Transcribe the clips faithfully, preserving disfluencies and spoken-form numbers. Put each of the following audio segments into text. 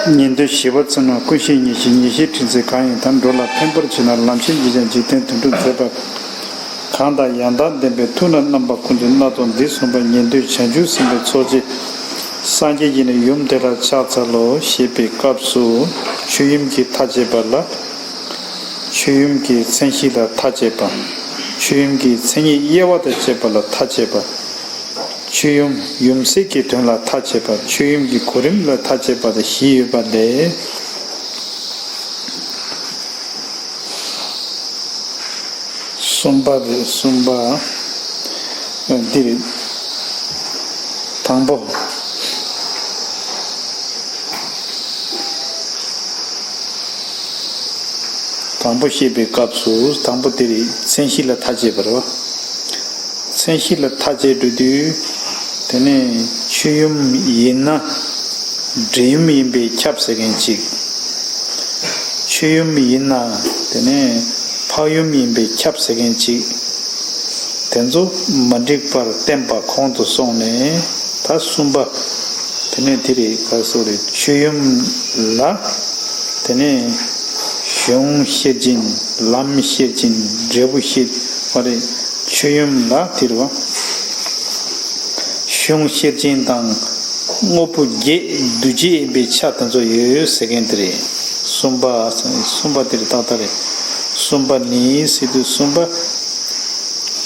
ཉན་ཐོས་བཞི་པ་ཚུལ་ཁྲིམས་ཀུན་ཤེས་ཉེར་ཞི་ཉེར་ཞིའི་ཁྲིད་ཚུལ་གང་ཡིན་དང་། འགྲོ་ལ་ཕན་པར་བྱེད་ན་ལམ་ཤེས་ཉིད་ཀྱང་འཇིག་རྟེན་དོན་སྒྲུབ་མཛད་པ་གང་དང་། ཡང་དག་ལྡན་པའི་ཐུགས་ལ་རྣམ་པ་ཀུན་འདུས་སྣ་ཚོགས་འདི་གསུངས་པ་ཉན་ཐོས་བྱང་ཆུབ་སེམས་དཔའི་ཚོགས་ཀྱིས་སངས་རྒྱས་ཀྱི་ནི་ཡུམ་དེ་ལ་ཕྱག་འཚལ་ལོ་ཞེས་པའི་སྐབས་སུ་ཆོས་ཡུམ་གྱི་མཐའ་བཅད་པ་ལ། ཆོས་ཡུམ་གྱི་མཚན་གཞི་ལ་མཐའ་བཅད་པ། ཆོས་ཡུམ་གྱི་མཚན་ཉིད་དབྱེ་བ་དང་བཅས་པ་ལ་མཐའ་བཅད་པ། ཆོས་ཡུམ་ཡུམ་སྲིད་ཀྱི་དོན་ལ་མཐའ་བཅད་པ། ཆོས་ཡུམ་གྱི་གོ་རིམ་ལ་མཐའ་བཅད་པ་དང་བཞི་ཡོད་པ་ལས། གསུམ་པ་རེད། གསུམ་པ། འདི་རེད། དང་པོ། དང་པོ་བཤད་པའི་སྐབས་སུ་དང་པོ་དེ་རེད། མཚན་གཞི་ལ་མཐའ་བཅད་པ་རེད་བ། མཚན་གཞི་ལ་མཐའ་བཅད་འགྲོ་དུས། དེ་ནས་ཆོས་ཡུམ་ཡིན་ན་འབྲས་ཡུམ་ཡིན་པས་ཁྱབ་ཟེར་མཁན་གཅིག་ཆོས་ཡུམ་ཡིན་ན་དེ་ནས་འཕགས་ཡུམ་ཡིན་པས་ཁྱབ་ཟེར་མཁན་གཅིག་དེ་ཚོ་མ་འགྲིག་པར་བསྟན་པ་གོང་དུ་སོང་ནས། ད་གསུམ་པ། དེ་ནས་དེ་རེད། ག་སོ་རེད། ཆོས་ཡུམ་ལ། དེ་ནས་གཞུང་ཤེར་ཕྱིན། ལམ་ཤེར་ཕྱིན། འབྲས་བུ་ཤེར་བ་རེད། ཆོས་ཡུམ་ལ་དེ་རེད་བ། གཞུང་ཤེར་ཕྱིན་དང་། དངོས་པོ་བརྒྱད་འདུས་བྱས་ཡིན་པའི་ཆ་དེ་ཚོ་ཡོད་ཟེར་མཁན་དེ་རེད། གསུམ་པ། གསུམ་པ་དེ་རེད། ཏག་ཏག་རེད། གསུམ་པ་ནི་ཟེར་དུས་གསུམ་པ།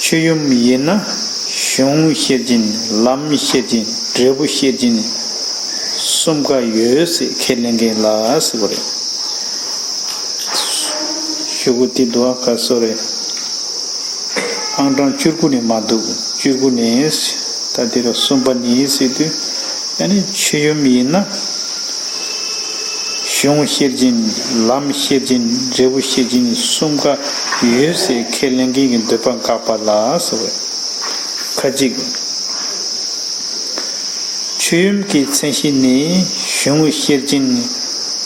ཆོས་ཡུམ་ཡིན་ན་གཞུང་ཤེར་ཕྱིན། ལམ་ཤེར་ཕྱིན། འབྲས་བུ་ཤེར་ཕྱིན། གསུམ་ཀ་ཡོད་ཟེར་ཁས་ལེན་མཁན་ལ་ཟེར་བ་རེད། ཤོག་གུ་དེ་འདུག་ག་སོ་རེད། ཨང་གྲངས་བཅུ་དགུ་ནས་མ་འདུག་བཅུ་དགུ་ནས། ད་དེ་རུ་གསུམ་པ་ནི་ཟེར་དུས། ཨ་ནི་ཆོས་ཡུམ་ཡིན་ན། གཞུང་ཤེར་ཕྱིན། ལམ་ཤེར་ཕྱིན། འབྲས་བུ་ཤེར་ཕྱིན་གསུམ་ཀ་ཡོད་ཟེར་ཁས་ལེན་མཁན་གྱི་འདོད་པ་འགག་པ་ལ་ཟེར་བས། ཁ་ཅིག་ཆོས་ཡུམ་གྱི་མཚན་གཞི་ནི་གཞུང་ཤེར་ཕྱིན།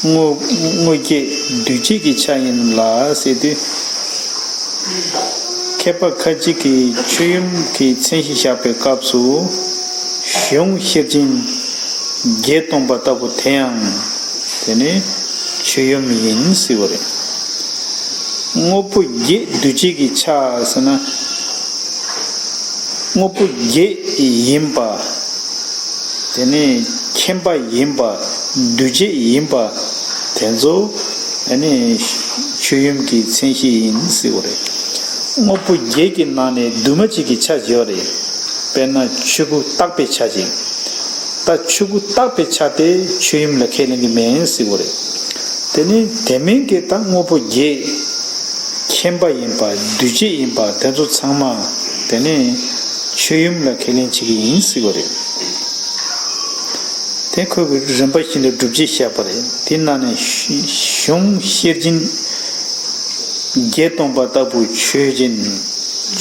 དངོས་དངོས་བརྒྱད་འདུས་བྱས་ཀྱི་ཆ་ཡིན་ལ་ཟེར་དུས། མཁས་པ་ཁ་ཅིག་གིས་ཆོས་ཡུམ་གྱི་མཚན་གཞི་བཞག་པའི་སྐབས་སུ། གཞུང་ཤེར་ཕྱིན་བརྒྱད་སྟོང་པ་ལྟ་བུ་དེ་ཡང་། དེ་ནི་ཆོས་ཡུམ་ཡིན་ཟེར་བ་རེད། དངོས་པོ་བརྒྱད་འདུས་བྱས་ཀྱི་ཆ་ཟེར་ན། དངོས་པོ་བརྒྱད་ཡིན་པ། དེ་ནི་མཁྱེན་པ་ཡིན་པ། འདུས་བྱས་ཡིན་པ། དེ་ཚོ་ཨ་ནི་ཆོས་ཡུམ་གྱི་མཚན་གཞི་ཡིན་ཟེར་བ་རེད། དངོས་པོ་བརྒྱད་ཀྱི་ནང་ནས་འདུས་མ་བྱས་ཀྱི་ཆ་བཞི་བ་རེད། དཔེར་ན་ཆོས་སྐུ་བརྟག་པའི་ཆ་ཅིག་ད་ཆོས་སྐུ་བརྟག་པའི་ཆ་དེ་ཆོས་ཡུམ་ལ་ཁས་ལེན་གྱི་མེད་ཟེར་བ་རེད། དེ་ནི་དེ་མིན་གྱི་ད་དངོས་པོ་བརྒྱད། མཁྱེན་པ་ཡིན་པ། འདུས་བྱས་ཡིན་པ། དེ་ཚོ་ཚང་མ་དེ་ནི་ཆོས་ཡུམ་ལ་ཁས་ལེན་བྱེད་ཀྱི་ཡིན་ཟེར་བ་རེད། དེ་ཁོས་གི་རིམ་པ་བཞིན་དུ་སྒྲུབ་བྱེད་བཤད་པ་རེད། དེ་ནང་ནས་གཞུང་ཤེར་ཕྱིན་བརྒྱད་སྟོང་པ་ལྟ་བུ་ཆོས་ཅན།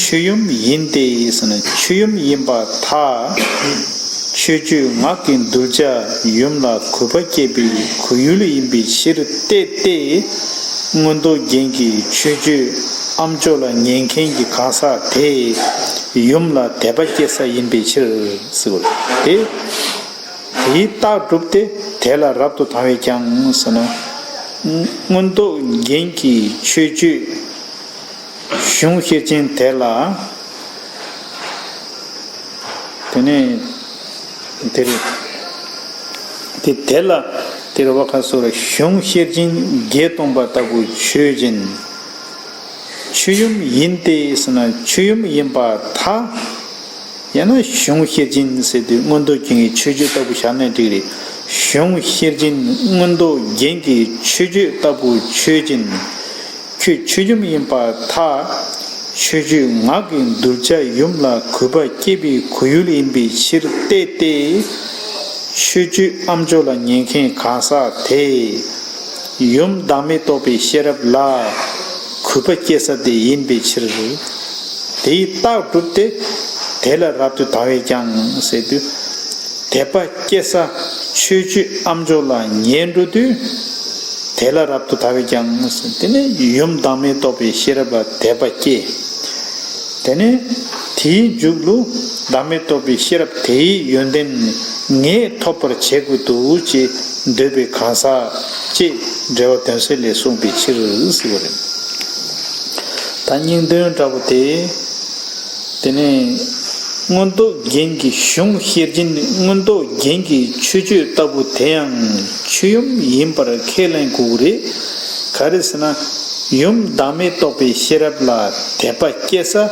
ཆོས་ཡུམ་ཡིན་ཏེ་ཟེར་ན་ཆོས་ཡུམ་ཡིན་པར་ཐལ། ཆོས་སྤྱོད་ངག་གི་གདུལ་བྱ་ཡུམ་ལ་གུས་པ་བསྐྱེད་པའི་གུས་ཡུལ་ཡིན་པའི་ཕྱིར་ཏེ་སྟེ། མངོན་རྟོགས་རྒྱན་གྱི་མཆོད་བརྗོད་ཨ་མཆོག་ལ་ཉན་མཁན་གྱི་གང་ཟག་དེ་ཡུམ་ལ་དད་པ་སྐྱེ་ས་ཡིན་པའི་ཕྱིར་ཟེར་བ་རེད། དེ་དེའི་རྟགས་གྲུབ་སྟེ་དེ་ལ་རབ་ཏུ་དང་བས་ཀྱང་ཟེར་ན། མངོན་རྟོགས་རྒྱན་གྱི་མཆོད་བརྗོད། གཞུང་ཤེར་ཕྱིན་དེ་ལ། དེ་ནས་དེ་རེད། དེ་དེ་ལ་དེ་རེད་བ། ཁ་སོ་ར་གཞུང་ཤེར་ཕྱིན་བརྒྱད་སྟོང་པ་ལྟ་བུ་ཆོས་ཅན། ཆོས་ཡུམ་ཡིན་ཏེ་ཟེར་ན་ཆོས་ཡུམ་ཡིན་པར་ཐལ། ཡང་ན་གཞུང་ཤེར་ཕྱིན་ཟེར་དུས་མངོན་རྟོགས་རྒྱན་གྱི་མཆོད་བརྗོད་ལྟ་བུ་བཞག་ནས་འགྲིག་རེད། གཞུང་ཤེར་ཕྱིན་མངོན་རྟོགས་རྒྱན་གྱི་མཆོད་བརྗོད་ལྟ་བུ་ཆོས་ཅན། ཁྱོད་ཆོས་ཡུམ་ཡིན་པར་ཐལ། ཆོས་སྤྱོད་ངག་གི་གདུལ་བྱ་ཡུམ་ལ་གུས་པ་བསྐྱེད་པའི་གུས་ཡུལ་ཡིན་པའི་ཕྱིར་ཏེ་སྟེ། མཆོད་བརྗོད་ཨ་མཆོག་ལ་ཉན་མཁན་གང་ཟག་དེས་ཡུམ་བདག་མེད་རྟོགས་པའི་ཤེས་རབ་ལ་གུས་པ་སྐྱེ་ས་དེ་ཡིན་པའི་ཕྱིར། དེའི་རྟགས་གྲུབ་སྟེ་དེ་ལ་རབ་ཏུ་དང་བས་ཀྱང་ཟེར་དུས། དད་པ་སྐྱེ་ས་མཆོད་བརྗོད་ཨ་མཆོག་ལ་ཉན་འགྲོ་དུས། དེ་ལ་རབ་ཏུ་དང་བས་ཀྱང་ཟེར། དེ་ནས་ཡུམ་བདག་མེད་རྟོགས་པའི་ཤེས་རབ་ལ་དད་པ་སྐྱེ། དེ་ནས་དེའི་མཇུག་ལུ་བདག་མེད་རྟོགས་པའི་ཤེས་རབ་དེའི་ཡོན་ཏན་ ངས་ཐོབ་པར་བྱེད་དགོས་འདུག་ཅེས་འདོད་པའི་གང་ཟག་ཅེས་འགྲེལ་པ་དོན་གསལ་ལས་གསུངས་པའི་ཕྱིར་ཟེར་བ་རེད། ད་སྙིང་དོན་འདྲ་པོ་དེ། དེ་ནས་མངོན་རྟོགས་རྒྱན་གྱི་གཞུང་ཤེར་ཕྱིན་མངོན་རྟོགས་རྒྱན་གྱི་མཆོད་བརྗོད་ལྟ་བུ་དེ་ཡང་མཆོད་ཡུམ་ཡིན་པར་ཁས་ལེན་དགོས་ཀྱི་རེད། ག་རེ་ཟེར་ན། ཡུམ་བདག་མེད་རྟོགས་པའི་ཤེས་རབ་ལ་དད་པ་སྐྱེ་ས།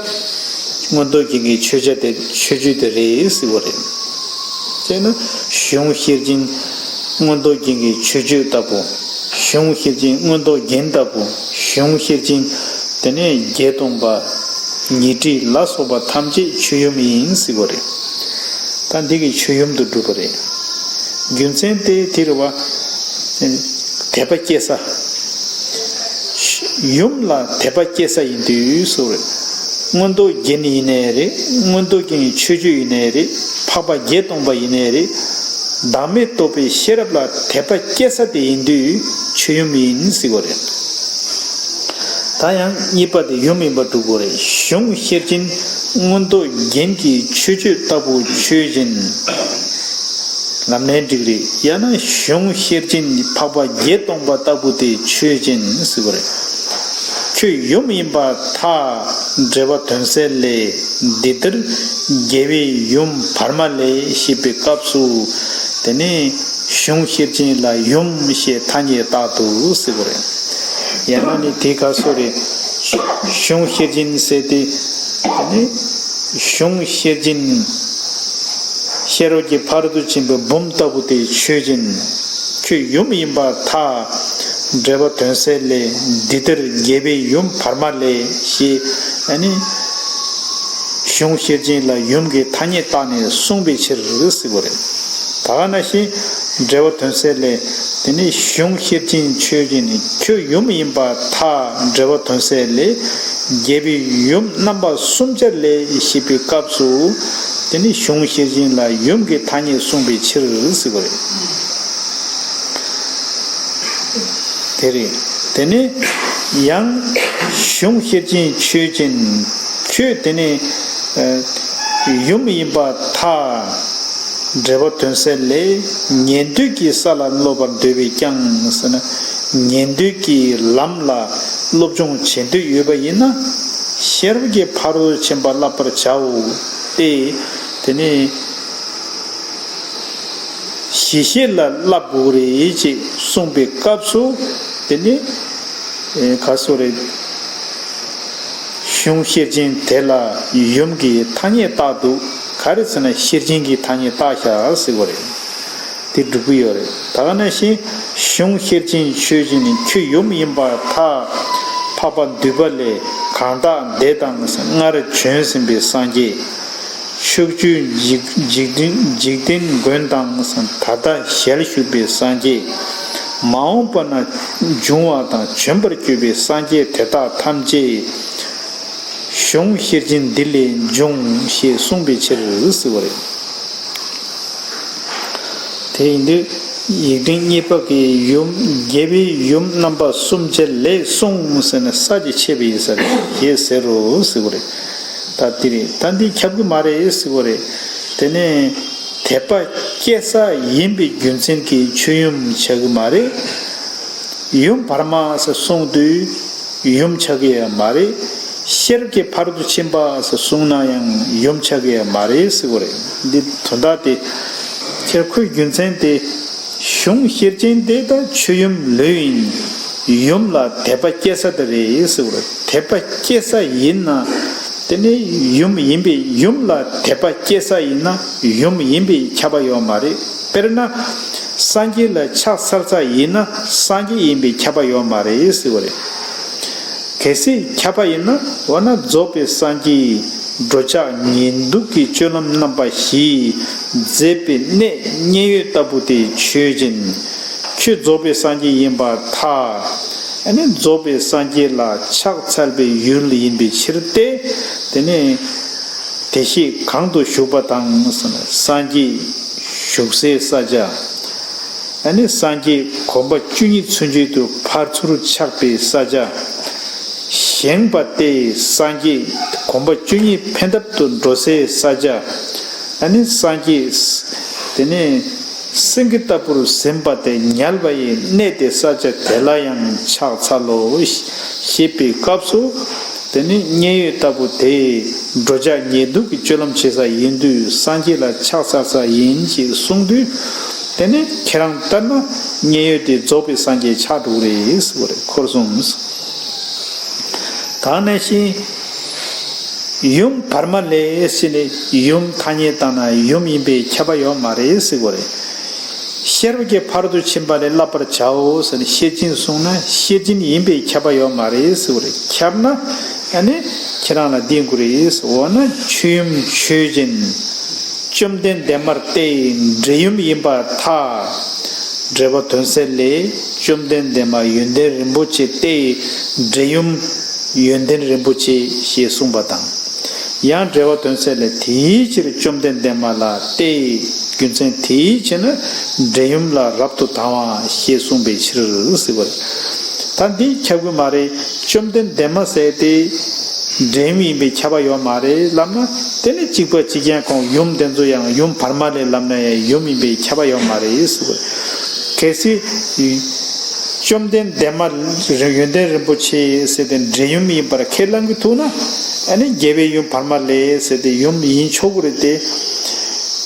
མངོན་རྟོགས་རྒྱན་གྱི་མཆོད་བྱ་དེ་མཆོད་བརྗོད་དེ་རེད་ཟེར་བ་རེད། དཔེར་ན་གཞུང་ཤེར་ཕྱིན་མངོན་རྟོགས་རྒྱན་གྱི་མཆོད་བརྗོད་ལྟ་བུ། གཞུང་ཤེར་ཕྱིན་མངོན་རྟོགས་རྒྱན་ལྟ་བུ། གཞུང་ཤེར་ཕྱིན་དེ་ནས་བརྒྱད་སྟོང་པ། ཉི་ཁྲི་ལ་སོགས་པ་ཐམས་ཅད་མཆོད་ཡུམ་ཡིན་ཟེར་བ་རེད། ད་འདི་གི་མཆོད་ཡུམ་དུ་གྲུབ་པ་རེད། རྒྱུ་མཚན་དེ་དེ་རེད་བ། དད་པ་སྐྱེ་ས། ཡུམ་ལ་དད་པ་སྐྱེ་ས་ཡིན་དུས་སུ་རེད། མངོན་རྟོགས་རྒྱན་ཡིན་ནའི་རེད། མངོན་རྟོགས་རྒྱན་གྱི་མཆོད་བརྗོད་ཡིན་ནའི་རེད། འཕགས་པ་བརྒྱད་སྟོང་པ་ཡིན་ནའི་རེད། བདག་མེད་རྟོགས་པའི་ཤེས་རབ་ལ་དད་པ་སྐྱེ་ས་དེ་ཡིན་དུས་མཆོད་ཡུམ་ཡིན་ཟེར་བ་རེད། ད་ཡང་གཉིས་པ་དེ་ཡུམ་ཡིན་པར་གྲུབ་དགོས་རེད། གཞུང་ཤེར་ཕྱིན་མངོན་རྟོགས་རྒྱན་གྱི་མཆོད་བརྗོད་ལྟ་བུ་མཆོད་བཞིན། ལམ་ལྷན་འགྲིག་རེད། ཡང་ན་གཞུང་ཤེར་ཕྱིན་འཕགས་པ་བརྒྱད་སྟོང་པ་ལྟ་བུ་དེ་མཆོད་བཞིན་ཟེར་བ་རེད། ཁྱོད་ཡུམ་ཡིན་པར་ཐལ། འགྲེལ་པ་དོན་གསལ་ལས། འདི་ལྟར་རྒྱལ་བའི་ཡུམ་བར་མ་ལས་ཞེས་པའི་སྐབས་སུ། དེ་ནས་གཞུང་ཤེར་ཕྱིན་ལ་ཡུམ་ཞེས་ཐ་སྙད་བཏགས་འདུག་ཟེར་བ་རེད། ཡང་ན་ནི་དེ་ག་སོ་རེད། གཞུང་ཤེར་ཕྱིན་ཟེར་ཏེ། དེ་ནི་གཞུང་ཤེར་ཕྱིན། ཤེས་རབ་ཀྱི་ཕ་རོལ་ཏུ་ཕྱིན་པའི་འབུམ་ལྟ་བུ་དེ་མཆོད་བཞིན། ཁྱོད་ཡུམ་ཡིན་པར་ཐལ། འགྲེལ་པ་དོན་གསལ་ལས། འདི་ལྟར་རྒྱལ་བའི་ཡུམ་བར་མ་ལས་ཞེས། ཨ་ནི། གཞུང་ཤེར་ཕྱིན་ལ་ཡུམ་གྱི་ཐ་སྙད་བཏགས་ནས་གསུངས་པའི་ཕྱིར་ཟེར་བ་རེད། ད་ག་ནང་བཞིན་འགྲེལ་པ་དོན་གསལ་ལས། དེ་ནི་གཞུང་ཤེར་ཕྱིན་མཆོད་བཞིན་ནི་ཁྱོད་ཡུམ་ཡིན་པར་ཐལ། འགྲེལ་པ་དོན་གསལ་ལས། རྒྱལ་བའི་ཡུམ་རྣམ་པ་གསུམ་ཆར་ལས་ཞེས་པའི་སྐབས་སུ། དེ་ནི་གཞུང་ཤེར་ཕྱིན་ལ་ཡུམ་གྱི་ཐ་སྙད་གསུངས་པའི་ཕྱིར་ཟེར་བ་རེད། དེ་རེད། དེ་ནས་ཡང་གཞུང་ཤེར་ཕྱིན་མཆོད་བཞིན། ཁྱོད་དེ་ནས་ཡུམ་ཡིན་པར་ཐལ། འགྲེལ་པ་དོན་གསལ་ལས། ཉན་ཐོས་ཀྱི་ས་ལ་སློབ་པར་འདོད་པས་ཀྱང་ཟེར་ན། ཉན་ཐོས་ཀྱི་ལམ་ལ་སློབ་སྦྱོང་བྱེད་འདོད་ཡོད་པ་ཡིན་ན། ཤེས་རབ་ཀྱི་ཕ་རོལ་ཏུ་ཕྱིན་པ་བསླབ་པར་བྱའོ། སྟེ། དེ་ནས། ཞི་བྱེད་ལ་བསླབ་དགོས་རེད་ཅེས་གསུངས་པའི་སྐབས་སུ། དེ་ནི། ཨེ། ག་སོ་རེད། གཞུང་ཤེར་ཕྱིན་དེ་ལ་ཡུམ་གྱི་ཐ་སྙད་བཏགས་འདུག་ག་རེ་ཟེར་ན་ཤེར་ཕྱིན་གྱི་ཐ་སྙད་བཏགས་བཞག་ཟེར་བ་རེད། དེ་འགྲུབ་ཀྱི་ཡོད་རེད། ད་ག་ནང་བཞིན་གཞུང་ཤེར་ཕྱིན་མཆོད་བཞིན་ནི་ཁྱོད་ཡུམ་ཡིན་པར་ཐལ། འཕགས་པ་འདུས་པ་ལས། གང་དག་འདས་དང་སྔར་བྱོན་ཟིན་པའི་སངས་རྒྱས། ཕྱོགས་བཅུའི་འཇིག་འཇིག་རྟེན་འཇིག་རྟེན་མགོན་དང་ད་ལྟ་ཞལ་བཞུགས་པའི་སངས་རྒྱས། མ་འོངས་པ་ན་འབྱུང་བ་དང་བྱོན་པར་གྱུར་པའི་སངས་རྒྱས་དེ་དག་ཐམས་ཅད་གཞུང་ཤེར་ཕྱིན་འདི་ལས་འབྱུང་ཞེས་གསུངས་པའི་ཕྱིར་ཟེར་བ་རེད། དེ་ཡིན་དུས་ཡིག་ཕྲེང་གཉིས་པ་གི་ཡུམ་རྒྱལ་བའི་ཡུམ་རྣམ་པ་གསུམ་ཆར་ལས་གསུངས་ཟེར་ནས་ས་ཀྱི་ཕྱེད་པ་ཡིན་ས་རེད་ཞེས་ཟེར་རོ་ཟེར་བ་རེད། ད་འདི་རེད། ད་འདི་ཁྱབ་ཀྱི་མ་རེད་ཟེར་བ་རེད། དེ་ནས་དད་པ་སྐྱེ་ས་ཡིན་པའི་རྒྱུ་མཚན་གྱིས་མཆོད་ཡུམ་ཆགས་ཀྱི་མ་རེད། ཡུམ་བར་མ་ཟེར་གསུངས་དུས་ཡུམ་ཆགས་ཀྱི་ཡང་མ་རེད། ཤེས་རབ་ཀྱི་ཕ་རོལ་ཏུ་ཕྱིན་པ་ཟེར་གསུངས་ན་ཡང་ཡུམ་ཆགས་ཀྱི་ཡང་མ་རེད་ཟེར་བ་རེད། འདི་དོན་དག་དེ་ཁྱེད་ཁོའི་རྒྱུ་མཚན་དེ་གཞུང་ཤེར་ཕྱིན་དེ་ད་མཆོད་ཡུམ་ལོས་ཡིན། ཡུམ་ལ་དད་པ་སྐྱེ་ས་དེ་རེད་ཟེར་བ་རེད། དད་པ་སྐྱེ་ས་ཡིན་ན། དེ་ནི་ཡུམ་ཡིན་པས་ཡུམ་ལ་དད་པ་སྐྱེ་ས་ཡིན་ན་ཡུམ་ཡིན་པས་ཁྱབ་པ་ཡོད་མ་རེད། དཔེར་ན། སངས་རྒྱས་ལ་ཕྱག་འཚལ་ས་ཡིན་ན་སངས་རྒྱས་ཡིན་པས་ཁྱབ་པ་ཡོད་མ་རེད་ཟེར་བ་རེད། གལ་སྲིད་ཁྱབ་པ་ཡིན་ན་འོ་ན་རྫོགས་པའི་སངས་རྒྱས་འགྲོ་འཆག་ཉལ་འདུག་གི་སྤྱོད་ལམ་རྣམ་པ་བཞི་མཛད་པའི་གནས་མཉན་ཡོད་ལྟ་བུ་དེ་མཆོད་ཅིང་། ཁྱོད་རྫོགས་པའི་སངས་རྒྱས་ཡིན་པར་ཐལ། ཨ་ནི་རྫོགས་པའི་སངས་རྒྱས་ལ་ཕྱག་འཚལ་བའི་ཡུལ་ཡིན་པའི་ཕྱིར་ཏེ། དེ་ནས་བདེ་གཤེགས་གང་དུ་བཞུགས་པ་དང་། སངས་རྒྱས་བཞུགས་སའི་ས་ཆ། ཨ་ནི་སངས་རྒྱས་གོམ་པ་བཅུ་གཉིས་ཚུན་ཆད་དུ་ཕར་ཚུར་འཆག་པའི་ས་ཆ། བཞེངས་པ་སྟེ་སངས་རྒྱས་གོམ་པ་བཅུ་གཉིས་འཕེན་ཐབས་སུ་འགྲོ་སའི་ས་ཆ། ཨ་ནི་སངས་རྒྱས་ དེ་ནས་སེང་གེ་ལྟ་བུར་ཟིན་པ་དེ་ཉལ་བ་ཡི་གནས་དེ་ས་ཆ་དེ་ལ་ཡང་ཕྱག་འཚལ་ལོ་ཞེས་པའི་སྐབས་སུ། དེ་ནས་མཉན་ཡོད་ལྟ་བུ་དེ་འགྲོ་འཆག་ཉལ་འདུག་གི་སྤྱོད་ལམ་བྱེད་ས་ཡིན་དུས་སངས་རྒྱས་ལ་ཕྱག་འཚལ་ས་ཡིན་ཞེས་གསུངས་དུས། དེ་ནས་ཁྱེད་རང་ལྟར་ན་མཉན་ཡོད་དེ་རྫོགས་པའི་སངས་རྒྱས་ཆགས་འགྲོ་གི་རེད་ཟེར་བ་རེད། འཁོར་གསུམ། ད་ནས་ཤིང་ཡུམ་བར་མ་ལས་ཟེར་ནས་ཡུམ་ཐ་སྙད་བཏང་ན་ཡུམ་ཡིན་པའི་ཁྱབ་པ་ཡོད་མ་རེད་ཟེར་བ་རེད། ཤེས་རབ་ཀྱི་ཕ་རོལ་ཏུ་ཕྱིན་པ་ལས་བསླབ་པར་བྱའོ་ཟེར་ནས་ཤེར་ཕྱིན་གསུངས་ན་ཤེར་ཕྱིན་ཡིན་པའི་ཁྱབ་པ་ཡོད་མ་རེད་ཟེར་བ་རེད། ཁྱབ་ན་ཨ་ནི་ཁྱེད་རང་ལ་བསྟན་དགོས་རེད། འོ་ན་ཆོས་ཡུམ་ཆོས་ཅན། བཅོམ་ལྡན་འདས་མར་ཏེ་འབྲས་ཡུམ་ཡིན་པར་ཐལ། འགྲེལ་པ་དོན་གསལ་ལས། བཅོམ་ལྡན་འདས་མ་ཡོན་ཏན་རིན་པོ་ཆེ་སྟེ་འབྲས་ཡུམ་ཡོན་ཏན་རིན་པོ་ཆེ་ཞེས་གསུངས་པ་དང་། ཡང་འགྲེལ་པ་དོན་གསལ་ལས་དེའི་ཕྱིར་བཅོམ་ལྡན་འདས་མ་ལ་སྟེ། རྒྱུ་མཚན་དེའི་ཕྱིར་ན་འབྲས་ཡུམ་ལ་རབ་ཏུ་དང་བ་ཞེས་གསུངས་པའི་ཕྱིར་ཟེར་བ་རེད། ད་འདི་ཁྱབ་ཀྱི་མ་རེད། བཅོམ་ལྡན་འདས་མ་ཟེར་ཏེ། འབྲས་ཡུམ་ཡིན་པའི་ཁྱབ་པ་ཡོད་མ་རེད་ལབ་ན། དེ་ནི་གཅིག་པ་གཅིག་རྐྱང་ཁོང་ཡུམ་དེ་ཚོ་ཡང་ཡུམ་བར་མ་ལས་ལབ་ན་ཡང་ཡུམ་ཡིན་པའི་ཁྱབ་པ་ཡོད་མ་རེད་ཟེར་བ། གལ་སྲིད། བཅོམ་ལྡན་འདས་མ་ཡོན་ཏན་རིན་པོ་ཆེ་ཟེར་ཏེ་འབྲས་ཡུམ་ཡིན་པར་ཁས་བླང་གི་ཐུག་ན། ཨ་ནི་རྒྱལ་བའི་ཡུམ་བར་མ་ལས་ཟེར་ཏེ་ཡུམ་ཡིན་ཆོག་གི་རེད་དེ།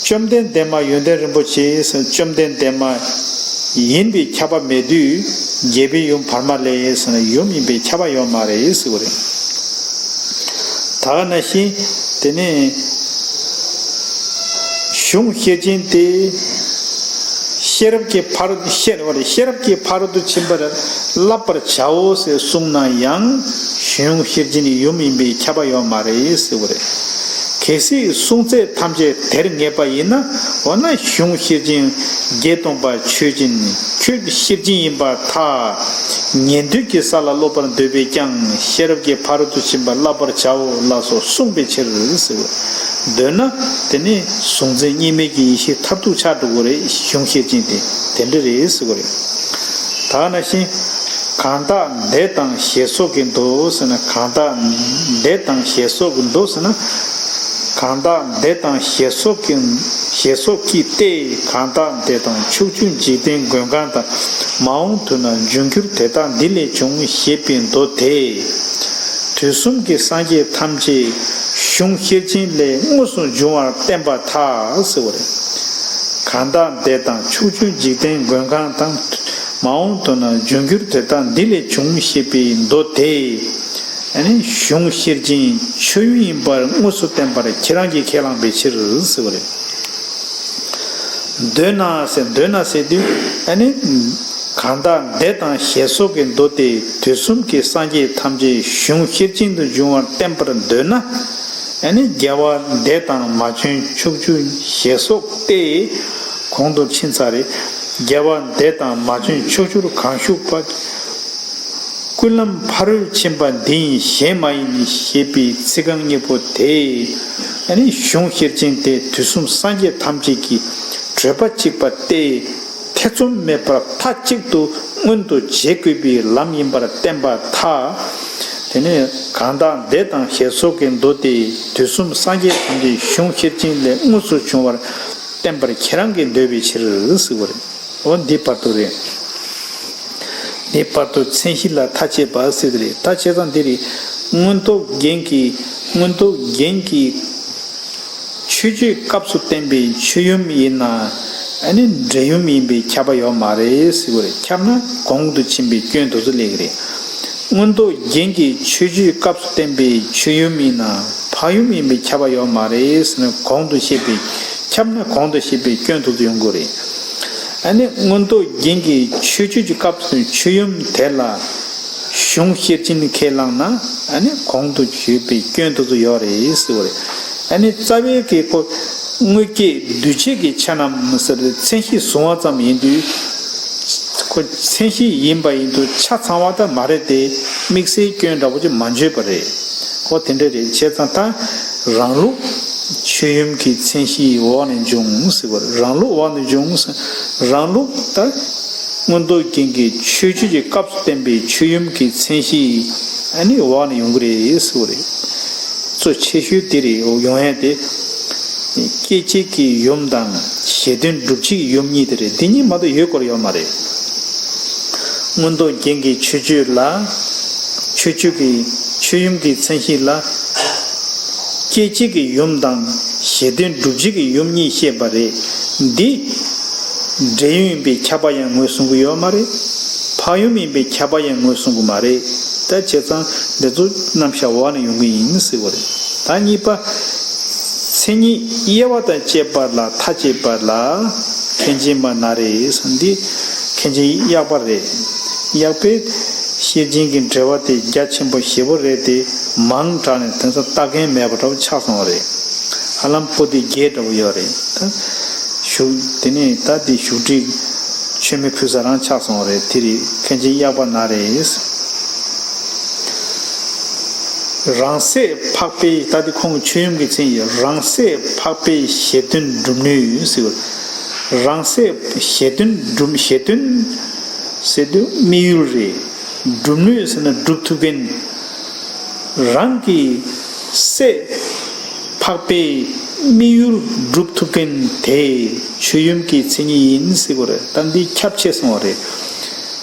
བཅོམ་ལྡན་འདས་མ་ཡོན་ཏན་རིན་པོ་ཆེ་ཟེར་བཅོམ་ལྡན་འདས་མ་ཡིན་པའི་ཁྱབ་པ་མེད་དུས་རྒྱལ་པོའི་ཡུམ་བར་མ་ལས་ཟེར་ན་ཡུམ་ཡིན་པའི་ཁྱབ་པ་ཡོད་མ་རེད་ཟེར་བ་རེད། ད་ག་ནང་བཞིན་དེ་ནས་གཞུང་ཤེར་ཕྱིན་ཏེ། ཤེས་རབ་ཀྱི་ཕ་རོལ་ཤེས་རབ་ཀྱི་ཕ་རོལ་ཏུ་ཕྱིན་པར་བསླབ་པར་བྱའོ་ཞེས་གསུངས་ན་ཡང་གཞུང་ཤེར་ཕྱིན་ནི་ཡུམ་ཡིན་པའི་ཁྱབ་པ་ཡོད་མ་རེད་ཟེར་བ་རེད། གལ་སྲིད་གསུང་ཚད་ཐམས་ཅད་དེར་ངེས་པ་ཡིན་ན། འོ་ན་གཞུང་ཤེར་ཕྱིན་བརྒྱད་སྟོང་པ་ཆོས་ཅན། ཁྱོད་ཤེར་ཕྱིན་ཡིན་པར་ཐལ། ཉན་ཐོས་ཀྱི་ས་ལ་སློབ་པར་འདོད་པས་ཀྱང་ཤེས་རབ་ཀྱི་ཕ་རོལ་ཏུ་ཕྱིན་པ་བསླབ་པར་བྱའོ་ལགས་སོ་གསུངས་པའི་ཕྱིར་ཟེར་བ། འདོད་ན་དེ་ནི་གཟུང་འཛིན་གཉིས་མེད་ཀྱི་ཡེ་ཤེས་མཐར་ཐུག་ཆགས་འགྲོ་གི་རེད། གཞུང་ཤེར་ཕྱིན་དེ་དེ་འདྲ་རེད་ཟེར་བ་རེད། ད་ག་ནང་བཞིན། གང་དག་འདོད་དང་ཞེས་སོགས་ཀྱི་མདོ་ཟེར་ན། གང་དག་འདོད་དང་ཞེས་སོགས་ཀྱི་མདོ་ཟེར་ན། གང་དག་འདོད་དང་ཞེས་སོགས་ཀྱི་ཞེས་སོགས་ཀྱིས་ཏེ། གང་དག་འདོད་དང་ཕྱོགས་བཅུའི་འཇིག་རྟེན་མགོན་ཁང་དང་། མ་འོངས་དུས་ན་འབྱུང་འགྱུར་དེ་དག་འདི་ལས་འབྱུང་ཞེས་པའི་མདོ་དེ། དུས་གསུམ་གྱི་སངས་རྒྱས་ཐམས་ཅད་གཞུང་ཤེར་ཕྱིན་ལས་དངོས་སུ་འབྱུང་བར་བསྟན་པར་ཐལ་ཟེར་བ་རེད། གང་དག་འདོད་དང་ཕྱོགས་བཅུའི་འཇིག་རྟེན་མགོན་ཁང་དང་། མ་འོངས་དུས་ན་འབྱུང་འགྱུར་དེ་དག་འདི་ལས་འབྱུང་ཞེས་པའི་མདོ་དེ། ཨ་ནི་གཞུང་ཤེར་ཕྱིན་ཆོས་ཡུམ་ཡིན་པར་དངོས་སུ་བསྟན་པར་ཁྱེད་རང་གིས་ཁས་བླངས་པའི་ཕྱིར་ཟེར་བ་རེད། འདོད་ན་ཟེར་འདོད་ན་ཟེར་དུས་ཨ་ནི། གང་དག་འདོད་དང་ཞེས་སོགས་ཀྱི་མདོ་སྟེ་དུས་གསུམ་གྱི་སངས་རྒྱས་ཐམས་ཅད་གཞུང་ཤེར་ཕྱིན་དུ་འབྱུང་བར་བསྟན་པར་འདོད་ན། ཨ་ནི་རྒྱལ་བ་འདོད་དང་མ་བྱོན་ཕྱོགས་བཅུ་ཞེས་སོགས་ཏེ། གོང་དུ་ཕྱིན་ཚར་རེད། རྒྱལ་བ་འདོད་དང་མ་བྱོན་ཕྱོགས་བཅུར་གང་བཞུགས་པ། ཀུན་ལམ་ཕ་རོལ་ཕྱིན་པ་འདི་ཡིན་གཞན་མ་ཡིན་ཞེས་པའི་ཚིག་རྐང་གཉིས་པོ་དེ། ཨ་ནི་གཞུང་ཤེར་ཕྱིན་དེ་དུས་གསུམ་སངས་རྒྱས་ཐམས་ཅད་ཀྱི་བགྲོད་པ་གཅིག་པ་སྟེ། ཐེ་ཚོམ་མེད་པར་མཐའ་གཅིག་ཏུ་མངོན་དུ་བྱེད་དགོས་པའི་ལམ་ཡིན་པར་བསྟན་པར་ཐལ། དེ་ནས་གང་དག་འདོད་དང་ཞེས་སོགས་ཀྱི་མདོ་སྟེ་དུས་གསུམ་སངས་རྒྱས་ཐམས་ཅད་གཞུང་ཤེར་ཕྱིན་ལས་དངོས་སུ་བྱུང་བར་བསྟན་པར་ཁྱེད་རང་གིས་འདོད་པའི་ཕྱིར་ཟེར་བ་རེད། འོ་འདི་བར་དུ་རེད། འདི་བར་དུ་མཚན་གཞི་ལ་མཐའ་བཅད་པ་ཟེར་གི་རེད། མཐའ་བཅད་སྟངས་འདི་རེད། མངོན་རྟོགས་རྒྱན་གྱི་མངོན་རྟོགས་རྒྱན་གྱི་མཆོད་བརྗོད་སྐབས་སུ་བསྟན་པའི་མཆོད་ཡུམ་ཡིན་ན། ཨ་ནི་འབྲས་ཡུམ་ཡིན་པའི་ཁྱབ་པ་ཡོད་མ་རེད་ཟེར་གི་རེད། ཁྱབ་ན་གོང་དུ་ཕྱིན་པའི་སྐྱོན་དེ་ཚོ་སླེབས་གི་རེད། མངོན་རྟོགས་རྒྱན་གྱི་མཆོད་བརྗོད་སྐབས་སུ་བསྟན་པའི་མཆོད་ཡུམ་ཡིན་ན་ཕ་ཡུམ་ཡིན་པའི་ཁྱབ་པ་ཡོད་མ་རེད་ཟེར་ན། གོང་དུ་བཤད་པའི་ཁྱབ་ན་གོང་དུ་བཤད་པའི་སྐྱོན་དེ་ཚོ་ཡོང་གི་རེད། ཨ་ནི་མངོན་རྟོགས་རྒྱན་གྱི་མཆོད་བརྗོད་ཀྱི་སྐབས་སུ་མཆོད་ཡུམ་དེ་ལ་གཞུང་ཤེར་ཕྱིན་ཁས་བླངས་ན། ཨ་ནི་གོང་དུ་ཞུས་པའི་སྐྱོན་དེ་ཚོ་ཡོད་རེད་ཟེར་བ་རེད། ཨ་ནི་རྩ་བའི་གི་ཁོ་དངོས་བརྒྱད་འདུས་བྱས་ཀྱི་ཆ་རྣམས་ཟེར་ཏེ་མཚན་གཞི་བཟུང་བ་ཙམ་ཡིན་དུས། ཁོ་མཚན་གཞི་ཡིན་པ་ཡིན་དུས་ཆ་ཚང་བ་ད་མ་རེད་དེ། དམིགས་བསལ་སྐྱོན་འདྲ་པོ་ཅིག་མ་བརྗོད་པ་རེད། ཁོ་དེ་འདྲ་རེད། བྱས་ཙང་ད་རང་ལུགས་མཆོད་ཡུམ་གྱི་མཚན་གཞི་འོག་ནས་འབྱུང་ཟེར་བ་རེད། རང་ལུགས་འོག་ནས་འབྱུང་ཟེར། རང་ལུགས་ད་མངོན་རྟོགས་རྒྱན་གྱི་མཆོད་བརྗོད་ཀྱི་སྐབས་སུ་བསྟན་པའི་མཆོད་ཡུམ་གྱི་མཚན་གཞི་ཨ་ནི་འོག་ནས་ཡོང་གི་རེད་ཟེར་བ་རེད། གཙོ་ཆེ་ཤོས་དེ་རེད། ཡོང་ཡས་དེ། སྐྱེ་བྱེད་ཀྱི་ཡུམ་དང་གཞན་དོན་སྒྲུབ་བྱེད་ཀྱི་ཡུམ་གཉིས་དེ་རེད། འདི་གཉིས་མ་གཏོགས་ཡོད་སྐོར་ཡོད་མ་རེད། མངོན་རྟོགས་རྒྱན་གྱི་མཆོད་བརྗོད་ལ། མཆོད་བརྗོད་ཀྱི་མཆོད་ཡུམ་གྱི་མཚན་གཞི་ལ། སྐྱེ་བྱེད་ཀྱི་ཡུམ་དང་གཞན་དོན་སྒྲུབ་བྱེད་ཀྱི་ཡུམ་གཉིས་བཤད་པ་རེད། འདི་འབྲེལ་ཡུལ་ཡིན་པས་ཁྱབ་པ་ཡང་ངོས་བཟུང་གི་ཡོད་མ་རེད། འཕགས་ཡུམ་ཡིན་པས་ཁྱབ་པ་ཡང་ངོས་བཟུང་གི་མ་རེད། ད་བྱས་ཙང་འདི་ཚོ་རྣམ་གཞག་འོག་ནས་ཡོང་གི་ཡིན་ཟེར་བ་རེད། ད་གཉིས་པ། མཚན་ཉིད་དབྱེ་བ་དང་བཅས་པ་ལ་མཐའ་བཅད་པ་ལ་མཁན་ཆེན་པ་ན་རེ་ཟེར། འདི་མཁན་ཆེན་གཡག་པ་རེད། གཡག་པས་ཤེར་ཕྱིན་གྱི་འགྲེལ་པ་དེ་རྒྱ་ཆེན་པོ་ཞེ་པོ་རེད་དེ། མང་དྲགས་ནས་དེང་སང་ལྟ་མཁན་མེད་པ་འདྲ་པོ་ཆགས་སོང་བ་རེད། ཧ་ལམ་པོ་ཏི་བརྒྱད་འདྲ་པོ་ཡོད་རེད། ད་བཞུགས་དེ་ནས་ད་དེ་བཞུགས་ཁྲི་མཆོད་མེ་ཕུལ་ས་རང་ཆགས་སོང་བ་རེད། དེ་རེད། མཁན་ཆེན་གཡག་པ་ན་རེ། རང་སྲས་འཕགས་པའི། ད་དེ་ཁོང་གི་མཆོད་ཡུམ་གྱི་མཚན་ཡིན། རང་སྲས་འཕགས་པའི་གཞན་དོན་སྒྲུབ་ནུས་ཟེར་བ། རང་སྲས་གཞན་དོན་སྒྲུབ། གཞན་དོན་ཟེར་དུས་དམིགས་ཡུལ་རེད། སྒྲུབ་ནུས་ཟེར་ན་སྒྲུབ་ཐུབ་མཁན། རང་གི་སྲས་འཕགས་པའི་དམིགས་ཡུལ་སྒྲུབ་ཐུབ་མཁན་དེ་མཆོད་ཡུམ་གྱི་མཚན་ཉིད་ཡིན་ཟེར་བ་རེད། ད་འདི་ཁྱབ་ཆེ་སོང་བ་རེད།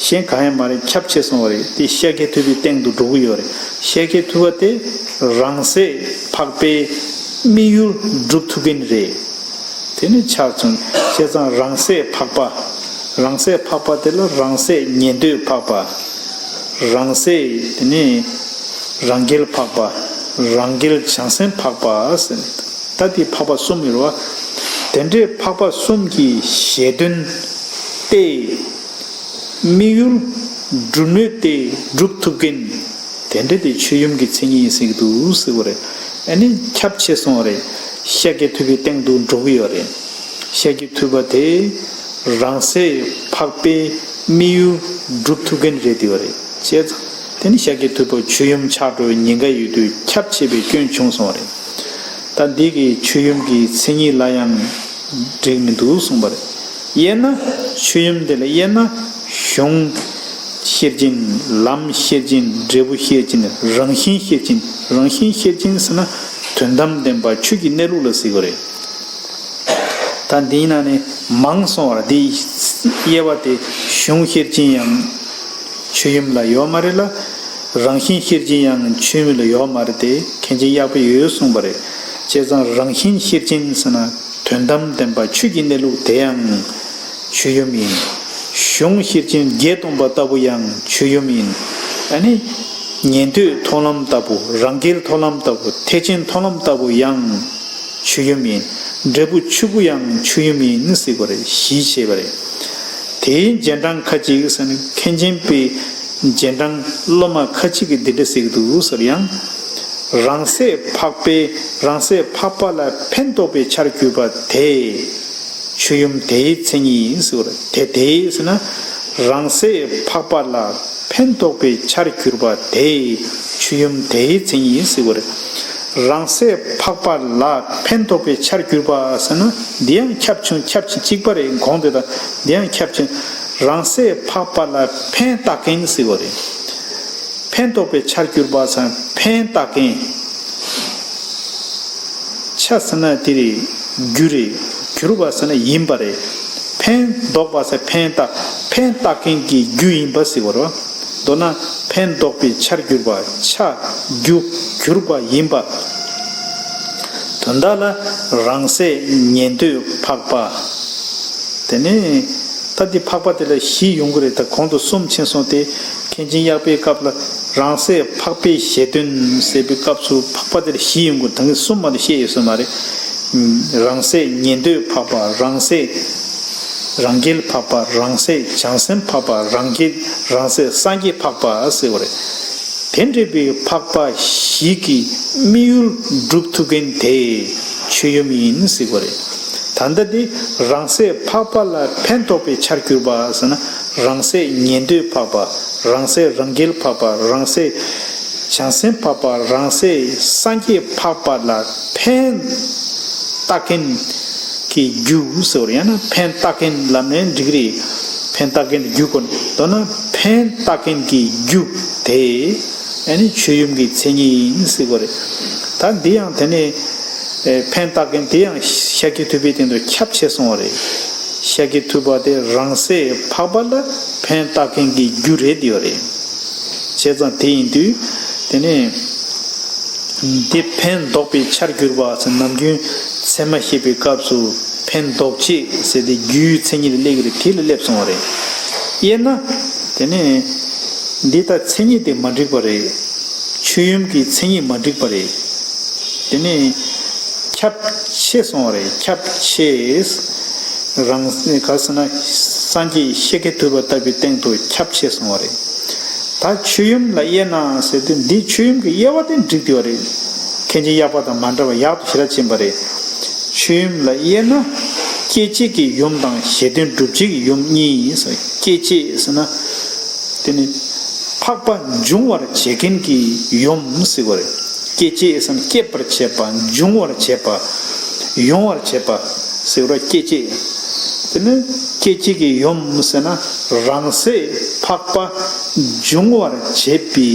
གཞན་གང་ཡང་མ་རེད། ཁྱབ་ཆེ་སོང་བ་རེད། དེ་ཤཱཀྱ་ཐུབ་པའི་སྟེང་དུ་འགྲོ་གི་ཡོད་རེད། ཤཱཀྱ་ཐུབ་པ་དེ་རང་སྲས་འཕགས་པའི་དམིགས་ཡུལ་སྒྲུབ་ཐུབ་མཁན་རེད། དེ་ནི་ཆགས་བྱུང་། བྱས་ཙང་རང་སྲས་འཕགས་པ། རང་སྲས་འཕགས་པ་དེ་ལ་རང་སྲས་ཉན་ཐོས་འཕགས་པ། རང་སྲས་དེ་ནི་རང་རྒྱལ་འཕགས་པ། རང་རྒྱལ་བྱང་སེམས་འཕགས་པ་ཟེར། ད་དེ་འཕགས་པ་གསུམ་ཡོད་རེད་བ། དེ་འདྲའི་འཕགས་པ་གསུམ་གྱི་གཞན་དོན་ཏེ། དམིགས་ཡུལ་སྒྲུབ་ནུས་ཏེ་སྒྲུབ་ཐུབ་མཁན། དེ་འདྲ་དེ་མཆོད་ཡུམ་གྱི་མཚན་ཉིད་ཡིན་ཟེར་གྱི་འདུག་ཟེར་བ་རེད། ཨ་ནི་ཁྱབ་ཆེ་སོང་བ་རེད། ཤཱཀྱ་ཐུབ་པའི་སྟེང་དུ་འགྲོ་གི་ཡོད་རེད། ཤཱཀྱ་ཐུབ་པ་དེ་རང་སྲས་འཕགས་པའི་དམིགས་ཡུལ་སྒྲུབ་ཐུབ་མཁན་རེད་དེ་བ་རེད། བྱས་ཙང་དེ་ནི་ཤཱཀྱ་ཐུབ་པ་མཆོད་ཡུམ་ཆགས་འགྲོ་བའི་ཉེན་ཁ་ཡོད་དུས་ཁྱབ་ཆེ་བའི་སྐྱོན་བྱུང་སོང་བ་རེད། ད་འདི་གི་མཆོད་ཡུམ་གྱི་མཚན་ཉིད་ལ་ཡང་འགྲིག་མི་འདུག་གསུངས་པ་རེད། དབྱེ་ན། མཆོད་ཡུམ་དེ་ལ་དབྱེ་ན། གཞུང་ཤེར་ཕྱིན། ལམ་ཤེར་ཕྱིན། འབྲས་བུ་ཤེར་ཕྱིན། རང་བཞིན་ཤེར་ཕྱིན། རང་བཞིན་ཤེར་ཕྱིན་ཟེར་ན་དོན་དམ་བདེན་པ་ཆོས་ཀྱི་གནས་ལུགས་ལ་ཟེར་གྱི་རེད། ད་འདིའི་ནང་ནས་མང་སོང་བ་རེད། འདིའི་དབྱེ་བ་དེ་གཞུང་ཤེར་ཕྱིན་ཡང་མཆོད་ཡུམ་ལ་ཡོད་མ་རེད་ལ། རང་བཞིན་ཤེར་ཕྱིན་ཡང་མཆོད་ཡུམ་ལ་ཡོད་མ་རེད་དེ། མཁན་ཆེན་གཡག་པས་ཡོད་གསུངས་པ་རེད། བྱས་ཙང་རང་བཞིན་ཤེར་ཕྱིན་ཟེར་ན་དོན་དམ་བདེན་པ་ཆོས་ཀྱི་གནས་ལུགས་དེ་ཡང་མཆོད་ཡུམ་ཡིན། གཞུང་ཤེར་ཕྱིན་བརྒྱད་སྟོང་པ་ལྟ་བུ་ཡང་མཆོད་ཡུམ་ཡིན། ཨ་ནི་ཉན་ཐོས་མཐོང་ལམ་ལྟ་བུ། རང་རྒྱལ་མཐོང་ལམ་ལྟ་བུ། ཐེག་ཆེན་མཐོང་ལམ་ལྟ་བུ་ཡང་མཆོད་ཡུམ་ཡིན། འབྲས་བུ་ཆོས་སྐུ་ཡང་མཆོད་ཡུམ་ཡིན་ཟེར་བ་རེད། བཞི་བྱས་པ་རེད། དེའི་རྗེས་འབྲང་ཁ་ཅིག་ཟེར་ན། མཁན་ཆེན་པའི་རྗེས་འབྲང་སློབ་མ་ཁ་ཅིག་གིས་འདི་འདྲ་ཟེར་གྱི་འདུག་ཟེར། ཡང་རང་སྲས་འཕགས་པའི། རང་སྲས་འཕགས་པ་ལ་ཕན་འདོགས་པའི་ཆར་གྱུར་པ་དེ་མཆོད་ཡུམ་དེའི་མཚན་ཉིད་ཡིན་ཟེར་བ་རེད། དེ་དེའི་ཟེར་ན། རང་སྲས་འཕགས་པ་ལ་ཕན་འདོགས་པའི་ཆར་གྱུར་པ་དེ་མཆོད་ཡུམ་དེའི་མཚན་ཉིད་ཡིན་ཟེར་བ་རེད། རང་སྲས་འཕགས་པ་ལ་ཕན་འདོགས་པའི་ཆར་གྱུར་པ་ཟེར་ན། འདི་ཡང་ཁྱབ་ཆུང་ཁྱབ་ཆེ་གཅིག་པ་རེད། གོང་དེ་དང་འདི་ཡང་ཁྱབ་ཆེ། རང་སྲས་འཕགས་པ་ལ་ཕན་བཏགས་མཁན་ཟེར་བ་རེད། ཕན་འདོགས་པའི་ཆར་གྱུར་པ་ཟེར་ན་ཕན་བཏགས་མཁན། ཆ་ཟེར་ན་དེ་རེད། རྒྱུ་རེད། གྱུར་པ་ཟེར་ན་ཡིན་པ་རེད། ཕན་འདོགས་པ་ཟེར་ཕན་བཏགས། ཕན་བཏགས་མཁན་གྱི་རྒྱུ་ཡིན་པ་ཟེར་བ་རེད། མདོར་ན་ཕན་འདོགས་པའི་ཆར་གྱུར་པ། ཆ་རྒྱུ་གྱུར་པ་ཡིན་པ། དོན་དག་ལ་རང་སྲས་ཉན་ཐོས་འཕགས་པ། དེ་ནས་ད་འདི་འཕགས་པ་དེ་ལ་བཞི་ཡོང་གི་རེད། ད་གོང་དུ་གསུམ་ཕྱིན་སོང་སྟེ། མཁན་ཆེན་གཡག་པའི་སྐབས་ལ་རང་སྲས་འཕགས་པའི་གཞན་དོན་ཟེར་བའི་སྐབས་སུ་འཕགས་པ་དེ་ལ་བཞི་ཡོང་གི་རེད། ད་གིན་གསུམ་མ་གཏོགས་བཤད་ཡོད་ས་མ་རེད། རང་སྲས་ཉན་ཐོས་འཕགས་པ། རང་སྲས་རང་རྒྱལ་འཕགས་པ། རང་སྲས་བྱང་སེམས་འཕགས་པ། རང་རྒྱལ། རང་སྲས་སངས་རྒྱས་འཕགས་པ་ཟེར་བ་རེད། དེ་འདྲ་བའི་འཕགས་པ་བཞི་གི་དམིགས་ཡུལ་སྒྲུབ་ཐུབ་མཁན་དེ་མཆོད་ཡུམ་ཡིན་ཟེར་བ་རེད། ད་ལྟ་འདི་རང་སྲས་འཕགས་པ་ལ་ཕན་འདོགས་པའི་ཆར་གྱུར་པ་ཟེར་ན། རང་སྲས་ཉན་ཐོས་འཕགས་པ། རང་སྲས་རང་རྒྱལ་འཕགས་པ། རང་སྲས་བྱང་སེམས་འཕགས་པ། རང་སྲས་སངས་རྒྱས་འཕགས་པ་ལ་ཕན་བཏགས་མཁན་གྱི་རྒྱུ་ཟེར་བ་རེད། ཡང་ན་ཕན་བཏགས་མཁན་ལབ་ནའི་འགྲིག་རེད། ཕན་བཏགས་མཁན་གྱི་རྒྱུ་ཁོ་ན། མདོར་ན་ཕན་བཏགས་མཁན་གྱི་རྒྱུ་དེ་ཨ་ནི་མཆོད་ཡུམ་གྱི་མཚན་ཉིད་ཡིན་ཟེར་བ་རེད། ད་འདི་ཡང་དེ་ནས་ ཕན་བཏགས་མཁན་དེ་ཡང་ཤཱཀྱ་ཐུབ་པའི་སྟེང་དུ་ཁྱབ་ཆེ་སོང་བ་རེད། ཤཱཀྱ་ཐུབ་པ་དེ་རང་སའི་འཕགས་པ་ལ་ཕན་བཏགས་མཁན་གྱི་རྒྱུ་རེད་ཡོད་རེད། བྱས་ཙང་དེ་ཡིན་དུས་དེ་ནས་འདི་ཕན་འདོགས་པའི་ཆར་གྱུར་པ་ཟེར། ནམ་རྒྱུན་ཚད་མ་བཤད་པའི་སྐབས་སུ་ཕན་འདོགས་བྱེད་ཟེར་ཏེ་རྒྱུའི་མཚན་ཉིད་ལ་སླེབས་ཀྱི་རེད། དེ་ལ་སླེབས་སོང་བ་རེད། དབྱེ་ན་དེ་ནས་འདི་ལྟར་མཚན་ཉིད་དེ་མ་འགྲིག་པ་རེད། ཆོས་ཡུམ་གྱི་མཚན་ཉིད་མ་འགྲིག་པ་རེད། དེ་ནས་ཁྱབ་ཆེ་སོང་བ་རེད། ཁྱབ་ཆེ། རང་ག་ཟེར་ན་སངས་རྒྱས་ཤཱཀྱ་ཐུབ་པ་ལྟ་བུའི་སྟེང་དུ་ཁྱབ་ཆེ་སོང་བ་རེད། ད་ཆོས་ཡུམ་ལ་དབྱེ་ན་ཟེར་དུས་འདི་ཆོས་ཡུམ་གྱི་དབྱེ་བ་དེ་འགྲིག་ཡོད་རེད། མཁན་ཆེན་གཡག་པ་དང་མ་འདྲ་བ་ཡག་ཏུ་ཞེ་དྲག་ཕྱིན་པ་རེད། ཆོས་ཡུམ་ལ་དབྱེ་ན་སྐྱེད་བྱེད་ཀྱི་ཡུམ་དང་གཞལ་དོན་སྒྲུབ་བྱེད་ཀྱི་ཡུམ་གཉིས་ཟེར། སྐྱེད་བྱེད་ཟེར་ན་དེ་ནི་འཕགས་པ་འབྱུང་བར་བྱེད་མཁན་གྱི་ཡུམ་ཟེར་བ་རེད། སྐྱེད་བྱེད་ཟེར་ན་སྐྱེད་པར་བྱེད་པ། འབྱུང་བར་བྱེད་པ། ཡོང་བར་བྱེད་པ་ཟེར་བ་སྐྱེད་བྱེད། དེ་ནི་སྐྱེད་བྱེད་ཀྱི་ཡུམ་ཟེར་ན་རང་སའི་འཕགས་པ་འབྱུང་བར་བྱེད་པའི་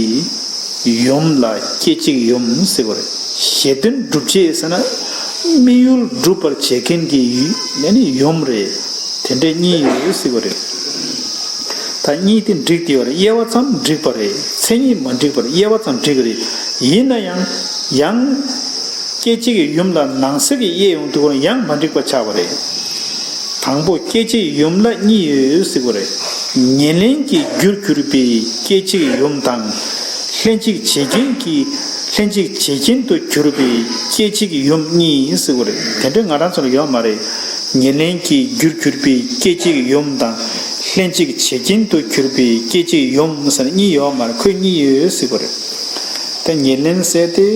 ཡུམ་ལ་སྐྱེད་བྱེད་ཀྱི་ཡུམ་ཟེར་བ་རེད། གཞལ་དོན་སྒྲུབ་བྱེད་ཟེར་ན་དམིགས་ཡུལ་སྒྲུབ་པར་བྱེད་མཁན་གྱི་ཡུ་ནི་ཡུམ་རེད། དེ་འདྲའི་གཉིས་ཡོད་ཟེར་བ་རེད། ད་གཉིས་དེ་འགྲིག་དེ་ཡོད་རེད། དབྱེ་བ་ཙམ་འགྲིག་པ་རེད། མཚན་ཉིད་མ་འགྲིག་པ་རེད། དབྱེ་བ་ཙམ་འགྲིག་གི་རེད། ཡིན་ན་ཡང་ཡང་སྐྱེད་བྱེད་ཀྱི་ཡུམ་ལ་ནང་གསེས་ཀྱི་དབྱེ་ཡོང་དུས་ཡང་མ་འགྲིག་པ་ཆགས་པ་རེད། དང་པོ་སྐྱེད་བྱེད་ཀྱི་ཡུམ་ལ་གཉིས་ཡོད་ཟེར་བ་རེད། ཉེར་ལེན་གྱི་རྒྱུར་གྱུར་པའི་སྐྱེད་བྱེད་ཀྱི་ཡུམ་དང་། ལྷན་ཅིག་བྱེད་རྐྱེན་གྱི་ལྷན་ཅིག་བྱེད་རྐྱེན་དུ་གྱུར་པའི་སྐྱེད་བྱེད་ཀྱི་ཡུམ་གཉིས་ཟེར་བ་རེད། དེ་འདྲ་ང་རང་ཚོ་ལ་ཡོད་མ་རེད། ཉེར་ལེན་གྱི་རྒྱུར་གྱུར་པའི་སྐྱེད་བྱེད་ཀྱི་ཡུམ་དང་། ལྷན་ཅིག་བྱེད་རྐྱེན་དུ་གྱུར་པའི་སྐྱེད་བྱེད་ཀྱི་ཡུམ་ཟེར་ན་གཉིས་ཡོད་མ་རེད། ཁོས་གཉིས་ཡོད་ཟེར་བ་རེད། ད་ཉེར་ལེན་ཟེར་ཏེ།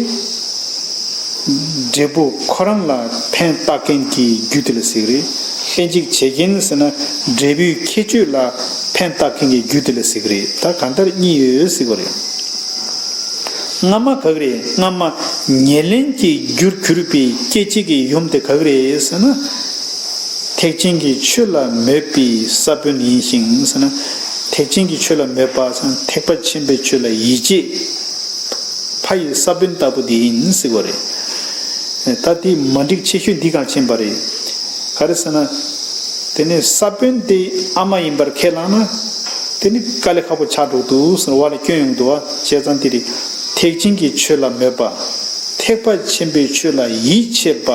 འབྲས་བུ་ཁོ་རང་ལ་ཕན་བཏགས་མཁན་གྱི་རྒྱུ་དེ་ལ་ཟེར་གི་རེད། ལྷན་ཅིག་བྱེད་རྐྱེན་ཟེར་ན་འབྲས་བུའི་ཁྱད་ཆོས་ལ་ཕན་བཏགས་མཁན་གྱི་རྒྱུ་དེ་ལ་ཟེར་གི་རེད། ད་གང་ལྟར་གཉིས་ཡོད་ཟེར་གི་རེད། སྔ་མ་ག་གི་རེད། སྔ་མ་ཉེར་ལེན་གྱི་རྒྱུར་གྱུར་པའི་སྐྱེད་བྱེད་ཀྱི་ཡུམ་དེ་ག་གི་རེད་ཟེར་ན། ཐེག་ཆེན་གྱི་ཆོས་ལ་མོས་པའི་ས་བོན་ཡིན་ཞིང་ཟེར་ན། ཐེག་ཆེན་གྱི་ཆོས་ལ་མོས་པ་ཟེར་ན་ཐེག་པ་ཆེན་པོའི་ཆོས་ལ་ཡིད་ཆེས། ཕ་ཡི་ས་བོན་ལྟ་བུ་དེ་ཡིན་ཟེར་བ་རེད། ད་དེ་མ་འགྲིག་ཆེ་ཤོས་འདི་གང་ཕྱིན་པ་རེད། ག་རེ་ཟེར་ན། དེ་ནས་ས་བོན་དེ་ཨ་མ་ཡིན་པར་ཁས་བླངས་ན། དེ་ནི་དཀའ་ལས་ཁག་པོ་ཆགས་འགྲོ་འདུག་ཟེར་བ་ལ་སྐྱོན་ཡོང་འདུག་བ། བྱས་ཙང་དེ་རེད། ཐེག་ཆེན་གྱི་ཆོས་ལ་མོས་པ། ཐེག་པ་ཆེན་པོའི་ཆོས་ལ་ཡིད་ཆེས་པ།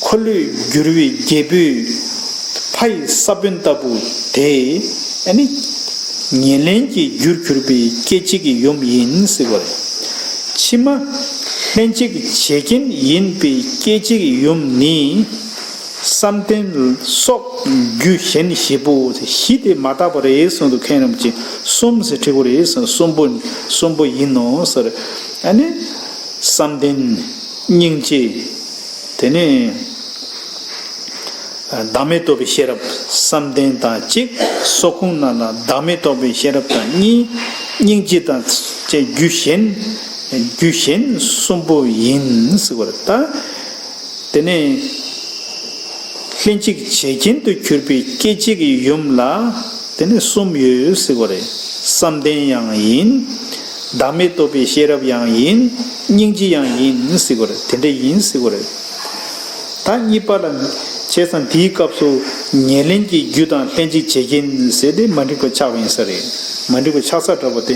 འཁོར་ལོས་སྒྱུར་བའི་རྒྱལ་པོའི་ཕ་ཡི་ས་བོན་ལྟ་བུ་དེ་ཨ་ནི་ཉེར་ལེན་གྱི་རྒྱུར་གྱུར་པའི་སྐྱེད་བྱེད་ཀྱི་ཡུམ་ཡིན་ཟེར་བ་རེད། ཕྱི་མ་ལྷན་ཅིག་བྱེད་རྐྱེན་ཡིན་པའི་སྐྱེད་བྱེད་ཀྱི་ཡུམ་ནི། བསམ་གཏན་སོགས་རྒྱུ་གཞན་བཞི་པོ། བཞི་དེ་མ་དག་པ་རེད་གསུངས་འདུག་མཁན་རིན་པོ་ཆེ། གསུམ་ཟེར་བྲིས་པ་རེད་གསུངས། གསུམ་པོ་གསུམ་པོ་ཡིན་ནོ་ཟེར། ཨ་ནི་བསམ་གཏན་སྙིང་རྗེ། དེ་ནས་བདག་མེད་རྟོགས་པའི་ཤེས་རབ། བསམ་གཏན་དང་གཅིག་སོགས་ཁུངས་རྣམས་ལ་བདག་མེད་རྟོགས་པའི་ཤེས་རབ་དང་གཉིས། སྙིང་རྗེ་དང་བཅས་རྒྱུ་གཞན། རྒྱུ་གཞན་གསུམ་པོ་ཡིན་ཟེར་བ་རེད་ད། དེ་ནས་ལྷན་ཅིག་བྱེད་རྐྱེན་དུ་གྱུར་པའི་སྐྱེད་བྱེད་ཀྱི་ཡུམ་ལ་དེ་ནས་གསུམ་ཡོད་ཟེར་བ་རེད། བསམ་གཏན་ཡང་ཡིན། བདག་མེད་རྟོགས་པའི་ཤེས་རབ་ཡང་ཡིན། སྙིང་རྗེ་ཡང་ཡིན་ཟེར་བ་རེད། དེ་འདྲ་ཡིན་ཟེར་བ་རེད། ད་གཉིས་པ་ལ་བྱས་ཙང་དེའི་སྐབས་སུ་ཉེར་ལེན་གྱི་རྒྱུ་དང་ལྷན་ཅིག་བྱེད་རྐྱེན་ཟེར་ཏེ་མ་འགྲིག་པ་ཆགས་པ་ཡིན་ས་རེད། མ་འགྲིག་པ་ཆགས་ས་འདྲ་པོ་དེ།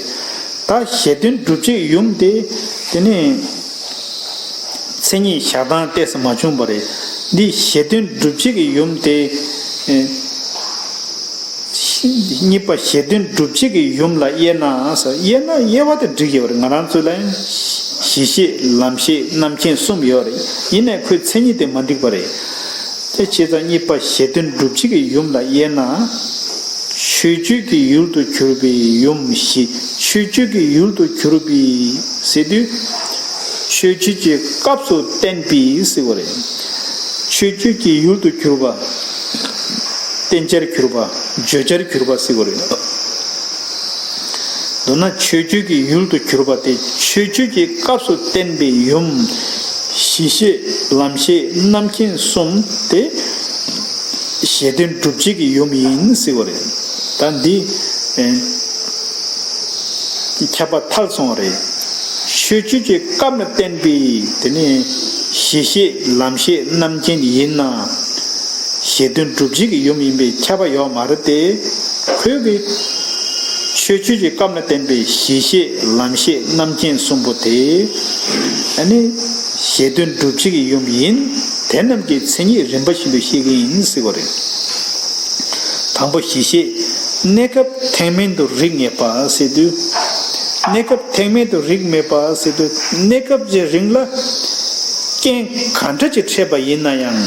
ད་གཞལ་དོན་སྒྲུབ་བྱེད་ཡུམ་དེ་དེ་ནས། མཚན་ཉིད་བཞག་སྟངས་ཏོག་ཙམ་མ་བྱུང་བ་རེད། འདི་གཞལ་དོན་སྒྲུབ་བྱེད་ཀྱི་ཡུམ་དེ། ཨེ། གཉིས་པ་གཞལ་དོན་སྒྲུབ་བྱེད་ཀྱི་ཡུམ་ལ་དབྱེ་ན་ཟེར། དབྱེ་ན་དབྱེ་བ་དེ་འགྲིག་ཡོད་རེད། ང་རང་ཚོ་ལ་ཡང་གཞི་ཤེས་ལམ་ཤེས་རྣམ་མཁྱེན་གསུམ་ཡོད་རེད། ཡིན་ནའི་ཁོའི་མཚན་ཉིད་དེ་མ་འགྲིག་པ་རེད། དེ་བྱས་ཙང་གཉིས་པ་གཞལ་དོན་སྒྲུབ་བྱེད་ཀྱི་ཡུམ་ལ་དབྱེ་ན། མཆོད་བརྗོད་ཀྱི་ཡུལ་དུ་གྱུར་པའི་ཡུམ་བཞི། མཆོད་བརྗོད་ཀྱི་ཡུལ་དུ་གྱུར་པའི་ཟེར་དུས། མཆོད་བརྗོད་ཀྱི་སྐབས་སུ་བསྟན་པའི་ཟེར་བ་རེད། མཆོད་བརྗོད་ཀྱི་ཡུལ་དུ་གྱུར་པ། བསྟན་བྱར་གྱུར་པ། བརྗོད་བྱར་གྱུར་པ་ཟེར་བ་རེད། མདོར་ན་མཆོད་བརྗོད་ཀྱི་ཡུལ་དུ་གྱུར་པ་དེ་མཆོད་བརྗོད་ཀྱི་སྐབས་སུ་བསྟན་པའི་ཡུམ། གཞི་ཤེས་ལམ་ཤེས་རྣམ་མཁྱེན་གསུམ་དེ་གཞལ་དོན་སྒྲུབ་བྱེད་ཀྱི་ཡུམ་ཡིན་ཟེར་བ་རེད། ད་འདི་ཨེ་ཁྱབ་པ་ཐལ་སོང་བ་རེད། མཆོད་བརྗོད་ཀྱི་སྐབས་ལ་བསྟན་པའི་དེ་ནས་ གཞི་ཤེས་ལམ་ཤེས་རྣམ་མཁྱེན་ཡིན་ན། གཞི་དོན་སྒྲུབ་བྱེད་ཀྱི་ཡུམ་ཡིན་པས་ཁྱབ་པ་ཡོད་མ་རེད་དེ། ཁོས་ཀྱི་ཆོས་སྤྱོད་ཀྱི་སྐབས་ལ་བསྟན་པའི་གཞི་ཤེས་ལམ་ཤེས་རྣམ་མཁྱེན་གསུམ་པོ་དེ། ཨ་ནི་གཞི་དོན་སྒྲུབ་བྱེད་ཀྱི་ཡུམ་ཡིན། དེ་རྣམས་ཀྱི་མཚན་ཉིད་རིམ་པ་བཞིན་དུ་བཤད་ཀྱི་ཡིན་ཟེར་བ་རེད། དང་པོ་གཞི་ཤེས། གནས་སྐབས་ཐེག་དམན་དུ་རིགས་ངེས་པ་ཟེར་དུས། གནས་སྐབས་ཐེག་དམན་དུ་རིགས་ངེས་པ་ཟེར་དུས་གནས་སྐབས་ཀྱི་རིང་ལ་རྐྱེན་ག་འདྲ་ཅིག་འཕྲད་པ་ཡིན་ན་ཡང་།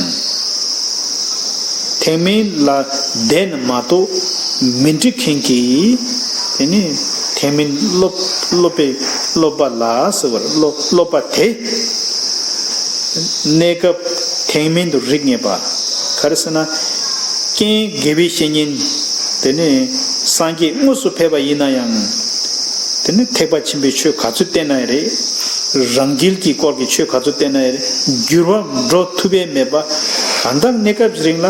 ཐེག་དམན་ལ་བསྡད་ན་མ་གཏོགས་མི་འགྲིག་མཁན་གྱི། དེ་ནི་ཐེག་དམན་སློབ་སློབ་པའི་སློབ་པ་ལ་ཟེར་བར་སློབ་སློབ་པ་དེ། གནས་སྐབས་ཐེག་དམན་དུ་རིགས་ངེས་པ། ག་རེ་ཟེར་ན། རྐྱེན་དགེ་བའི་བཤེས་གཉེན། དེ་ནི་སངས་རྒྱས་དངོས་སུ་ཕེབས་པ་ཡིན་ན་ཡང་། དེ་ནི་ཐེག་པ་ཆེན་པོའི་ཆོས་ག་ཚོད་བསྟན་ན་ཡང་རེད། རང་རྒྱལ་གྱི་སྐོར་གྱི་ཆོས་ག་ཚོད་བསྟན་ན་ཡང་རེད། འགྱུར་བ་འགྲོ་ཐུབ་པའི་མེད་པ། གང་ལྟར་གནས་སྐབས་རིང་ལ་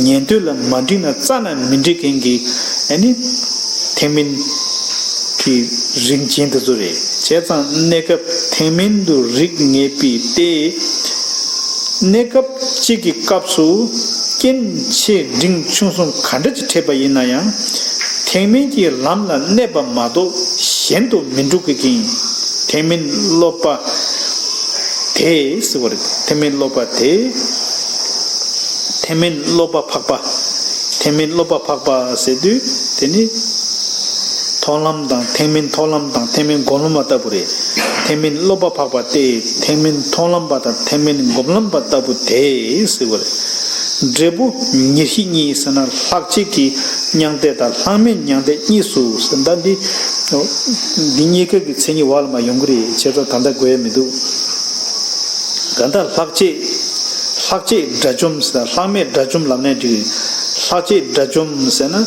ཉན་ཐོས་ལ་མ་འགྲིག་ན་རྩ་ནས་མི་འགྲིག་མཁན་གྱི། ཨ་ནི་ཐེག་དམན་གྱི་རིགས་ཅན་དེ་ཚོ་རེད། བྱས་ཙང་གནས་སྐབས་ཐེག་དམན་དུ་རིགས་ངེས་པའི་སྟེ། གནས་སྐབས་གཅིག་གི་སྐབས་སུ་རྐྱེན་ཆེ་འབྲིང་ཆུང་གསུམ་ག་འདྲ་ཅིག་འཕྲད་པ་ཡིན་ན་ཡང་། ཐེག་དམན་གྱི་ལམ་ལ་གནས་པ་མ་གཏོགས་གཞན་དུ་མི་འགྲོ་གི་རྐྱེན། ཐེག་དམན་སློབ་པ་དེ་ཟེར་བ་རེད། ཐེག་དམན་སློབ་པ་དེ། ཐེག་དམན་སློབ་པ་འཕགས་པ། ཐེག་དམན་སློབ་པ་འཕགས་པ་ཟེར་དུས་དེ་ནི། མཐོང་ལམ་དང་ཐེག་དམན་མཐོང་ལམ་དང་ཐེག་དམན་སྒོམ་ལམ་པ་ལྟ་བུ་རེད། ཐེག་དམན་སློབ་པ་འཕགས་པ་སྟེ་ཐེག་དམན་མཐོང་ལམ་པ་དང་ཐེག་དམན་སྒོམ་ལམ་པ་ལྟ་བུ་དེ་ཟེར་བ་རེད། འབྲས་བུ་ཉེར་ཞི་གཉིས་ཟེར་ན་ལྷག་བཅས་ཀྱི་མྱང་འདས་དང་ལྷག་མེད་མྱང་འདས་གཉིས་སུ་ཟེར། ད་འདི། འདི་གཉིས་ཀ་གི་མཚན་ཉིད་བར་ལ་མ་ཡོང་གི་རེད། བྱས་ཙང་ད་ལྟ་དགོས་ཡ་མི་འདུག་གང་ལྟར་ལྷག་བཅས། ལྷག་བཅས་དགྲ་བཅོམ་ཟེར་ན་ལྷག་མེད་དགྲ་བཅོམ་ལབ་ནའི་འགྲིག་ལྷག་བཅས་དགྲ་བཅོམ་ཟེར་ན།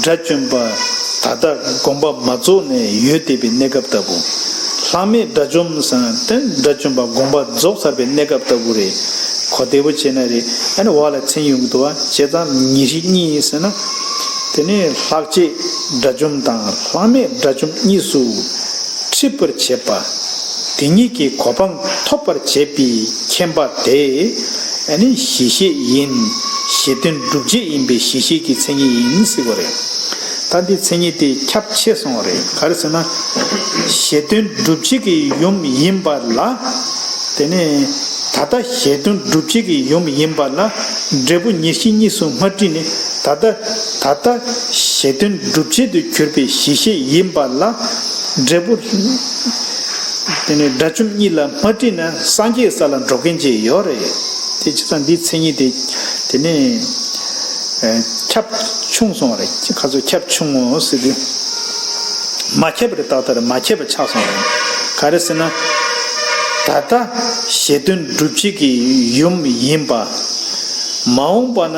དགྲ་བཅོམ་པ་ད་ལྟ་གོམས་པ་མ་རྫོགས་ནས་ཡོད་བསྡད་པའི་གནས་སྐབས་ལྟ་བུ། ལྷག་མེད་དགྲ་བཅོམ་ཟེར་ན་དེ་དགྲ་བཅོམ་པ་གོམས་པ་རྫོགས་ཚར་བའི་གནས་སྐབས་ལྟ་བུ་རེད། གོ་བདེ་པོ་བྱས་ན་རེད། ཨ་ནི་བར་ལ་མཚན་ཡོང་གི་འདུག་བ། བྱས་ཙང་ཉེར་ཞི་གཉིས་ཟེར་ན། དེ་ནི་ལྷག་བཅས་དགྲ་བཅོམ་དང་ལྷག་མེད་དགྲ་བཅོམ་གཉིས་སུ་འཁྲིད་པར་བྱེད་པ། དེ་ཉིད་ཀྱི་གོ་འཕང་ཐོབ་པར་བྱེད་པའི་མཁྱེན་པ་དེ། ཨ་ནི་གཞི་ཤེས་ཡིན། གཞི་དོན་སྒྲུབ་བྱེད་ཡིན་པའི་གཞི་ཤེས་ཀྱི་མཚན་ཉིད་ཡིན་ཟེར་བ་རེད། ད་འདི་མཚན་ཉིད་དེ་ཁྱབ་ཆེ་སོང་བ་རེད། ག་རེ་ཟེར་ན། གཞི་དོན་སྒྲུབ་བྱེད་ཀྱི་ཡུམ་ཡིན་པ་ལ། དེ་ནས་ད་ལྟ་གཞི་དོན་སྒྲུབ་བྱེད་ཀྱི་ཡུམ་ཡིན་པ་ལ་འབྲས་བུ་ཉེར་ཞི་གཉིས་སུ་མ་དཀྲིས་ནས་ད་ལྟ་ད་ལྟ་གཞི་དོན་སྒྲུབ་བྱེད་དུ་གྱུར་པའི་གཞི་ཤེས་ཡིན་པ་ལ་འབྲས་བུ། དེ་ནས་དགྲ་བཅོམ་གཉིས་ལ་མ་དཀྲིས་ན་སངས་རྒྱས་ས་ལ་འགྲོ་མཁན་ཅིག་ཡོད་རེད། དེ་བྱས་ཙང་འདིའི་མཚན་ཉིད་དེ་དེ་ནས་ཁྱབ་ཆུང་སོང་བ་རེད། ཁ་ཚོ་ཁྱབ་ཆུང་ངོ་ཟེར་དུས། མ་ཁྱབ་པ་རེད། ཏག་ཏག་རེད། མ་ཁྱབ་པ་ཆགས་སོང་རེད། ག་རེ་ཟེར་ན། ད་ལྟ་གཞི་དོན་སྒྲུབ་བྱེད་ཀྱི་ཡུམ་ཡིན་པ། མ་འོངས་པ་ན་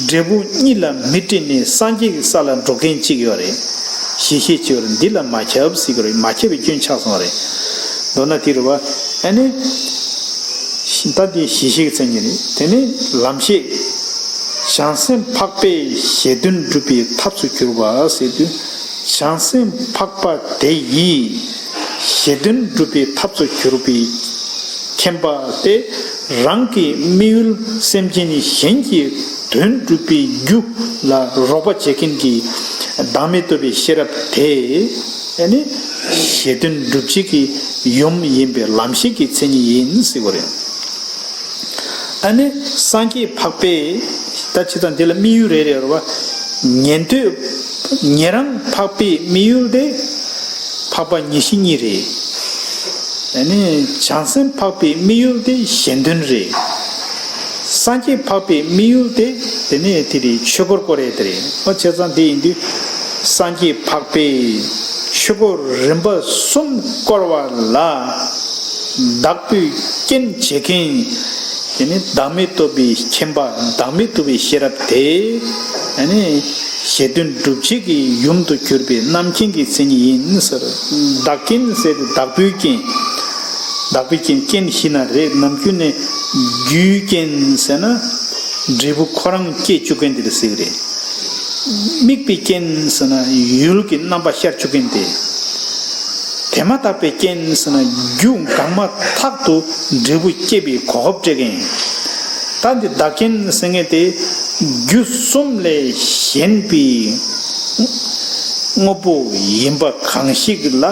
འབྲས་བུ་གཉིས་ལ་མི་དཀྲིས་ནས་སངས་རྒྱས་ཀྱི་ས་ལ་འགྲོ་མཁན་གཅིག་ཡོད་རེད། གཞི་ཤེས་གཅིག་ཡོད་རེད། འདི་ལ་མ་ཁྱབ་ཟེར་གྱི་རེད། མ་ཁྱབ་པའི་སྐྱོན་ཆགས་སོང་རེད། མདོར་ན་དེ་རེད་བ། ཨ་ནི། ད་འདི་གཞི་ཤེས་ཀྱི་མཚན་ཉིད་རེད། དེ་ནི་ལམ་ཤེས། བྱང་སེམས་འཕགས་པས་གཞི་དོན་སྒྲུབ་པའི་ཐབས་སུ་གྱུར་པ་ཟེར་དུས། བྱང་སེམས་འཕགས་པ་དེ་ཡིས་གཞི་དོན་སྒྲུབ་པའི་ཐབས་སུ་གྱུར་པའི་མཁྱེན་པ་སྟེ། རང་གི་དམིགས་ཡུལ་སེམས་ཅན་གཞན་གྱི་དོན་སྒྲུབ་པའི་རྒྱུ་ལ་རོགས་པ་བྱེད་མཁན་གྱི་བདག་མེད་རྟོགས་པའི་ཤེས་རབ་དེ། ཨ་ནི་གཞི་དོན་སྒྲུབ་བྱེད་ཀྱི་ཡུམ་ཡིན་པའི་ལམ་ཤེས་ཀྱི་མཚན་ཉིད་ཡིན་ཟེར་བ་རེད། ཨ་ནི་སངས་རྒྱས་འཕགས་པས། ད་ཅི་ཙམ་འདི་ལ་དམིགས་ཡུལ་རེ་རེ་ཡོད་རེད་བ། ཉན་ཐོས། ཉན་རང་འཕགས་པའི་དམིགས་ཡུལ་དེ། འཕགས་པ་ཉེར་ཞི་གཉིས་རེད། ཨ་ནི་བྱང་སེམས་འཕགས་པའི་དམིགས་ཡུལ་དེ་གཞན་དོན་རེད། སངས་རྒྱས་འཕགས་པའི་དམིགས་ཡུལ་དེ་དེ་ནས་དེ་རེད། ཆོས་འཁོར་བསྐོར་ཡས་དེ་རེད། འོ་བྱས་ཙང་དེ་ཡིན་དུས། སངས་རྒྱས་འཕགས་པས་ཆོས་འཁོར་རིམ་པ་གསུམ་བསྐོར་བ་ལ། བདག་པོས་རྐྱེན་བྱེད་མཁན། དེ་ནི་བདག་མེད་རྟོགས་པའི་མཁྱེན་པ། བདག་མེད་རྟོགས་པའི་ཤེས་རབ་དེ། ཨ་ནི་གཞི་དོན་སྒྲུབ་བྱེད་ཀྱི་ཡུམ་དུ་གྱུར་པའི་རྣམ་མཁྱེན་གྱི་མཚན་ཉིད་ཡིན་ཟེར། བདག་རྐྱེན་ཟེར་ཏེ་བདག་པོའི་རྐྱེན། བདག་པོའི་རྐྱེན། རྐྱེན་བཞི་ན་རེ་ནམ་རྒྱུན་ནས་རྒྱུའི་རྐྱེན་ཟེར་ན། འབྲས་བུ་ཁོ་རང་སྐྱེད་བཅུག་མཁན་དེ་ལ་ཟེར་གི་རེད། དམིགས་པའི་རྐྱེན་ཟེར་ན་ཡུལ་གྱི་རྣམ་པ་ཤར་བཅུག་མཁན་དེ། དེ་མ་ཐག་པའི་རྐྱེན་ཟེར་ན་རྒྱུ་འགགས་མ་ཐག་ཏུ་འབྲས་བུ་སྐྱེད་པའི་གོ་སྐབས་སྤྲད་མཁན། ད་འདི་བདག་རྐྱེན་ཟེར་མཁན་དེ་རྒྱུ་གསུམ་ལས་གཞན་པའི་དངོས་པོ་ཡིན་པ་གང་ཞིག་ལ་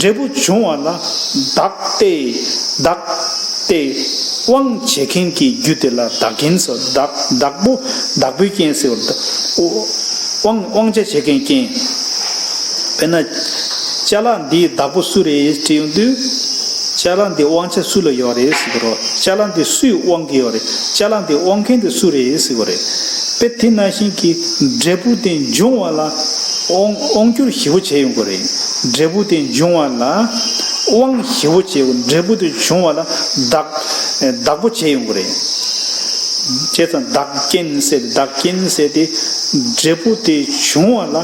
འབྲས་བུ་འབྱུང་བ་ལ་བདག་སྟེ་བདག་སྟེ་དབང་བྱེད་མཁན་གྱི་རྒྱུ་དེ་ལ་བདག་རྐྱེན་ཟེར། བདག་བདག་པོ་བདག་པོའི་རྐྱེན་ཟེར་བ་དང་། དབང་དབང་བྱ་བྱེད་མཁན་རྐྱེན། དཔེར་ན། ཅ་ལག་འདིའི་བདག་པོ་སུ་རེད་དྲིས་ཡོང་དུས། ཅ་ལག་འདི་དབང་ཆ་སུ་ལ་ཡོད་རེད་ཟེར་གི་རེད། ཅ་ལག་འདི་སུས་དབང་གི་ཡོད་རེད། ཅ་ལག་འདི་དབང་མཁན་དེ་སུ་རེད་ཟེར་གི་རེད། དཔེ་དེ་ནང་བཞིན་གྱི་འབྲས་བུ་དེ་འབྱུང་བ་ལ་དབང་དབང་སྒྱུར་ཞེ་པོ་བྱས་ཡོང་གི་རེད། འབྲས་བུ་དེ་འབྱུང་བ་ལ་དབང་ཞེ་པོ་བྱས། འབྲས་བུ་དེ་འབྱུང་བ་ལ་བདག་བདག་པོ་བྱས་ཡོང་གི་རེད། བྱས་ཙང་བདག་རྐྱེན་ཟེར། བདག་རྐྱེན་ཟེར་དེ་འབྲས་བུ་དེ་འབྱུང་བ་ལ་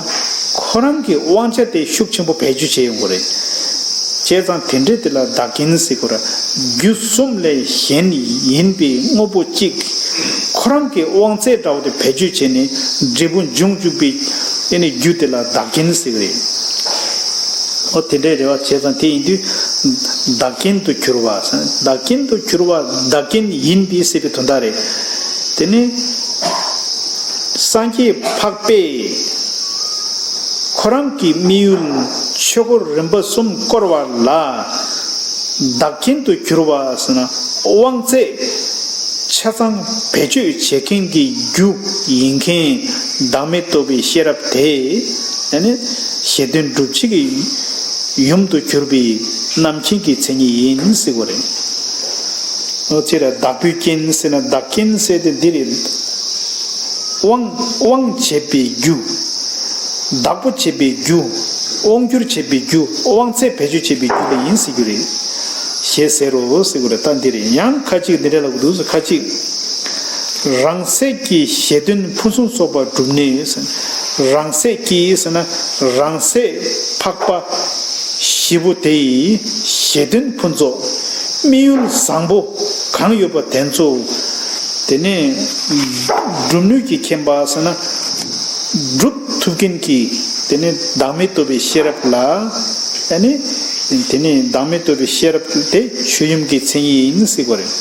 ཁོ་རང་གི་དབང་ཆ་དེ་ཤུགས་ཆེན་པོ་བེད་སྤྱོད་བྱས་ཡོང་གི་རེད། བྱས་ཙང་དེ་འདྲའི་དེ་ལ་བདག་རྐྱེན་ཟེར་གི་རེད། རྒྱུ་གསུམ་ལས་གཞན་ཡིན་པའི་དངོས་པོ་གཅིག་ཁོ་རང་གི་དབང་ཚད་འདྲ་བོ་དེ་བེད་སྤྱོད་བྱས་ནས་འབྲས་བུ་འབྱུང་བཅུག་པའི་དེ་ནི་རྒྱུ་དེ་ལ་བདག་རྐྱེན་ཟེར་གི་རེད། འོ་དེ་འདྲའི་རེད་བ། བྱས་ཙང་དེ་ཡིན་དུས་བདག་རྐྱེན་དུ་གྱུར་པ། བདག་རྐྱེན་དུ་གྱུར་པ་བདག་རྐྱེན་ཡིན་པའི་ཟེར་བའི་དོན་དག་རེད། དེ་ནི་སངས་རྒྱས་འཕགས་པས་ཁོ་རང་གི་དམིགས་ཡུལ་ཆོས་འཁོར་རིམ་པ་གསུམ་བསྐོར་བ་ལ་བདག་རྐྱེན་དུ་གྱུར་པ་ཟེར་ན་དབང་ཚད་ཆ་ཚང་བེད་སྤྱོད་བྱེད་མཁན་གྱི་རྒྱུ་ཡིན་མཁན་བདག་མེད་རྟོགས་པའི་ཤེས་རབ་དེ། ཨ་ནི་གཞལ་དོན་སྒྲུབ་བྱེད་ཀྱི་ཡུམ་དུ་གྱུར་པའི་རྣམ་མཁྱེན་གྱི་མཚན་ཉིད་ཡིན་ཟེར་བ་རེད། འོ་དེ་ལ་བདག་པོའི་རྐྱེན་ཟེར་ན་བདག་རྐྱེན་ཟེར་དེ་འདི་རེད། དབང་དབང་བྱེད་པའི་རྒྱུ། བདག་པོ་བྱེད་པའི་རྒྱུ། དབང་སྒྱུར་བྱེད་པའི་རྒྱུ། དབང་ཚད་བེད་སྤྱོད་བྱེད་པའི་རྒྱུ་ལ་ཡིན་ཟེར་རྒྱུ་རེད། ཞེས་ཟེར་རོ་ཟེར་དགོས་རེད། ད་འདི་རེད། ཡང་ཁ་ཅིག་འདི་འདྲ་ལབ་དགོས་འདུག་ཁ་ཅིག་རང་སྲེད་ཀྱི་གཞལ་དོན་ཕུན་སུམ་ཚོགས་པ་སྒྲུབ་ནུས། རང་སྲེད་ཀྱི་ཟེར་ན་རང་སྲེད་འཕགས་པ་བཞི་པོ་དེ་ཡི་གཞལ་དོན་ཕུན་ཚོགས་དམིགས་ཡུལ་བཟང་པོ་གང་ཡོད་པ་དེ་ཚོ་དེ་ནས་སྒྲུབ་ནུས་ཀྱི་མཁྱེན་པ་ཟེར་ན་སྒྲུབ་ཐུབ་མཁན་གྱི་དེ་ནས་བདག་མེད་རྟོགས་པའི་ཤེས་རབ་ལ། ཨ་ནི། དེ་ནི་བདག་མེད་རྟོགས་པའི་ཤེས་རབ་དེ་ཆོས་ཡུམ་གྱི་མཚན་ཉིད་ཡིན་ཟེར་བ་རེད།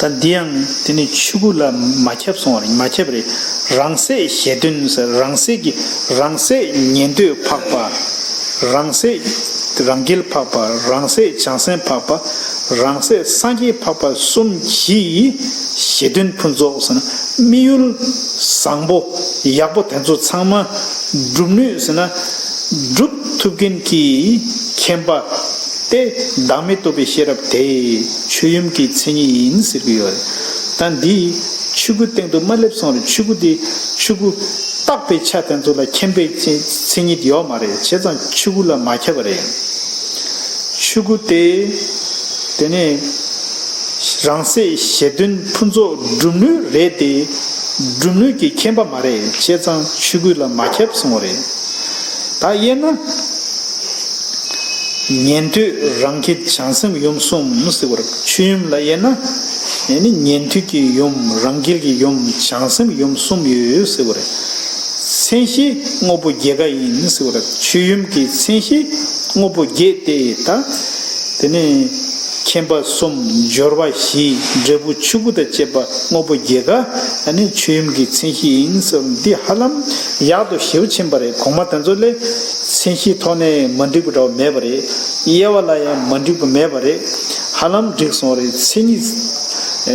ད་འདི་ཡང་དེ་ནི་ཆོས་སྐུ་ལ་མ་ཁྱབ་སོང་བ་རེད། མ་ཁྱབ་རེད། རང་སྲེད་གཞལ་དོན་ཟེར། རང་སྲེད་ཀྱི་རང་སྲེད་ཉན་ཐོས་འཕགས་པ། རང་སྲེད་རང་རྒྱལ་འཕགས་པ། རང་སྲེད་བྱང་སེམས་འཕགས་པ། རང་སྲེད་སངས་རྒྱས་འཕགས་པ་གསུམ་གྱི་གཞལ་དོན་ཕུན་ཚོགས་ཟེར་ན་དམིགས་ཡུལ་བཟང་པོ་ཡག་པོ་དེ་ཚོ་ཚང་མ་སྒྲུབ་ནུས་ཟེར་ན། སྒྲུབ་ཐུབ་མཁན་གྱི་མཁྱེན་པ་དེ་བདག་མེད་རྟོགས་པའི་ཤེས་རབ་དེ་ཆོས་ཡུམ་གྱི་མཚན་ཉིད་ཡིན་ཟེར་གྱི་ཡོད་རེད། ད་འདི་ཆོས་སྐུའི་སྟེང་དུ་མ་སླེབས་སོང་རེད། ཆོས་སྐུ་དེ་ཆོས་སྐུ་བཏགས་པའི་ཆ་དེ་ཚོ་ལ་མཁྱེན་པའི་མཚན་ཉིད་ཡོད་མ་རེད། བྱས་ཙང་ཆོས་སྐུ་ལ་མ་ཁྱབ་པ་རེད། ཆོས་སྐུ་དེ་དེ་ནས་རང་སྲེད་གཞལ་དོན་ཕུན་ཚོགས་སྒྲུབ་ནུས་རེད་དེ། སྒྲུབ་ནུས་ཀྱི་མཁྱེན་པ་མ་རེད། བྱས་ཙང་ཆོས་སྐུ་ལ་མ་ཁྱབ་གསུངས་པ་རེད། ད་དབྱེ་ན། ཉན་ཐོས་རང་རྒྱལ་བྱང་སེམས་ཡུམ་གསུམ་ཟེར་བར་ཆོས་ཡུམ་ལ་དབྱེ་ན། ཨེ་ནི་ཉན་ཐོས་ཀྱི་ཡུམ། རང་རྒྱལ་གྱི་ཡུམ། བྱང་སེམས་ཡུམ་གསུམ་ཡོད་ཟེར་བར། མཚན་གཞི་དངོས་པོ་བརྒྱད་ཀ་ཡིན་ཟེར་བར་ཆོས་ཡུམ་གྱི་མཚན་གཞི་དངོས་པོ་བརྒྱད་དེ་ད། དེ་ནས་མཁྱེན་པ་གསུམ། སྦྱོར་བ་བཞི། འབྲས་བུ་ཆོས་སྐུ་དང་བཅས་པ་དངོས་པོ་བརྒྱད་ཀ་ཨ་ནི་ཆོས་ཡུམ་གྱི་མཚན་གཞི་ཡིན་ཟེར། འདི་ཧ་ལམ་ཡག་ཏུ་ཞེ་པོ་ཕྱིན་པ་རེད། གོང་མ་དེ་ཚོ་ལས་མཚན་གཞིའི་ཐོག་ནས་མ་འགྲིག་པ་འདྲ་བ་མེད་པ་རེད། དབྱེ་བ་ལ་ཡང་མ་འགྲིག་པ་མེད་པ་རེད། ཧ་ལམ་འགྲིག་སོང་རེད། མཚན་ཉིད།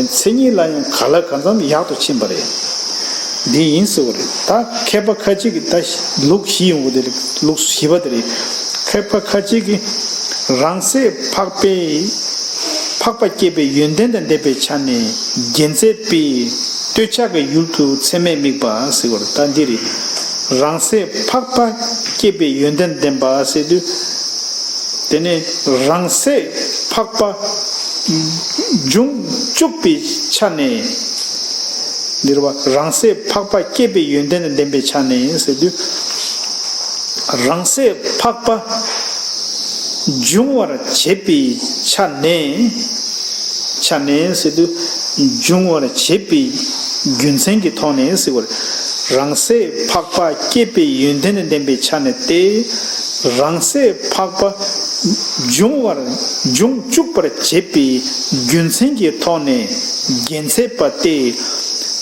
མཚན་ཉིད་ལ་ཡང་ག་ལ་གང་འཚམ་ཡག་ཏུ་ཕྱིན་པ་རེད། འདི་ཡིན་ཟེར་བ་རེད། ད་མཁས་པ་ཁ་ཅིག་གིས་ད་ལུགས་བཞི་ཡོང་གི་དེ་རེད། ལུགས་བཞི་པ་དེ་རེད། མཁས་པ་ཁ་ཅིག་གིས་རང་སྲེད་འཕགས་པའི་འཕགས་པ་སྐྱེད་པའི་ཡོན་ཏན་དང་ལྡན་པའི་ཆ་ནས་རྒྱན་མཛད་པའི་སྟོད་ཆ་གི་ཡུལ་དུ་ཚད་མས་དམིགས་པ་ཟེར་བ་རེད། ད་འདི་རེད། རང་སྲེད་འཕགས་པ་སྐྱེད་པའི་ཡོན་ཏན་ལྡན་པ་ཟེར་དུས། དེ་ནས་རང་སྲེད་འཕགས་པ་འབྱུང་བཅུག་པའི་ཆ་ནས། འདིར་བ་རང་སྲེད་འཕགས་པ་སྐྱེད་པའི་ཡོན་ཏན་དང་ལྡན་པའི་ཆ་ནས་ཟེར་དུས། རང་སྲེད་འཕགས་པ་འབྱུང་བར་བྱེད་པའི་ཆ་ནས། ཆ་ནས་ཟེར་དུས། འབྱུང་བར་བྱེད་པའི་རྒྱུ་མཚན་གྱི་ཐོག་ནས་ཟེར་བར། རང་སྲེད་འཕགས་པ་སྐྱེད་པའི་ཡོན་ཏན་དང་ལྡན་པའི་ཆ་ནས་ཏེ། རང་སྲེད་འཕགས་པ་འབྱུང་བར་འབྱུང་བཅུག་པར་བྱེད་པའི་རྒྱུ་མཚན་གྱི་ཐོག་ནས་རྒྱལ་མཚན་པ་སྟེ།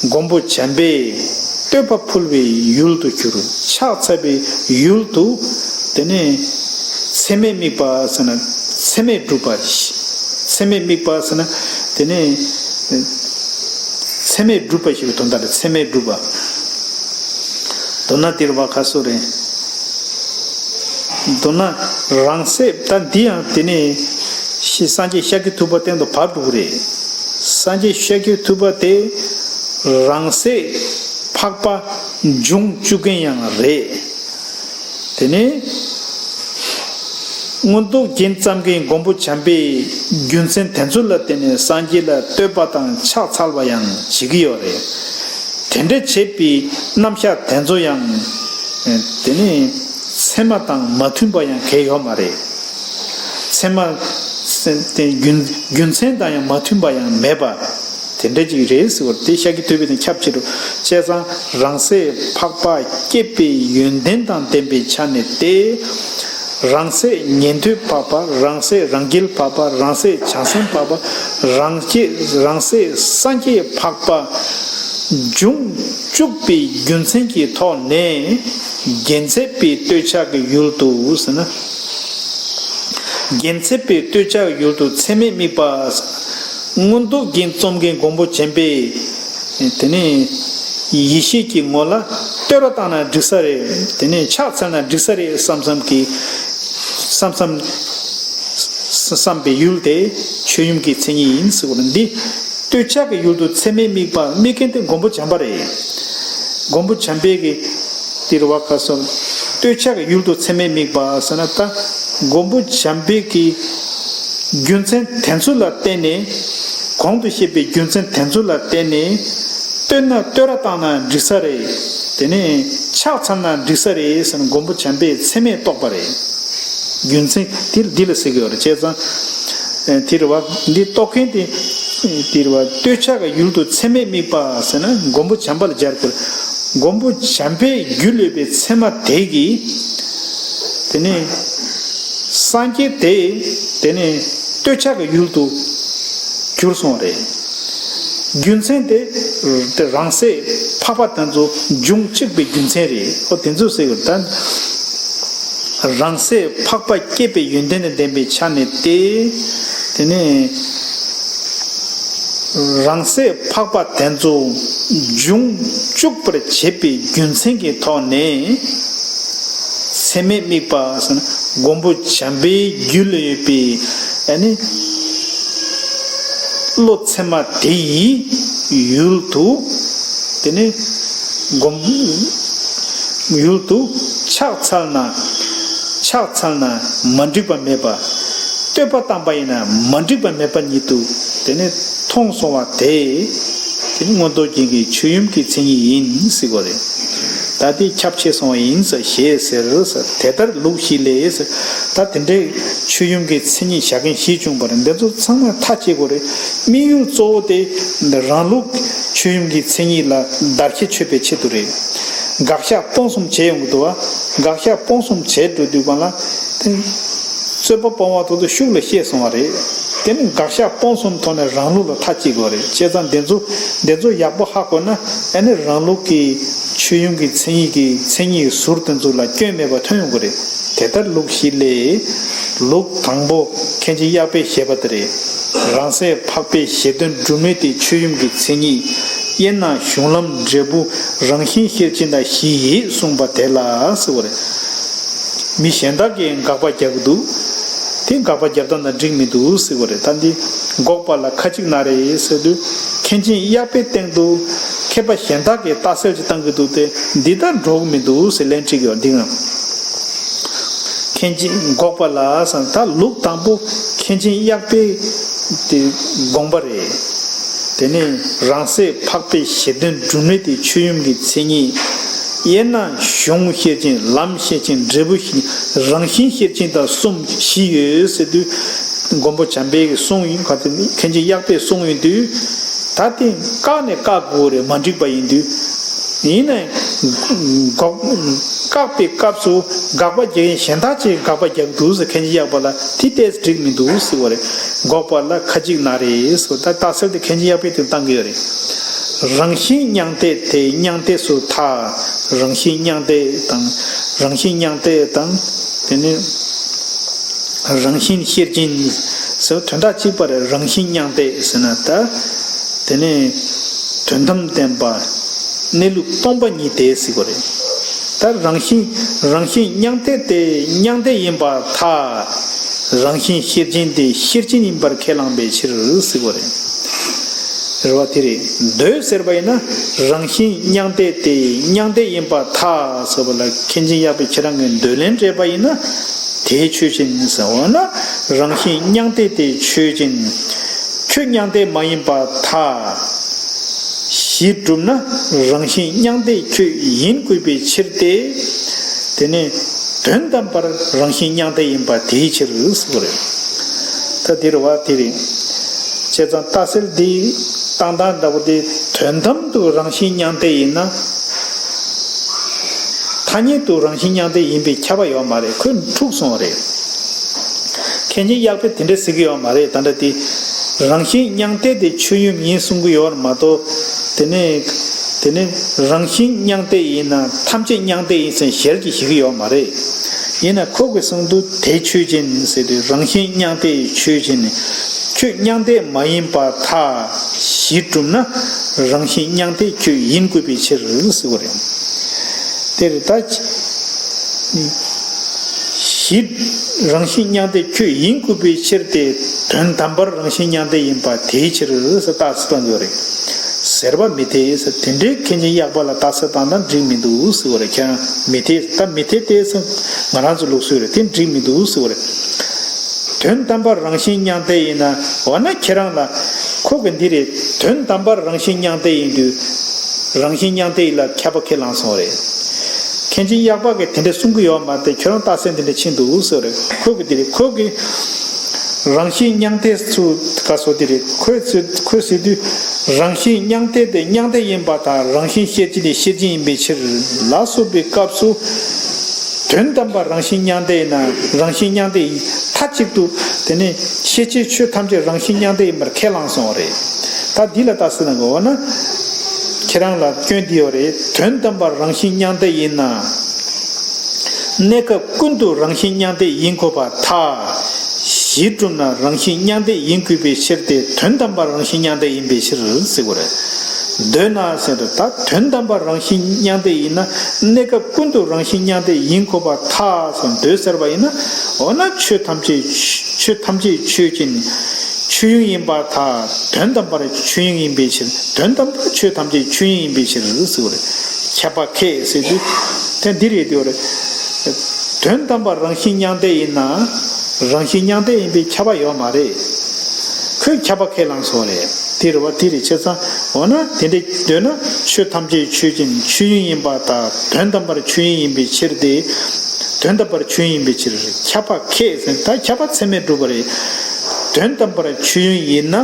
མགོན་པོ་བྱམས་པས་བསྟོད་པ་ཕུལ་བའི་ཡུལ་དུ་གྱུར། ཕྱག་འཚལ་བའི་ཡུལ་དུ། དེ་ནས་མཚན་མེད་དམིགས་པ་ཟེར་ན་མཚན་མེད་སྒྲུབ་པ། མཚན་མེད་དམིགས་པ་ཟེར་ན་དེ་ནས་མཚན་མེད་སྒྲུབ་པ་ཞེས་པའི་དོན་དག་ལ་མཚན་མེད་སྒྲུབ་པ། མདོར་ན་དེར་བ་ཁ་སོ་རེད། མདོར་ན་རང་སྲེད། ད་འདི་ཡང་དེ་ནས་ཤི་སངས་རྒྱས་ཤཱཀྱ་ཐུབ་པ་སྟེང་དུ་བབས་འགྲོ་གི་རེད། སངས་རྒྱས་ཤཱཀྱ་ཐུབ་པ་དེ་རང་སྲེད་འཕགས་པ་འབྱུང་བཅུག་མཁན་ཡང་རེད། དེ་ནས་མངོན་རྟོགས་རྒྱན་བརྩམ་མཁན་མགོན་པོ་བྱམས་པས་རྒྱུ་མཚན་དེ་ཚོ་ལ་བརྟེན་ནས་སངས་རྒྱས་ལ་བསྟོད་པ་དང་ཕྱག་འཚལ་བ་ཡང་བྱེད་ཀྱི་ཡོད་རེད། དེ་འདྲ་བྱེད་པའི་རྣམ་གཞག་དེ་ཚོ་ཡང་དེ་ནི་ཚད་མ་དང་མ་མཐུན་པ་ཡང་གང་ཡང་ཡོད་མ་རེད། ཚད་མ་དེ་རྒྱུ་རྒྱུ་མཚན་དང་ཡང་མ་མཐུན་པ་ཡང་མེད་པ། དེ་འདྲ་ཅིག་རེད་ཟེར་བ་དེ་ཤཱཀྱ་ཐུབ་པའི་དང་ཁྱབ་ཆེ་རུ། བྱས་ཙང་རང་སྲེད་འཕགས་པ་སྐྱེད་པའི་ཡོན་ཏན་དང་ལྡན་པའི་ཆ་ནས་ཏེ། རང་སྲེད་ཉན་ཐོས་འཕགས་པ། རང་སྲེད་རང་རྒྱལ་འཕགས་པ། རང་སྲེད་བྱང་སེམས་འཕགས་པ། རང་སྐྱེད་རང་སྲེད་སངས་རྒྱས་འཕགས་པ་འབྱུང་བཅུག་པའི་རྒྱུ་མཚན་གྱི་ཐོག་ནས་རྒྱལ་མཚན་པའི་སྟོད་ཆ་གི་ཡུལ་དུ་ཟེར་ན། རྒྱལ་མཚན་པའི་སྟོད་ཆ་གི་ཡུལ་དུ་མཚན་མེད་དམིགས་པ། མངོན་རྟོགས་རྒྱན་རྩོམ་མཁན་མགོན་པོ་བྱམས་པས་དེ་ནས་ཡེ་ཤེས་ཀྱི་ངོ་ལ་བསྟོད་ར་བཏང་ན་འགྲིག་ས་རེད། དེ་ནས་ཕྱག་འཚལ་ན་འགྲིག་ས་རེད་བསམ་བསམ་གྱི་བསམ་བསམ་བསམ་པའི་ཡུལ་དེ་ཆོས་ཉིད་ཀྱི་མཚན་ཉིད་ཡིན་ཟེར་བ་ལ། འདི་སྟོད་ཆ་གི་ཡུལ་དུ་མཚན་མེད་དམིགས་པ་དམིགས་མཁན་དེ་མགོན་པོ་བྱམས་པ་རེད། མགོན་པོ་བྱམས་པས་ཀྱི་དེ་རུ་བ་ཁ་སོ། སྟོད་ཆ་གི་ཡུལ་དུ་མཚན་མེད་དམིགས་པ་ཟེར་ན་ད་མགོན་པོ་བྱམས་པས་ཀྱི་རྒྱུ་མཚན་དེ་ཚོ་ལ་བརྟེན་ནས། གོང་དུ་བཤད་པའི་རྒྱུ་མཚན་དེ་ཚོ་ལ་བརྟེན་ནས་བསྟོད་ན་བསྟོད་ར་བཏང་ན་འགྲིག་ས་རེད། དེ་ནས་ཕྱག་འཚལ་ན་འགྲིག་ས་རེད་ཟེར་ན་མགོན་པོ་བྱམས་པས་མཚན་མེད་རྟོགས་པ་རེད། རྒྱུ་མཚན་དེ་འདི་ལ་ཟེར་གྱི་ཡོད་རེད། བྱས་ཙང་དེ་རུ་བ་འདི་རྟོགས་མཁན་དེ་དེ་རུ་བ་སྟོད་ཆ་གི་ཡུལ་དུ་མཚན་མེད་དམིགས་པ་ཟེར་ན་མགོན་པོ་བྱམས་པ་ལ་སྦྱར་དགོས། མགོན་པོ་བྱམས་པས་རྒྱུད་ལས་པའི་ཚད་མ་དེ་གིས་དེ་ནས་སངས་རྒྱས་དེ་དེ་ནས་སྟོད་ཆ་གི་ཡུལ་དུ་གྱུར་སོང་བ་རེད། རྒྱུ་མཚན་དེ་དེ་རང་སྲེད་འཕགས་པ་དེ་ཚོ་འབྱུང་གཅིག་པའི་རྒྱུ་མཚན་རེད། ཨོ་དེ་ཚོ་ཟེར་གི་ད་རང་སྲེད་འཕགས་པ་སྐྱེད་པའི་ཡོན་ཏན་དང་ལྡན་པའི་ཆ་ནས་ཏེ། དེ་ནས་རང་སྲེད་འཕགས་པ་དེ་ཚོ་འབྱུང་བཅུག་པར་བྱེད་པའི་རྒྱུ་མཚན་གྱི་ཐོག་ནས་ཚད་མས་དམིགས་པ་ཟེར་ན་མགོན་པོ་བྱམས་པའི་རྒྱུད་ལ་ཡོད་པའི་ཨ་ནི་བློ་ཚད་མ་དེ་ཡི་ཡུལ་དུ་དེ་ནས་སྒོམ། ཡུལ་དུ་ཕྱག་འཚལ་ན། ཕྱག་འཚལ་ན་མ་འགྲིག་པ་མེད་པ། བསྟོད་པ་བཏང་པ་ཡིན་ན་མ་འགྲིག་པ་མེད་པ་ཉིད་དུ་དེ་ནས་མཐོང་སོང་བ་དེ། དེ་ནི་མངོན་རྟོགས་རྒྱན་གྱི་ཆོས་ཡུམ་གྱི་མཚན་ཉིད་ཡིན་ཟེར་བ་རེད། ད་དེ་ཁྱབ་ཆེ་སོང་བ་ཡིན་ཟེར་ཞེས་ཟེར་ཟེར། དེ་ལྟར་ལུགས་བཞི་ལས་ཟེར། ད་དེ་འདྲའི་ཆོས་ཡུམ་གྱི་མཚན་ཉིད་བཞག་མཁན་བཞི་བྱུང་བ་རེད། འདི་ཚོ་ཚང་མ་མཐའ་དཔྱད་དགོས་རེད། དམིགས་ཡུལ་གཙོ་བོ་དེ་རང་ལུགས་ཆོས་ཡུམ་གྱི་མཚན་ཉིད་ལ་བརྡར་ཤ་ཆོད་པའི་ཆེད་དུ་རེད། དགག་བཞག་སྤོང་གསུམ་བྱས་ཡོང་གི་འདུག་བ། དགག་བཞག་སྤོང་གསུམ་བྱས་འགྲོ་དུས་གང་ལ། དེ་རྩོད་པ་སྤོང་བ་ཐོག་ཏུ་ཤུགས་ལ་བཤད་སོང་བ་རེད། དེ་ནི་དགག་བཞག་སྤོང་གསུམ་ཐོག་ནས་རང་ལུགས་ལ་མཐའ་གཅིག་དགོས་རེད། བྱས་ཙང་དེ་ཚོ་དེ་ཚོ་ཡག་པོ་ཧ་གོ་ན་ཨ་ནི་རང་ལུགས་ཀྱི་ཆོས་ཡུམ་གྱི་མཚན་ཉིད་ཀྱི་མཚན་ཉིད་ཟུར་དེ་ཚོ་ལ་སྐྱོན་མེད་པ་ཐོན་ཡོང་གི་རེད། དེ་ལྟར་ལུགས་བཞི་ལས། ལུགས་དང་པོ་མཁན་ཆེན་གཡག་པས་བཞེད་པ་དེ་རེད། རང་སྲེད་འཕགས་པའི་གཞི་དོན་སྒྲུབ་ནུས་ཏེ་ཆོས་ཡུམ་གྱི་མཚན་ཉིད། དབྱེར་ན་གཞུང་ལམ་འབྲས་བུ་རང་བཞིན་ཤེར་ཕྱིན་དང་བཞི་ཡིས་གསུངས་པ་དེ་ལ་ཟེར་བ་རེད། མི་གཞན་དག་གིས་དགག་པ་རྒྱག་གི་འདུག་དེ་དགག་པ་རྒྱག་སྟངས་དང་འགྲིག་མི་འདུག་ཟེར་བ་རེད། ད་འདི་འགོག་པ་ལ་ཁ་ཅིག་ན་རེ་ཟེར་དུས་མཁན་ཆེན་གཡག་པའི་སྟེང་དུ་མཁས་པ་གཞན་དག་གིས་ལྟ་གསལ་ཅིག་བཏང་གི་འདུག་སྟེ་འདི་ལྟར་འགྲོ་གི་མི་འདུག་ཟེར་ལན་དཀྲིས་ཡོད། འདི་ང་མཁན་ཆེན་འགོག་པ་ལ་ཟེར་ད་ལུགས་དང་པོ་མཁན་ཆེན་གཡག་པའི་དེ་དགོངས་པ་རེད། དེ་ནས་རང་སྲེད་འཕགས་པའི་གཞི་དོན་སྒྲུབ་ནུས་ཏེ་ཆོས་ཡུམ་གྱི་མཚན་ཉིད། དབྱེར་ན་གཞུང་ཤེར་ཕྱིན་ལམ་ཤེར་ཕྱིན་འབྲས་བུ་ཤེར་ཕྱིན་རང་བཞིན་ཤེར་ཕྱིན་དང་གསུམ་བཞི་ཡོད་ཟེར་དུས། མགོན་པོ་བྱམས་པའི་གསུང་ཡིན་ག་དེ་མཁན་ཆེན་གཡག་པའི་གསུང་ཡིན་དུས། ད་དེ་བཀག་ནས་བཀག་དགོས་རེད། མ་འགྲིག་པ་ཡིན་དུས། ཡིན་ནའི་འགོག་བཀག་ བཀག་པའི་སྐབས་སུ་དགག་པ་རྒྱག་མཁན་གཞན་དག་ཅིག་དགག་པ་རྒྱག་འདུག་ཟེར། མཁན་ཆེན་གཡག་པ་ལ་དེ་ཏོག་ཙམ་འགྲིག་མི་འདུག་ཟེར་བ་རེད། འགོག་པ་ལ་ཁ་ཅིག་ན་རེ་ཟེར། ད་རྟགས་གསལ་དེ་མཁན་ཆེན་གཡག་པས་དེ་བཏང་གི་ཡོད་རེད། རང་བཞིན་མྱང་འདས་དེ་མྱང་འདས་སུ་ཐལ། རང་བཞིན་མྱང་འདས་དང་། རང་བཞིན་མྱང་འདས་དང་། དེ་ནས་རང་བཞིན་ཤེར་ཕྱིན་ཟེར་དོན་དག་གཅིག་པ་རེད། རང་བཞིན་མྱང་འདས་ཟེར་ན་ད། དེ་ནས་དོན་དམ་བདེན་པ་གནས་ལུགས་སྟོང་པ་ཉིད་དེ་ཟེར་གྱི་རེད། ད་རང་བཞིན་རང་བཞིན་མྱང་འདས་དེ་མྱང་འདས་ཡིན་པར་ཐལ། རང་བཞིན་ཤེར་ཕྱིན་དེ་ཤེར་ཕྱིན་ཡིན་པར་ཁས་བླངས་པའི་ཕྱིར་ཟེར་གྱི་རེད། རེད་བ། དེ་རེད། མདོས་ཟེར་བ་ཡིན་ན་རང་བཞིན་མྱང་འདས་དེ་མྱང་འདས་ཡིན་པར་ཐལ་ཟེར་བ་ལ་མཁན་ཆེན་གཡག་པས་ཁྱེད་རང་གིས་མདོས་ལན་སྤྲད་པ་ཡིན་ན་དེས་ཆོས་ཅན་ཟེར། འོ་ན་རང་བཞིན་མྱང་འདས་དེ་ཆོས་ཅན། ཁྱོད་མྱང་འདས་མ་ཡིན་པར་ཐལ། གཞི་གྲུབ་ན་རང་བཞིན་མྱང་འདས་ཁྱོད་ཡིན་དགོས་པའི་ཕྱིར་ཏེ། དེ་ནས་དོན་དམ་པར་རང་བཞིན་མྱང་འདས་ཡིན་པ་དེའི་ཕྱིར་ཟེར་བ་རེད། ད་དེ་རེད་བ། དེ་རེད། བྱས་ཙང་རྟགས་གསལ་འདི་བཏང་སྟངས་འདྲ་བོ་དེ་དོན་དམ་དུ་རང་བཞིན་མྱང་འདས་ཡིན་ན། ཐ་སྙད་དུ་རང་བཞིན་མྱང་འདས་ཡིན་པའི་ཁྱབ་པ་ཡོད་མ་རེད། ཁོས་འཁྲུགས་སོང་བ་རེད། མཁན་ཆེན་གཡག་པས་དེ་འདྲ་ཟེར་གྱི་ཡོད་མ་རེད། ད་ལྟ་དེ་རང་བཞིན་མྱང་འདས་དེ་ཆོས་ཡུལ་ཡིན་གསུང་གི་ཡོད་མ་གཏོགས། དེ་ནས་དེ་ནས་རང་བཞིན་མྱང་འདས་ཡིན་ན་ཐམས་ཅད་མྱང་འདས་ཡིན་ཟེར་ཞལ་གྱིས་བཞེས་ཀྱི་ཡོད་མ་རེད། ཡིན་ན་ཁོ་གི་གསུང་དུ་དེ་ཆོས་ཅན་ཟེར་དུས་རང་བཞིན་མྱང་འདས་ཆོས་ཅན། ཁྱོད་མྱང་འདས་མ་ཡིན་པར་ཐལ། གཞི་གྲུབ་ན་རང་བཞིན་མྱང་འདས་ཁྱོད་ཡིན་དགོས་པའི་ཕྱིར་ཟེར་བ་རེད། དེ་རེད་ད། གཞི། རང་བཞིན་མྱང་འདས་ཁྱོད་ཡིན་དགོས་པའི་ཕྱིར་ཏེ། དོན་དམ་པར་རང་བཞིན་མྱང་འདས་ཡིན་པ་དེའི་ཕྱིར་ཟེར་རྟགས་གསལ་བཏང་གི་ཡོད་རེད། ཟེར་བ་མི་འཐད་ཟེར། དེ་འདྲའི་མཁན་ཆེན་གཡག་པ་ལ་རྟགས་གསལ་བཏང་ན་འགྲིག་མི་འདུག་ཟེར་བ་རེད། ཁྱེད་རང་མི་འཐད་ད་མི་འཐད་དེ་ཟེར། ང་རང་ཚོ་ལུགས་སྲོལ་རེད། དེ་འགྲིག་མི་འདུག་ཟེར་བ་རེད། དོན་དམ་པར་རང་བཞིན་མྱང་འདས་ཡིན་ན། འོ་ན་ཁྱེད་རང་ལ་ཁོ་གི་འདི་རེད། དོན་དམ་པར་རང་བཞིན་མྱང་འདས་ཡིན་དུས། རང་བཞིན་མྱང་འདས་ཡིན་ལ་ཁྱབ་པ་ཁས་བླངས་སོང་བ་རེད། མཁན་ཆེན་གཡག་པ་གིས་དེ་འདྲ་གསུང་གི་ཡོད་མ་རེད། ཁྱོད་རང་རྟགས་གསལ་འདི་འདྲ་ཕྱིན་འདུག་ཟེར་བ་རེད། ཁོ་གི་འདི་རེད། ཁོ་གི་རང་བཞིན་མྱང་འདས་སུ་ག་སོ་འདི་རེད། ཁོས་ཟེར་ཁོས་ཟེར་དུས་རང་བཞིན་མྱང་འདས་དེ་མྱང་འདས་ཡིན་པ་དང་རང་བཞིན་ཤེར་ཕྱིན་དེ་ཤེར་ཕྱིན་ཡིན་པའི་ཕྱིར་ལ་སོགས་པའི་སྐབས་སུ། དོན་དམ་པར་རང་བཞིན་མྱང་འདས་ཡིན་ན་རང་བཞིན་མྱང་འདས་ཡིན་མཐའ་གཅིག་ཏུ། དེ་ནས་ཤེས་བྱའི་ཆོས་ཐམས་ཅད་རང་བཞིན་མྱང་འདས་ཡིན་པར་ཁས་བླངས་སོང་བ་རེད། ད་འདི་ལ་རྟགས་གསལ་གནང་དགོས་འོ་ན། ཁྱེད་རང་ལ་སྐྱོན་འདི་ཡོད་རེད། དོན་དམ་པར་རང་བཞིན་མྱང་འདས་ཡིན་ན། གནས་སྐབས་ཀུན་ཏུ་རང་བཞིན་མྱང་འདས་ཡིན་དགོས་པར་ཐལ། གཞི་གྲུབ་ན་རང་བཞིན་མྱང་འདས་ཡིན་དགོས་པའི་ཕྱིར་ཏེ། དོན་དམ་པར་རང་བཞིན་མྱང་འདས་ཡིན་པའི་ཕྱིར་ཟེར་དགོས་རེད། འདོད་ན་ཟེར་དུས་ད་དོན་དམ་པར་རང་བཞིན་མྱང་འདས་ཡིན་ན་གནས་སྐབས་ཀུན་ཏུ་རང་བཞིན་མྱང་འདས་ཡིན་དགོས་པར་ཐལ་ཟེར་འདོད་ཟེར་བ་ཡིན་ན། འོ་ན་ཆོས་ཐམས་ཅད་ཆོས་ཐམས་ཅད་ཆོས་ཅན། ཆོས་དབྱིངས་ཡིན་པར་ཐལ། དོན་དམ་པར་ཆོས་དབྱིངས་ཡིན་པའི་ཕྱིར། དོན་དམ་པར་ཆོས་ཐམས་ཅད་ཆོས་དབྱིངས་ཡིན་པའི་ཕྱིར་ཟེར་བ་རེད། ཁྱབ་པ་ཁས་ཟེར་དུས་དེ་འདི་རེད་དེ་བ་རེད། དོན་དམ་པར་རང་བཞིན་མྱང་འདས་ཡིན་ན། རང་བཞིན་མྱང་འདས་ཡིན་པའི་ཁྱབ་པ་ཡོད་མ་རེད། ཁོས་ཁྱབ་པ་ཁས་བླངས་སོང་རེད། དེ་རེད་བ། དེ་རེད། བྱས་ཙང་འོ་ན་དེ་འདྲ་འདོད་ན་ཆོས་ཐམས་ཅད་ཆོས་ཅན། ཆོས་དབྱིངས་ཡིན་པར་ཐལ། དོན་དམ་པར་ཆོས་དབྱིངས་ཡིན་པའི་ཕྱིར་ཏེ། དོན་དམ་པར་ཆོས་དབྱིངས་ཡིན་པའི་ཕྱིར། ཁྱབ་པ་ཁས་ཟེར། ད་ཁྱབ་པ་ཚད་མས་གྲུབ་པ་རེད། དོན་དམ་པར་ཆོས་དབྱིངས་ཡིན་ན།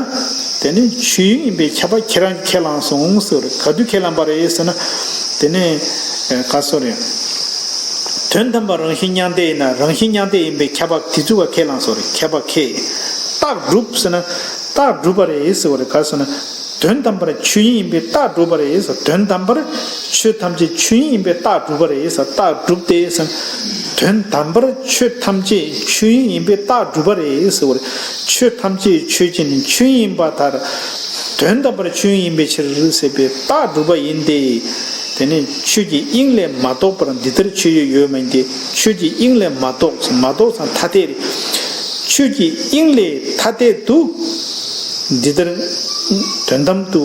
དེ་ནི་ཆོས་དབྱིངས་ཡིན་པའི་ཁྱབ་པ་ཁྱེད་རང་གིས་ཁས་བླངས་སོང་ཟེར། ག་དུས་ཁས་བླངས་པ་རེད་ཟེར་ན། དེ་ནི་ག་སོ་རེད། དོན་དམ་པར་རང་བཞིན་མྱང་འདས་ཡིན་ན་རང་བཞིན་མྱང་འདས་ཡིན་པའི་ཁྱབ་པ་དེ་ཚུ་བ་ཁས་བླངས་སོང་རེད། ཁྱབ་པ་ཁས། རྟགས་གྲུབ་ཟེར་ན་རྟགས་གྲུབ་པ་རེད་ཟེར་བ་རེད། ག་ཟེར་ན་དོན་དམ་པར་ཆོས་དབྱིངས་ཡིན་པའི་རྟགས་གྲུབ་པ་རེད་ཟེར། དོན་དམ་པར་ཆོས་ཐམས་ཅད་ཆོས་དབྱིངས་ཡིན་པའི་རྟགས་གྲུབ་པ་རེད་ཟེར། རྟགས་གྲུབ་སྟེ་ཟེར། དོན་དམ་པར་ཆོས་ཐམས་ཅད་ཆོས་དབྱིངས་ཡིན་པའི་རྟགས་གྲུབ་པ་རེད་ཟེར་བ་རེད། ཆོས་ཐམས་ཅད་ཆོས་ཅན་ཆོས་དབྱིངས་ཡིན་པར་ཐལ། དོན་དམ་པར་ཆོས་དབྱིངས་ཡིན་པའི་ཕྱིར་ཟེར་བའི་རྟགས་གྲུབ་པ་ཡིན་ཏེ། དེ་ནི་ཆོས་ཀྱི་དབྱིངས་ལས་མ་གཏོགས་པར་འདི་ལྟར་ཆོས་ཡོད་ཡོད་མིན་ཏེ། ཆོས་ཀྱི་དབྱིངས་ལས་མ་གཏོགས། མ་གཏོགས་ཙམ་ཐ་དད་རེད། ཆོས་ཀྱི་དབྱིངས་ལས་ཐ་དད་དུ་འདི་ལྟར་དོན་དམ་དུ་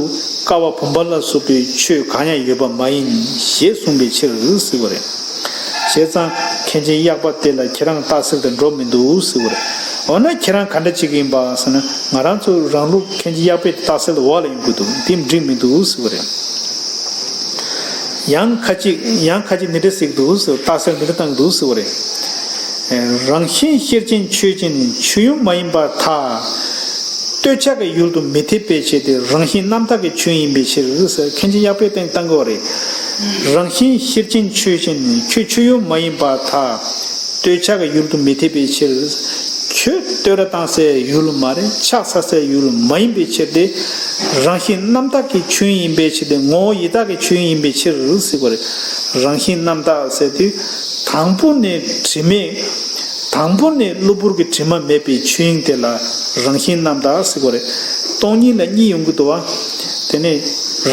ཀ་བ་བུམ་པ་ལ་སོགས་པའི་ཆོས་གང་ཡང་ཡོད་པ་མ་ཡིན་ཞེས་གསུངས་པའི་ཕྱིར་ཟེར་བ་རེད། བྱས་ཙང་མཁན་ཆེན་གཡག་པ་དེ་ལ་ཁྱེད་རང་རྟགས་གསལ་དེ་འགྲོ་མི་འདུག་ཟེར་བ་རེད། འོ་ན་ཁྱེད་རང་ག་འདྲ་བྱེད་ཀྱི་ཡིན་པ་ཟེར་ན། ང་རང་ཚོ་རང་ལུགས་མཁན་ཆེན་གཡག་པའི་རྟགས་གསལ་འོག་ལ་ཡོང་གི་འདུག། དེ་འགྲིག་མི་འདུག་ཟེར་བ་རེད། ཡང་ཁ་ཅིག་ཡང་ཁ་ཅིག་འདི་འདྲ་ཟེར་གྱི་འདུག་ཟེར། རྟགས་གསལ་འདི་འདྲ་བཏང་གི་འདུག་ཟེར་བ་རེད། རང་བཞིན་ཤེར་ཕྱིན་ཆོས་ཅན་ཆོས་དབྱིངས་མ་ཡིན་པར་ཐལ། ལྟོས་ཆགས་ཀྱི་ཡུལ་དུ་མི་འཐད་པའི་ཕྱིར་ཏེ། རང་བཞིན་རྣམ་དག་གི་ཆོས་ཡིན་པའི་ཕྱིར་ཟེར། མཁན་ཆེན་གཡག་པས་བསྟན་བཏང་གི་ཡོད་རེད། རང་བཞིན་ཤེར་ཕྱིན་ཆོས་ཅན། ཁྱོད་ཆོས་དབྱིངས་མ་ཡིན་པར་ཐལ། བསྟོད་བྱ་གི་ཡུལ་དུ་མི་འཐད་པའི་ཕྱིར། ཁྱོད་བསྟོད་ར་བཏང་སའི་ཡུལ་མ་རེད། ཕྱག་འཚལ་སའི་ཡུལ་མ་ཡིན་པའི་ཕྱིར་ཏེ། རང་བཞིན་རྣམ་དག་གི་ཆོས་དབྱིངས་ཡིན་པའི་ཕྱིར་ཏེ། ངོ་བོ་ཡི་དྭགས་ཀྱི་ཆོས་དབྱིངས་ཡིན་པའི་ཕྱིར་ཟེར་གོ་རེད། རང་བཞིན་རྣམ་དག་ཟེར་དུས་དང་པོ་ནས་དྲི་མེད། དང་པོ་ནས་གློ་བུར་གྱི་དྲི་མ་མེད་པའི་ཆོས་དབྱིངས་དེ་ལ་རང་བཞིན་རྣམ་དག་ཟེར་གོ་རེད། སྟོང་ཉིད་ལ་གཉིས་ཡོང་གི་འདུག་བ། དེ་ནས་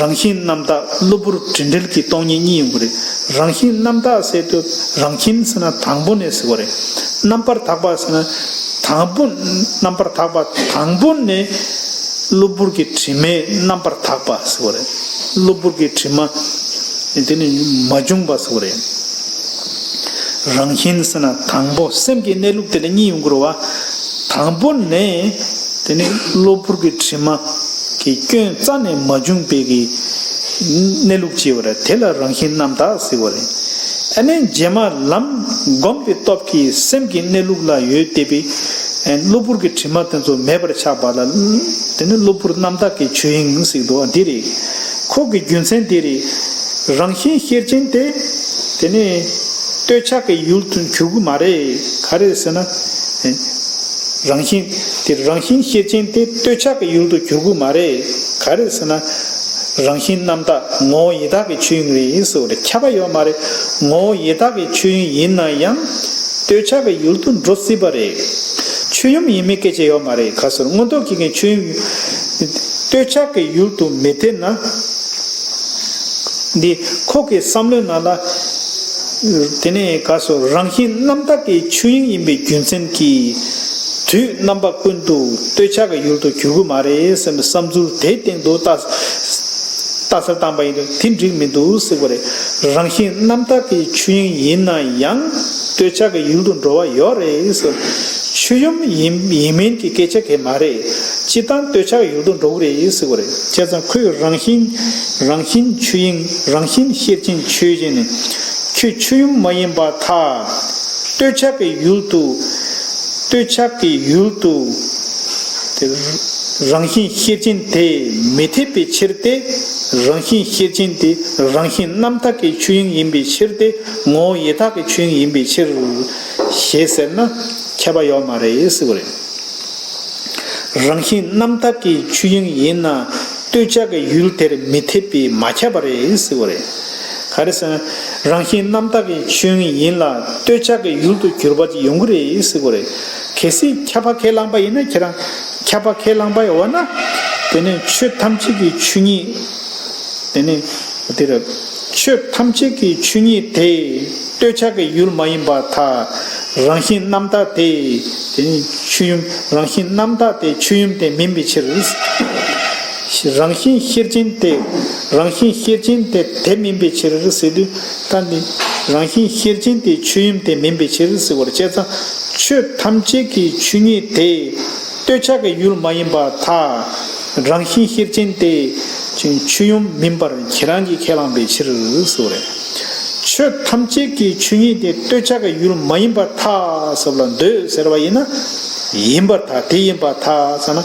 རང་བཞིན་རྣམ་དག་གློ་བུར་དྲི་འབྲེལ་གྱི་སྟོང་ཉིད་གཉིས་ཡོང་གི་རེད། རང་བཞིན་རྣམ་དག་ཟེར་དུས་རང་བཞིན་ཟེར་ན་དང་པོ་ནས་ཟེར་གོ་རེད། རྣམ་པར་དག་པ་ཟེར་ན་དང་པོ། རྣམ་པར་དག་པ་དང་པོ་ནས་གློ་བུར་གྱི་དྲི་མས་རྣམ་པར་དག་པ་ཟེར་གོ་རེད། གློ་བུར་གྱི་དྲི་མ་དེ་ནི་མ་བྱུང་བ་ཟེར་གོ་རེད། རང་བཞིན་ཟེར་ན་དང་པོ་སེམས་ཀྱི་གནས་ལུགས་དེ་ལ་གཉིས་ཡོང་གི་རེད་བ། དང་པོ་ནས་དེ་ནི་གློ་བུར་གྱི་དྲི་མ་གི་སྐྱོན་རྩ་ནས་མ་བྱུང་བའི་གི་གནས་ལུགས་ཅིག་ཡོད་རེད། དེ་ལ་རང་བཞིན་རྣམ་དག་ཟེར་བ་རེད། ཨ་ནི་རྗེས་མ་ལམ་སྒོམ་པའི་སྟོབས་ཀྱིས་སེམས་ཀྱི་གནས་ལུགས་ལ་ཡོད་བསྡད་པའི་གློ་བུར་གྱི་དྲི་མ་དེ་ཚོ་མེད་པར་ཆགས་པ་ལ། དེ་ནི་གློ་བུར་རྣམ་དག་གི་ཆོས་དབྱིངས་ཟེར་འདུག་འདི་རེད། ཁོ་གི་རྒྱུ་མཚན་འདི་རེད། རང་བཞིན་ཤེར་ཕྱིན་དེ། དེ་ནི་བསྟོད་བྱ་གི་ཡུལ་དུ་འགྱུར་གི་མ་རེད། ག་རེ་ཟེར་ན། རང་བཞིན། དེ་རང་བཞིན་ཤེར་ཕྱིན་དེ་བསྟོད་བྱ་གི་ཡུལ་དུ་འགྱུར་གི་མ་རེད། ག་རེ་ཟེར་ན། རང་བཞིན་རྣམ་དག་ངོ་བོ་ཡི་དྭགས་ཀྱི་ཆོས་དབྱིངས་རེད་ཟེར་བ་རེད། ཁྱབ་པ་ཡོད་མ་རེད། ངོ་བོ་ཡི་དྭགས་ཀྱི་ཆོས་དབྱིངས་ཡིན་ན་ཡང་བསྟོད་བྱ་གི་ཡུལ་དུ་འགྲོ་སྲིད་པ་རེད། ཆོས་དབྱིངས་ཡིན་མིན་སྐད་ཆ་ཡོད་མ་རེད། ག་ཟེར་མངོན་རྟོགས་ཀྱི་ངའི་ཆོས་དབྱིངས་བསྟོད་བྱ་གི་ཡུལ་དུ་མི་འཐད་ན། འདི་ཁོ་གི་བསམ་བློའི་ནང་ལ། དེ་ནས་ག་སོ་རང་བཞིན་རྣམ་དག་གི་ཆོས་དབྱིངས་ཡིན་པའི་རྒྱུ་མཚན་གྱིས། དུས་རྣམ་པ་ཀུན་ཏུ་བསྟོད་བྱ་གི་ཡུལ་དུ་འགྱུར་གྱི་མ་རེད་ཟེར་བའི་བསམ་ཚུལ་དེའི་སྟེང་དུ་ལྟ། ལྟ་ཚུལ་བཏང་པ་ཡིན་དུས་དེ་འགྲིག་མི་འདུག་ཟེར་བ་རེད། རང་བཞིན་རྣམ་དག་གི་ཆོས་དབྱིངས་ཡིན་ན་ཡང་བསྟོད་བྱ་གི་ཡུལ་དུ་འགྲོ་བ་ཡོད་རེད་ཟེར། ཆོས་དབྱིངས་ཡིན་ཡིན་མིན་གྱི་སྐད་ཆ་གང་ཡང་མ་རེད། སྤྱིར་བཏང་བསྟོད་བྱ་གི་ཡུལ་དུ་འགྲོ་གི་རེད་ཟེར་བ་རེད། བྱས་ཙང་ཁོས་རང་བཞིན། རང་བཞིན་ཆོས་དབྱིངས། རང་བཞིན་ཤེར་ཕྱིན་ཆོས་ཅན། ཁྱོད་ཆོས་དབྱིངས་མ་ཡིན་པར་ཐལ། བསྟོད་བྱ་གི་ཡུལ་དུ། བསྟོད་བྱ་གི་ཡུལ་དུ། དེ་རང་བཞིན་ཤེར་ཕྱིན་དེ་མི་འཐད་པའི་ཕྱིར་ཏེ། རང་བཞིན་ཤེར་ཕྱིན་དེ་རང་བཞིན་རྣམ་དག་གི་ཆོས་དབྱིངས་ཡིན་པའི་ཕྱིར་ཏེ། ངོ་བོ་ཡི་དྭགས་ཀྱི་ཆོས་དབྱིངས་ཡིན་པའི་ཕྱིར། ཞེས་ཟེར་ན་ཁྱབ་པ་ཡོད་མ་རེད་ཟེར་བ་རེད། རང་བཞིན་རྣམ་དག་གི་ཆོས་དབྱིངས་ཡིན་ན་བསྟོད་བྱ་གི་ཡུལ་དེར་མི་འཐད་པས་མ་ཁྱབ་པ་རེད་ཟེར་བ་རེད། ག་རེ་ཟེར་ན། རང་བཞིན་རྣམ་དག་གི་ཆོས་དབྱིངས་ཡིན་ལ་བསྟོད་བྱ་གི་ཡུལ་དུ་གྱུར་པ་ཅིག་ཡོང་གི་རེད་ཟེར་བ་རེད། གལ་སྲིད་ཁྱབ་པ་ཁས་བླངས་པ་ཡིན་ན་ཁྱེད་རང་། ཁྱབ་པ་ཁས་བླངས་པ་ཡོད་ན། དེ་ནས་ཆོས་ཐམས་ཅད་ཀྱི་ཆོས་ཉིད། དེ་ནས་དེ་རེད། ཆོས་ཐམས་ཅད་ཀྱི་ཆོས་ཉིད་དེ་བསྟོད་བྱ་གི་ཡུལ་མ་ཡིན་པར་ཐལ། རང་བཞིན་རྣམ་དག་དེ། དེ་ནི་ཆོས་དབྱིངས། རང་བཞིན་རྣམ་དག་དེ་ཆོས་དབྱིངས་དེ་མིན་པའི་ཕྱིར། རང་བཞིན་ཤེར་ཕྱིན་དེ། རང་བཞིན་ཤེར་ཕྱིན་དེ་དེ་མིན་པའི་ཕྱིར་ཟེར་དུས་ད་ནི་རང་བཞིན་ཤེར་ཕྱིན་དེ་ཆོས་དབྱིངས་དེ་མིན་པའི་ཕྱིར་ཟེར་བར་བྱས་ཙང་ཆོས་ཐམས་ཅད་ཀྱི་ཆོས་ཉིད་དེ། བསྟོད་བྱ་གི་ཡུལ་མ་ཡིན་པར་ཐལ། རང་བཞིན་ཤེར་ཕྱིན་དེ་ཆོས་དབྱིངས་མིན་པར་ཁྱེད་རང་གིས་ཁས་བླངས་པའི་ཕྱིར་ཟེར་བ་རེད། ཆོས་ཐམས་ཅད་ཀྱི་ཆོས་ཉིད་དེ་བསྟོད་བྱ་གི་ཡུལ་མ་ཡིན་པར་ཐལ་ཟེར་བ་ལ་འདོད་ཟེར་བ་ཡིན་ན། ཡིན་པར་ཐལ། དེ་ཡིན་པར་ཐལ་ཟེར་ན།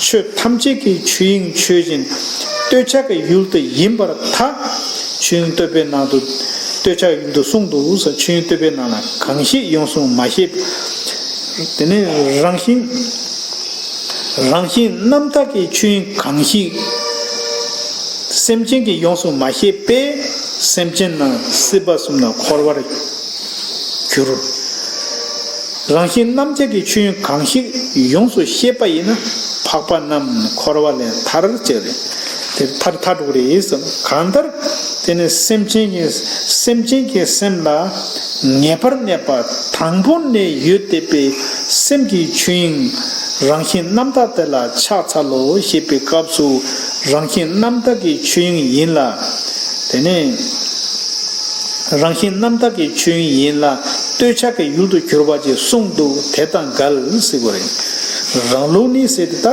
ཆོས་ཐམས་ཅད་ཀྱི་ཆོས་དབྱིངས་ཆོས་ཅན། བསྟོད་བྱ་གི་ཡུལ་དུ་ཡིན་པར་ཐལ། ཆོས་དབྱིངས་བསྟོད་པའི་ནང་དུ། བསྟོད་བྱ་གི་ཡུལ་དུ་གསུངས་འདུག་ཟེར། ཆོས་དབྱིངས་བསྟོད་པའི་ནང་ན་གང་ཞིག་ཡོངས་སུ་མ་ཤེས། དེ་ནས་རང་བཞིན། རང་བཞིན་རྣམ་དག་གི་ཆོས་དབྱིངས་གང་ཞིག་སེམས་ཅན་གྱིས་ཡོངས་སུ་མ་ཤེས་པས་སེམས་ཅན་རྣམས་སྲིད་པ་གསུམ་ན་འཁོར་བར་འགྱུར། རང་བཞིན་རྣམ་དག་གི་ཆོས་དབྱིངས་གང་ཞིག་ཡོངས་སུ་ཤེས་པ་ཡིན་ན་འཕགས་པ་རྣམས་འཁོར་བ་ལས་ཐར་ཅེས་རེད། དེ་ཐར་ཐར་འགྲོ་གི་རེད་ཟེར། གང་ལྟར་དེ་ནི་སེམས་ཅན་གྱི་སེམས་ཅན་གྱི་སེམས་ལ་ངེས་པར་གནས་པ་དང་པོ་ནས་ཡོད་བསྡད་པའི་སེམས་ཀྱི་ཆོས་དབྱིངས་རང་བཞིན་རྣམ་དག་དེ་ལ་ཕྱག་འཚལ་ལོ་ཞེས་པའི་སྐབས་སུ་རང་བཞིན་རྣམ་དག་གི་ཆོས་དབྱིངས་ཡིན་ལ། དེ་ནས་རང་བཞིན་རྣམ་དག་གི་ཆོས་དབྱིངས་ཡིན་ལ་བསྟོད་བྱ་གི་ཡུལ་དུ་གྱུར་པ་ཅིག་གསུངས་འདུག་དེ་དང་འགལ་ཟེར་བ་རེད། རང་ལུགས་ནི་ཟེར་དེ་ད་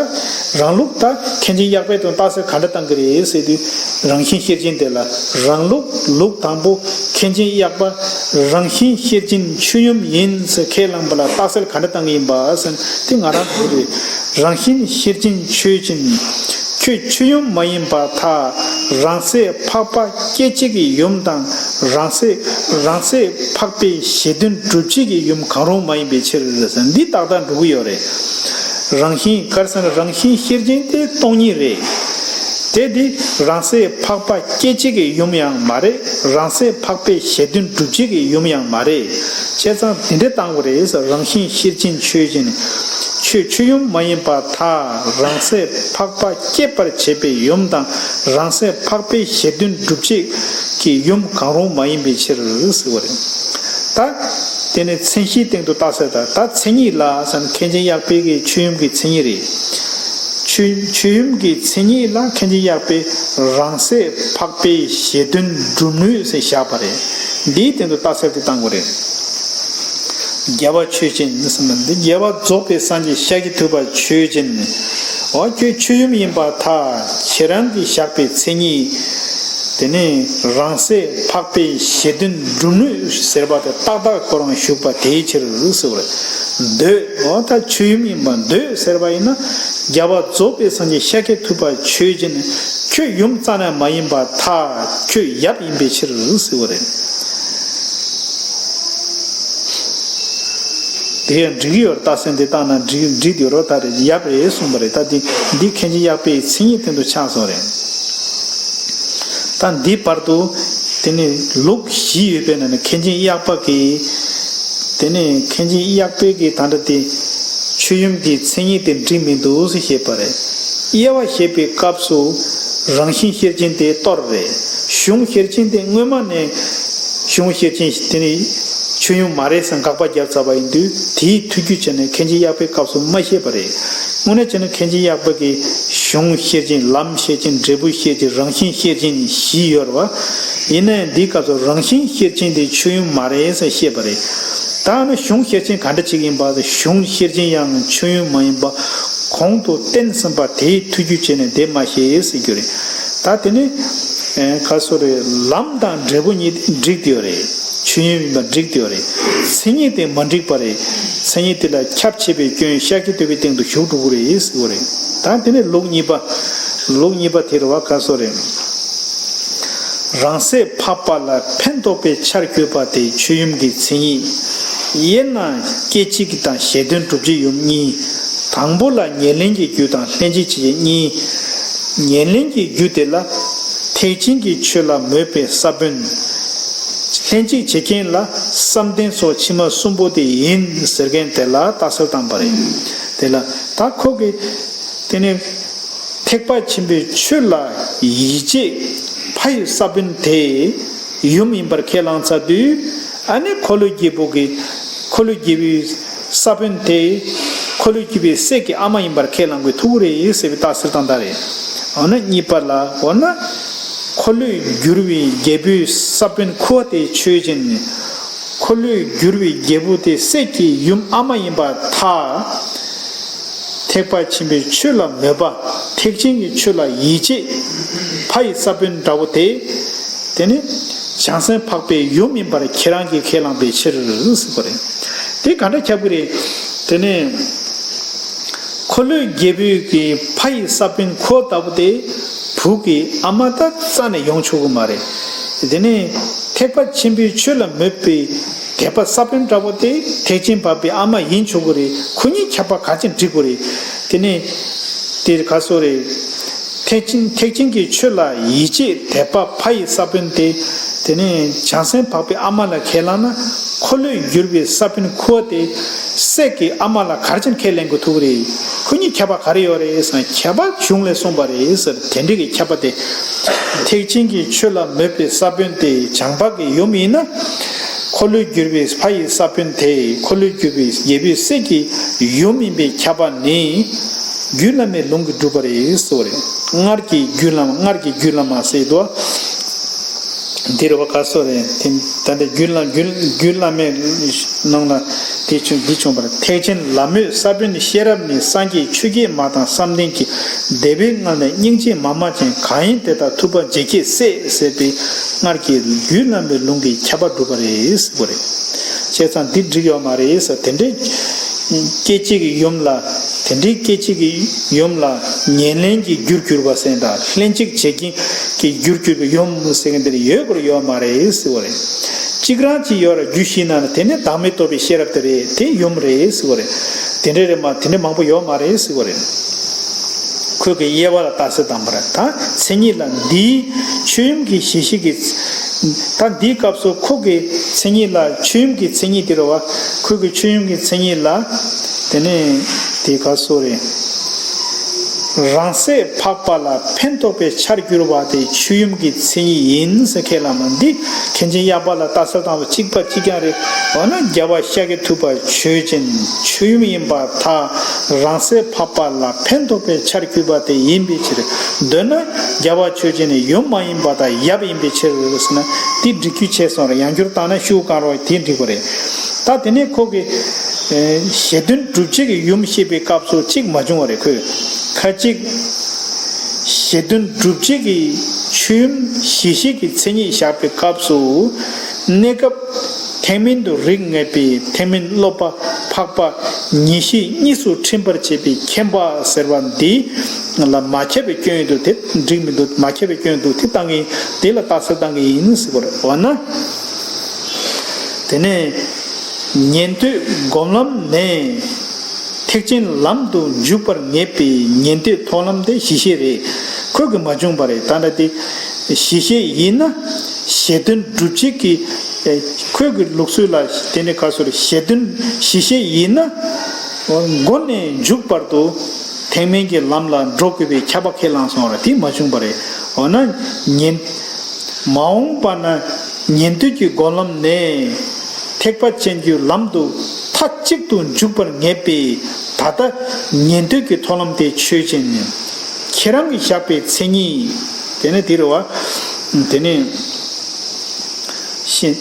རང་ལུགས་ད་མཁན་ཆེན་གཡག་པས་དོན་རྟགས་གསལ་ག་འདྲ་བཏང་གི་རེད་ཟེར་དུས་རང་བཞིན་ཤེར་ཕྱིན་དེ་ལ་རང་ལུགས་ལུགས་དང་པོ་མཁན་ཆེན་གཡག་པ་རང་བཞིན་ཤེར་ཕྱིན་ཆོས་དབྱིངས་ཡིན་ཟེར་ཁས་བླངས་པ་ལ་རྟགས་གསལ་ག་འདྲ་བཏང་གི་ཡིན་པ་ཟེར་དེ་ང་རང་གི་རེད། རང་བཞིན་ཤེར་ཕྱིན་ཆོས་ཅན། ཆོས་ཡུམ་མ་ཡིན་པར་ཐལ། རང་སྲིད་འཕགས་པ་སྐྱེ་བྱེད་ཀྱི་ཡུམ་དང་། རང་སྲིད་རང་སྲིད་འཕགས་པའི་གཞི་དོན་སྒྲུབ་བྱེད་ཀྱི་ཡུམ་གང་རུང་མ་ཡིན་པའི་ཕྱིར། འདི་ཏག་ཏག་འགྲོ་གི་ཡོད་རེད། རང་བཞིན་ག་རེ་ཟེར་ན་རང་བཞིན་ཤེར་ཕྱིན་དེ་སྟོང་ཉིད་རེད། དེ་འདི་རང་སྲིད་འཕགས་པ་སྐྱེ་བྱེད་ཀྱི་ཡུམ་ཡང་མ་རེད། རང་སྲིད་འཕགས་པའི་གཞི་དོན་སྒྲུབ་བྱེད་ཀྱི་ཡུམ་ཡང་མ་རེད། བྱས་ཙང་དེ་འདྲ་བཏང་དགོས་རེད། རང་བཞིན་ཤེར་ཕྱིན་ཆོས་ཅན། ཆོས་ཆོས་ཡུམ་མ་ཡིན་པར་ཐལ། རང་སྲིད་འཕགས་པ་སྐྱེད་པར་བྱེད་པའི་ཡུམ་དང་། རང་སྲིད་འཕགས་པའི་གཞི་དོན་སྒྲུབ་བྱེད་ཀྱི་ཡུམ་གང་རུང་མ་ཡིན་པའི་ཕྱིར་ཟེར་བ་རེད། ད་དེ་ནི་མཚན་གཞིའི་སྟེང་དུ་རྟགས་གསལ། ད་ད་མཚན་ཉིད་ལ་ཟེར་ན་མཁན་ཆེན་གཡག་དཔལ་གྱི་ཆོས་ཡུམ་གྱི་མཚན་ཉིད་རེད། ཆོས་ཆོས་ཡུམ་གྱི་མཚན་ཉིད་ལ་མཁན་ཆེན་གཡག་དཔལ་རང་སྲིད་འཕགས་པའི་གཞི་དོན་སྒྲུབ་ནུས་ཟེར་བཞག་པ་རེད། འདིའི་སྟེང་དུ་རྟགས་གསལ་དེ་བཏང་དགོས་རེད། རྒྱལ་བ་ཆོས་ཅན་ཟེར་ན་འདི་རྒྱལ་བ་རྫོགས་པའི་སངས་རྒྱས་ཤཱཀྱ་ཐུབ་པ་ཆོས་ཅན། འོ་ཁྱོད་ཆོས་ཡུམ་ཡིན་པར་ཐལ། ཁྱེད་རང་གིས་བཞག་པའི་མཚན་ཉིད། དེ་ནི་རང་སྲིད་འཕགས་པའི་གཞི་དོན་སྒྲུབ་ནུས་ཟེར་བ་དེ་ཏག་ཏག་ཁོ་རང་བཞུགས་པ་དེའི་ཕྱིར་ཟེར་བ་རེད། འདོད། འོ་ད་ཆོས་ཡུམ་ཡིན་པར་འདོད་ཟེར་བ་ཡིན་ན། རྒྱལ་བ་རྫོགས་པའི་སངས་རྒྱས་ཤཱཀྱ་ཐུབ་པ་ཆོས་ཅན། ཁྱོད་ཡུམ་རྩ་ནས་མ་ཡིན་པར་ཐལ། ཁྱོད་ཡབ་ཡིན་པའི་ཕྱིར་ཟེར་བ་རེད། དེ་ཡང་འགྲིག་ཡོད་རེད། རྟགས་གསལ་འདི་བཏང་ན་འགྲིག་འགྲིག་ཡོད་རེད། ད་རེད་ཡབ་རེད་གསུངས་པ་རེད། ད་འདི་འདི་མཁན་ཆེན་གཡག་དཔལ་གྱི་མཚན་ཉིད་སྟེང་དུ་ཆགས་སོང་རེད། ད་འདི་བར་དུ་དེ་ནི་ལུགས་བཞི་ཡོད་པའི་ནང་ནས་མཁན་ཆེན་གཡག་པ་གིས། དེ་ནས་མཁན་ཆེན་གཡག་དཔལ་གྱིས་ད་ལྟ་དེ་ཆོས་ཡུམ་གྱི་མཚན་ཉིད་དེ་འགྲིག་མི་འདུག་ཟེར་བཤད་པ་རེད། དབྱེ་བ་བཤད་པའི་སྐབས་སུ་རང་བཞིན་ཤེར་ཕྱིན་དེ་གཏོར་རེད། གཞུང་ཤེར་ཕྱིན་དེ་སྔོན་མ་ནས་གཞུང་ཤེར་ཕྱིན་དེ་ནི་ཆོས་ཡུམ་མ་རེད་ཟེར་དགག་པ་བརྒྱབ་ཚར་བ་ཡིན་དུས། དེའི་ཐུགས་རྒྱུད་བྱས་ནས་མཁན་ཆེན་གཡག་དཔལ་སྐབས་སུ་མ་བཤད་པ་རེད། དངོས་གནས་བྱས་ན་མཁན་ཆེན་གཡག་དཔལ་གྱིས་གཞུང་ཤེར་ཕྱིན། ལམ་ཤེར་ཕྱིན། འབྲས་བུ་ཤེར་ཕྱིན། རང་བཞིན་ཤེར་ཕྱིན་བཞི་ཡོད་རེད་བ། ཡིན་ནའི་འདིའི་སྐབས་སུ་རང་བཞིན་ཤེར་ཕྱིན་དེ་ཆོས་ཡུམ་མ་རེད་ཟེར་བཤད་པ་རེད། ད་ནི་གཞུང་ཤེར་ཕྱིན་ག་འདྲ་ཅིག་ཡིན་པ། གཞུང་ཤེར་ཕྱིན་ཡང་ཆོས་ཡུམ་མ་ཡིན་པ་གོང་དུ་བསྟན་ཟིན་པ་དེའི་ཐུགས་རྒྱུད་བྱས་ནས་དེ་མ་བཤད་ཟེར་རྒྱུ་རེད། ད་དེ་ནི་ཨེ་ག་སོ་རེད། ལམ་དང་འབྲས་བུ་གཉིས་འགྲིག་དེ་ཡོད་རེད། ཆོས་ཡུམ་ཡིན་པ་འགྲིག་དེ་ཡོད་རེད། མཚན་ཉིད་དེ་མ་འགྲིག་པ་རེད། མཚན་ཉིད་དེ་ལ་ཁྱབ་ཆེས་པའི་སྐྱོན་ཤཱཀྱ་ཐུབ་པའི་སྟེང་དུ་ཞུགས་འགྲོ་གི་རེད་ཟེར་བ་རེད། ད་དེ་ནི་ལུགས་གཉིས་པ། ལུགས་གཉིས་པ་དེ་རེད་བ། ག་སོ་རེད། རང་སྲིད་འཕགས་པ་ལ་ཕན་འདོགས་པའི་ཆར་གྱུར་པ་དེ་ཆོས་ཡུམ་གྱི་མཚན་ཉིད། དབྱེ་ན་སྐྱེད་བྱེད་དང་གཞི་དོན་སྒྲུབ་བྱེད་ཡུམ་གཉིས། དང་པོ་ལ་ཉེར་ལེན་གྱི་རྒྱུ་དང་ལྷན་ཅིག་བྱེད་བྱེད་གཉིས། ཉེར་ལེན་གྱི་རྒྱུ་དེ་ལ་ཐེག་ཆེན་གྱི་ཆོས་ལ་མོས་པའི་ས་བོན། ལྷན་ཅིག་བྱེད་མཁན་ལ་བསམ་གཏན་སོགས་ཕྱི་མ་གསུམ་པོ་དེ་ཡིན་ཟེར་མཁན་དེ་ལ་རྟགས་གསལ་བཏང་པ་རེད། དེ་ལ་ད་ཁོ་གི་དེ་ནི། ཐེག་པ་ཆེན་པོའི་ཆོས་ལ་ཡིད་ཆེས་ཕ་ཡི་ས་བོན་དེ་ཡུམ་ཡིན་པར་ཁས་བླངས་ཚར་དུས། ཨ་ནི་འཁོར་ལོས་རྒྱལ་བུ་གི་འཁོར་ལོས་རྒྱལ་བུའི་ས་བོན་དེ་འཁོར་ལོས་རྒྱལ་བུའི་སྲས་ཀྱི་ཨ་མ་ཡིན་པར་ཁས་བླངས་དགོས་ཐུག་གི་རེད་ཟེར་བའི་རྟགས་གསལ་བཏང་ད་རེད། འོ་ན་གཉིས་པ་ལ་འོ་ན་འཁོར་ལོས་སྒྱུར་བའི་རྒྱལ་པོའི་ས་བོན་ཁུ་བ་དེ་ཆོས་ཅན། འཁོར་ལོས་སྒྱུར་བའི་རྒྱལ་པོ་དེ་སྲས་ཀྱི་ཡུམ་ཨ་མ་ཡིན་པར་ཐལ། ཐེག་པ་ཆེན་པོའི་ཆོས་ལ་མོས་པ། ཐེག་ཆེན་གྱི་ཆོས་ལ་ཡིད་ཆེས་ཕ་ཡི་ས་བོན་འདྲ་བོ་དེ། དེ་ནི་བྱང་སེམས་འཕགས་པའི་ཡུམ་ཡིན་པར་ཁྱེད་རང་གིས་ཁས་བླངས་པའི་ཕྱིར་ཟེར་བ་རེད། དེ་ག་འདྲ་ཁྱབ་ཀྱི་རེད། དེ་ནི་འཁོར་ལོས་རྒྱལ་པོའི་གི་ཕ་ཡི་ས་བོན་ཁུ་བ་ལྟ་བུ་དེ་བུ་གི་ཨ་མ་ད་རྩ་ནས་ཡོང་ཆོག་གི་མ་རེད། དེ་ནི་ཐེག་པ་ཆེན་པོའི་ཆོས་ལ་མོས་པའི་དད་པ་ས་བོན་འདྲ་བོ་དེ་ཐེག་ཆེན་འཕགས་པའི་ཨ་མ་ཡིན་ཆོག་གི་རེད། ཁོ་གཉིས་ཁྱད་པར་ག་ཅིག་འགྲིག་གི་རེད། དེ་ནི་དེ་ག་སོ་རེད། ཐེག་ཆེན་ཐེག་ཆེན་གྱི་ཆོས་ལ་ཡིད་ཆེས་དད་པ་ཕ་ཡི་ས་བོན་དེ། དེ་ནི་བྱང་སེམས་འཕགས་པའི་ཨ་མ་ལ་ཁས་བླངས་ན་འཁོར་ལོས་སྒྱུར་བའི་ས་བོན་ཁུ་བ་དེ་སྲས་ཀྱི་ཨ་མ་ལ་ག་རེ་བྱས་ནས་ཁས་ལེན་དགོས་ཐུག་གི་རེད། ཁོ་གཉིས་ཁྱད་པར་ག་རེ་ཡོད་རེད་ཟེར་ན་ཁྱད་པར་གཞུང་ལས་གསུངས་པ་རེད་ཟེར། དེ་འདྲ་གི་ཁྱད་པར་དེ། ཐེག་ཆེན་གྱི་ཆོས་ལ་མོས་པའི་ས་བོན་དེ་བྱང་འཕགས་ཀྱི་ཡུམ་ཡིན་ན། འཁོར་ལོས་སྒྱུར་བའི་ཕ་ཡི་ས་བོན་དེ་འཁོར་ལོས་སྒྱུར་བའི་རྒྱལ་པོའི་སྲས་ཀྱི་ཡུམ་ཡིན་པའི་ཁྱད་པར་ནི། རྒྱུད་བླ་མའི་ལུང་གིས་གྲུབ་པ་རེད་ཟེར་བ་རེད། སྔར་གྱི་རྒྱུད་བླ་མ་སྔར་གྱི་རྒྱུད་བླ་མ་ཟེར་དུས། འདི་རེད་བ། ག་སོ་རེད། དེ་ད་ལྟ་རྒྱུད་བླ་རྒྱུད་རྒྱུད་བླ་མའི་ནང་ལ་དེ་བྱུང་འདི་བྱུང་བར། ཐེག་ཆེན་ལམ་མོས་ས་བོན་ཤེས་རབ་ནི། སངས་རྒྱས་ཆོས་བརྒྱད་མ་དང་བསམ་གཏན་གྱི། འདས་པའི་སྔ་ནས་སྙིང་རྗེ་མ་མ་ཅན། གང་ཡིན་དེ་དག་ཐུབ་པ་འཇིགས་བྱེད་སྲས་ཟེར་བའི་སྔར་གྱི་རྒྱུད་བླ་མའི་ལུང་གིས་ཁྱད་པར་གྲུབ་པ་རེད་ཟེར་བ་རེད། བྱས་ཙང་འདི་འགྲིག་ཡོད་མ་རེད་ཟེར། དེ་འདྲའི་སྐྱེ་བྱེད་ཀྱི་ཡུམ་ལ་ དེ་འདྲའི་སྐད་ཅིག་གི་ཡུམ་ལ་ཉེར་ལེན་གྱི་རྒྱུར་གྱུར་པ་ཟེར་ད་ལྷན་ཅིག་བྱེད་ཀྱི་གི་རྒྱུར་གྱུར་པའི་ཡུམ་ཟེར་མཁན་དེ་ཡོད་དགོས་ཡོད་མ་རེད་ཟེར་བ་རེད། གཅིག་རང་གཅིག་ཡོད་ར་རྒྱུ་ཤེས་ན་དེ་ནི་བདག་མེད་རྟོགས་པའི་ཤེས་རབ་དེ་རེད། དེ་ཡུམ་རེད་ཟེར་བ་རེད། དེ་འདྲ་རེད་མ་དེ་འདྲ་མང་པོ་ཡོད་མ་རེད་ཟེར་བ་རེད། ཁོས་ཀྱི་དབྱེ་བ་ལ་རྟགས་གསལ་དང་པོ་རེད། ད་མཚན་ཉིད་ལ་འདིའི་ཆོས་ཡུམ་གྱི་གཞི་ཤེས་ཀྱི། ད་འདིའི་སྐབས་སུ་ཁོ་གི་མཚན་ཉིད་ལ་ཆོས་ཡུམ་གྱི་མཚན་ཉིད་དེ་རེད་བ། ཁོ་གི་ཆོས་ཡུམ་གྱི་མཚན་ཉིད་ལ། དེ་ནས་དེ་ག་སོ་རེད། རང་སྲེད་འཕགས་པ་ལ་ཕན་འདོགས་པའི་ཆར་གྱུར་པ་དེ་ཆོས་ཡུམ་གྱི་མཚན་ཉིད་ཡིན་ཟེར། ཁས་བླངས་ན་འདི་མཁན་ཆེན་གཡག་པ་ལ་རྟགས་གསལ་དང་པོ་གཅིག་པ་གཅིག་རྐྱང་རེད། འོ་ན་རྒྱལ་བ་ཤཱཀྱ་ཐུབ་པ་ཆོས་ཅན་ཆོས་ཡུམ་ཡིན་པར་ཐལ། རང་སྲེད་འཕགས་པ་ལ་ཕན་འདོགས་པའི་ཆར་གྱུར་པ་དེ་ཡིན་པའི་ཕྱིར། འདོད་ན་རྒྱལ་བ་ཆོས་ཅན་ནི་ཡུམ་མ་ཡིན་པ་དང་ཡབ་ཡིན་པའི་ཕྱིར་ཟེར་ན་དེ་འགྲིག་རྒྱུ་བྱས་སོང་རེད། ཡང་བསྐྱར་བཏང་ན་ཤུགས་གང་རུང་དེ་འགྲིག་པ་རེད། ད་དེ་ནས་ཁོ་གི་ཨེ་གཞི་དོན་སྒྲུབ་བྱེད་ཀྱི་ཡུམ་བཤད་པའི་སྐབས་སུ་གཅིག་མ་བྱུང་བ་རེད། ཁོས་ཁ་ཅིག་གཞི་དོན་སྒྲུབ་བྱེད་ཀྱི་ཆོས་ཡུམ་གཞི་ཤེས་ཀྱི་མཚན་ཉིད་བཞག་པའི་སྐབས་སུ་གནས་སྐབས་ཐེག་དམན་དུ་རིགས་ངེས་པའི་ཐེག་དམན་སློབ་པ་འཕགས་པ་ཉེར་ཞི་གཉིས་སུ་འཁྲིད་པར་བྱེད་པའི་མཁྱེན་པ་ཟེར་བ་འདི་ལ་མ་ཁྱབ་པའི་སྐྱོན་ཡོད་དོ། དེ་འགྲིག་མི་འདུག་མ་ཁྱབ་པའི་སྐྱོན་ཡོད་དོ། དེ་བཏང་གི་དེ་ལ་རྟགས་གསལ་བཏང་གི་ཡིན་ཟེར་བ་རེད། འོ་ན། དེ་ནས་ཉན་ཐོས་སྒོམ་ལམ་ནས་ཐེག་ཆེན་ལམ་དུ་འཇུག་པར་ངེས་པའི་ཉན་ཐོས་མཐོང་ལམ་དེ་གཞི་ཤེས་རེད། ཁོས་ཀྱི་མ་བྱུང་བ་རེད། ད་ལྟ་དེ་གཞི་ཤེས་ཡིན་ན་གཞི་དོན་སྒྲུབ་བྱེད་ཀྱི་ཁོས་ཀྱི་ལུགས་སྲོལ་ལ་དེ་ནས་ག་སོ་རེད། གཞི་དོན་གཞི་ཤེས་ཡིན་ན་མགོ་ནས་མཇུག་བར་དུ་ཐེག་དམན་གྱི་ལམ་ལ་འགྲོ་དགོས་པའི་ཁྱབ་པ་ཁས་བླངས་སོང་ར། དེ་མ་བྱུང་བ་རེད། འོ་ན་ཉན། མ་འོངས་པ་ན་ཉན་ཐོས་ཀྱི་སྒོམ་ལམ་ནས་ཐེག་པ་ཅན་གྱི་ལམ་དུ་མཐའ་གཅིག་ཏུ་འཇུག་པར་ངེས་པས། ད་ལྟ་ཉན་ཐོས་ཀྱི་མཐོང་ལམ་དེ་ཆོས་ཅན། ཁྱེད་རང་གིས་བཞག་པའི་མཚན་ཉིད་དེ་ནི་དེ་རེད་བ། དེ་ནི་ཤེས།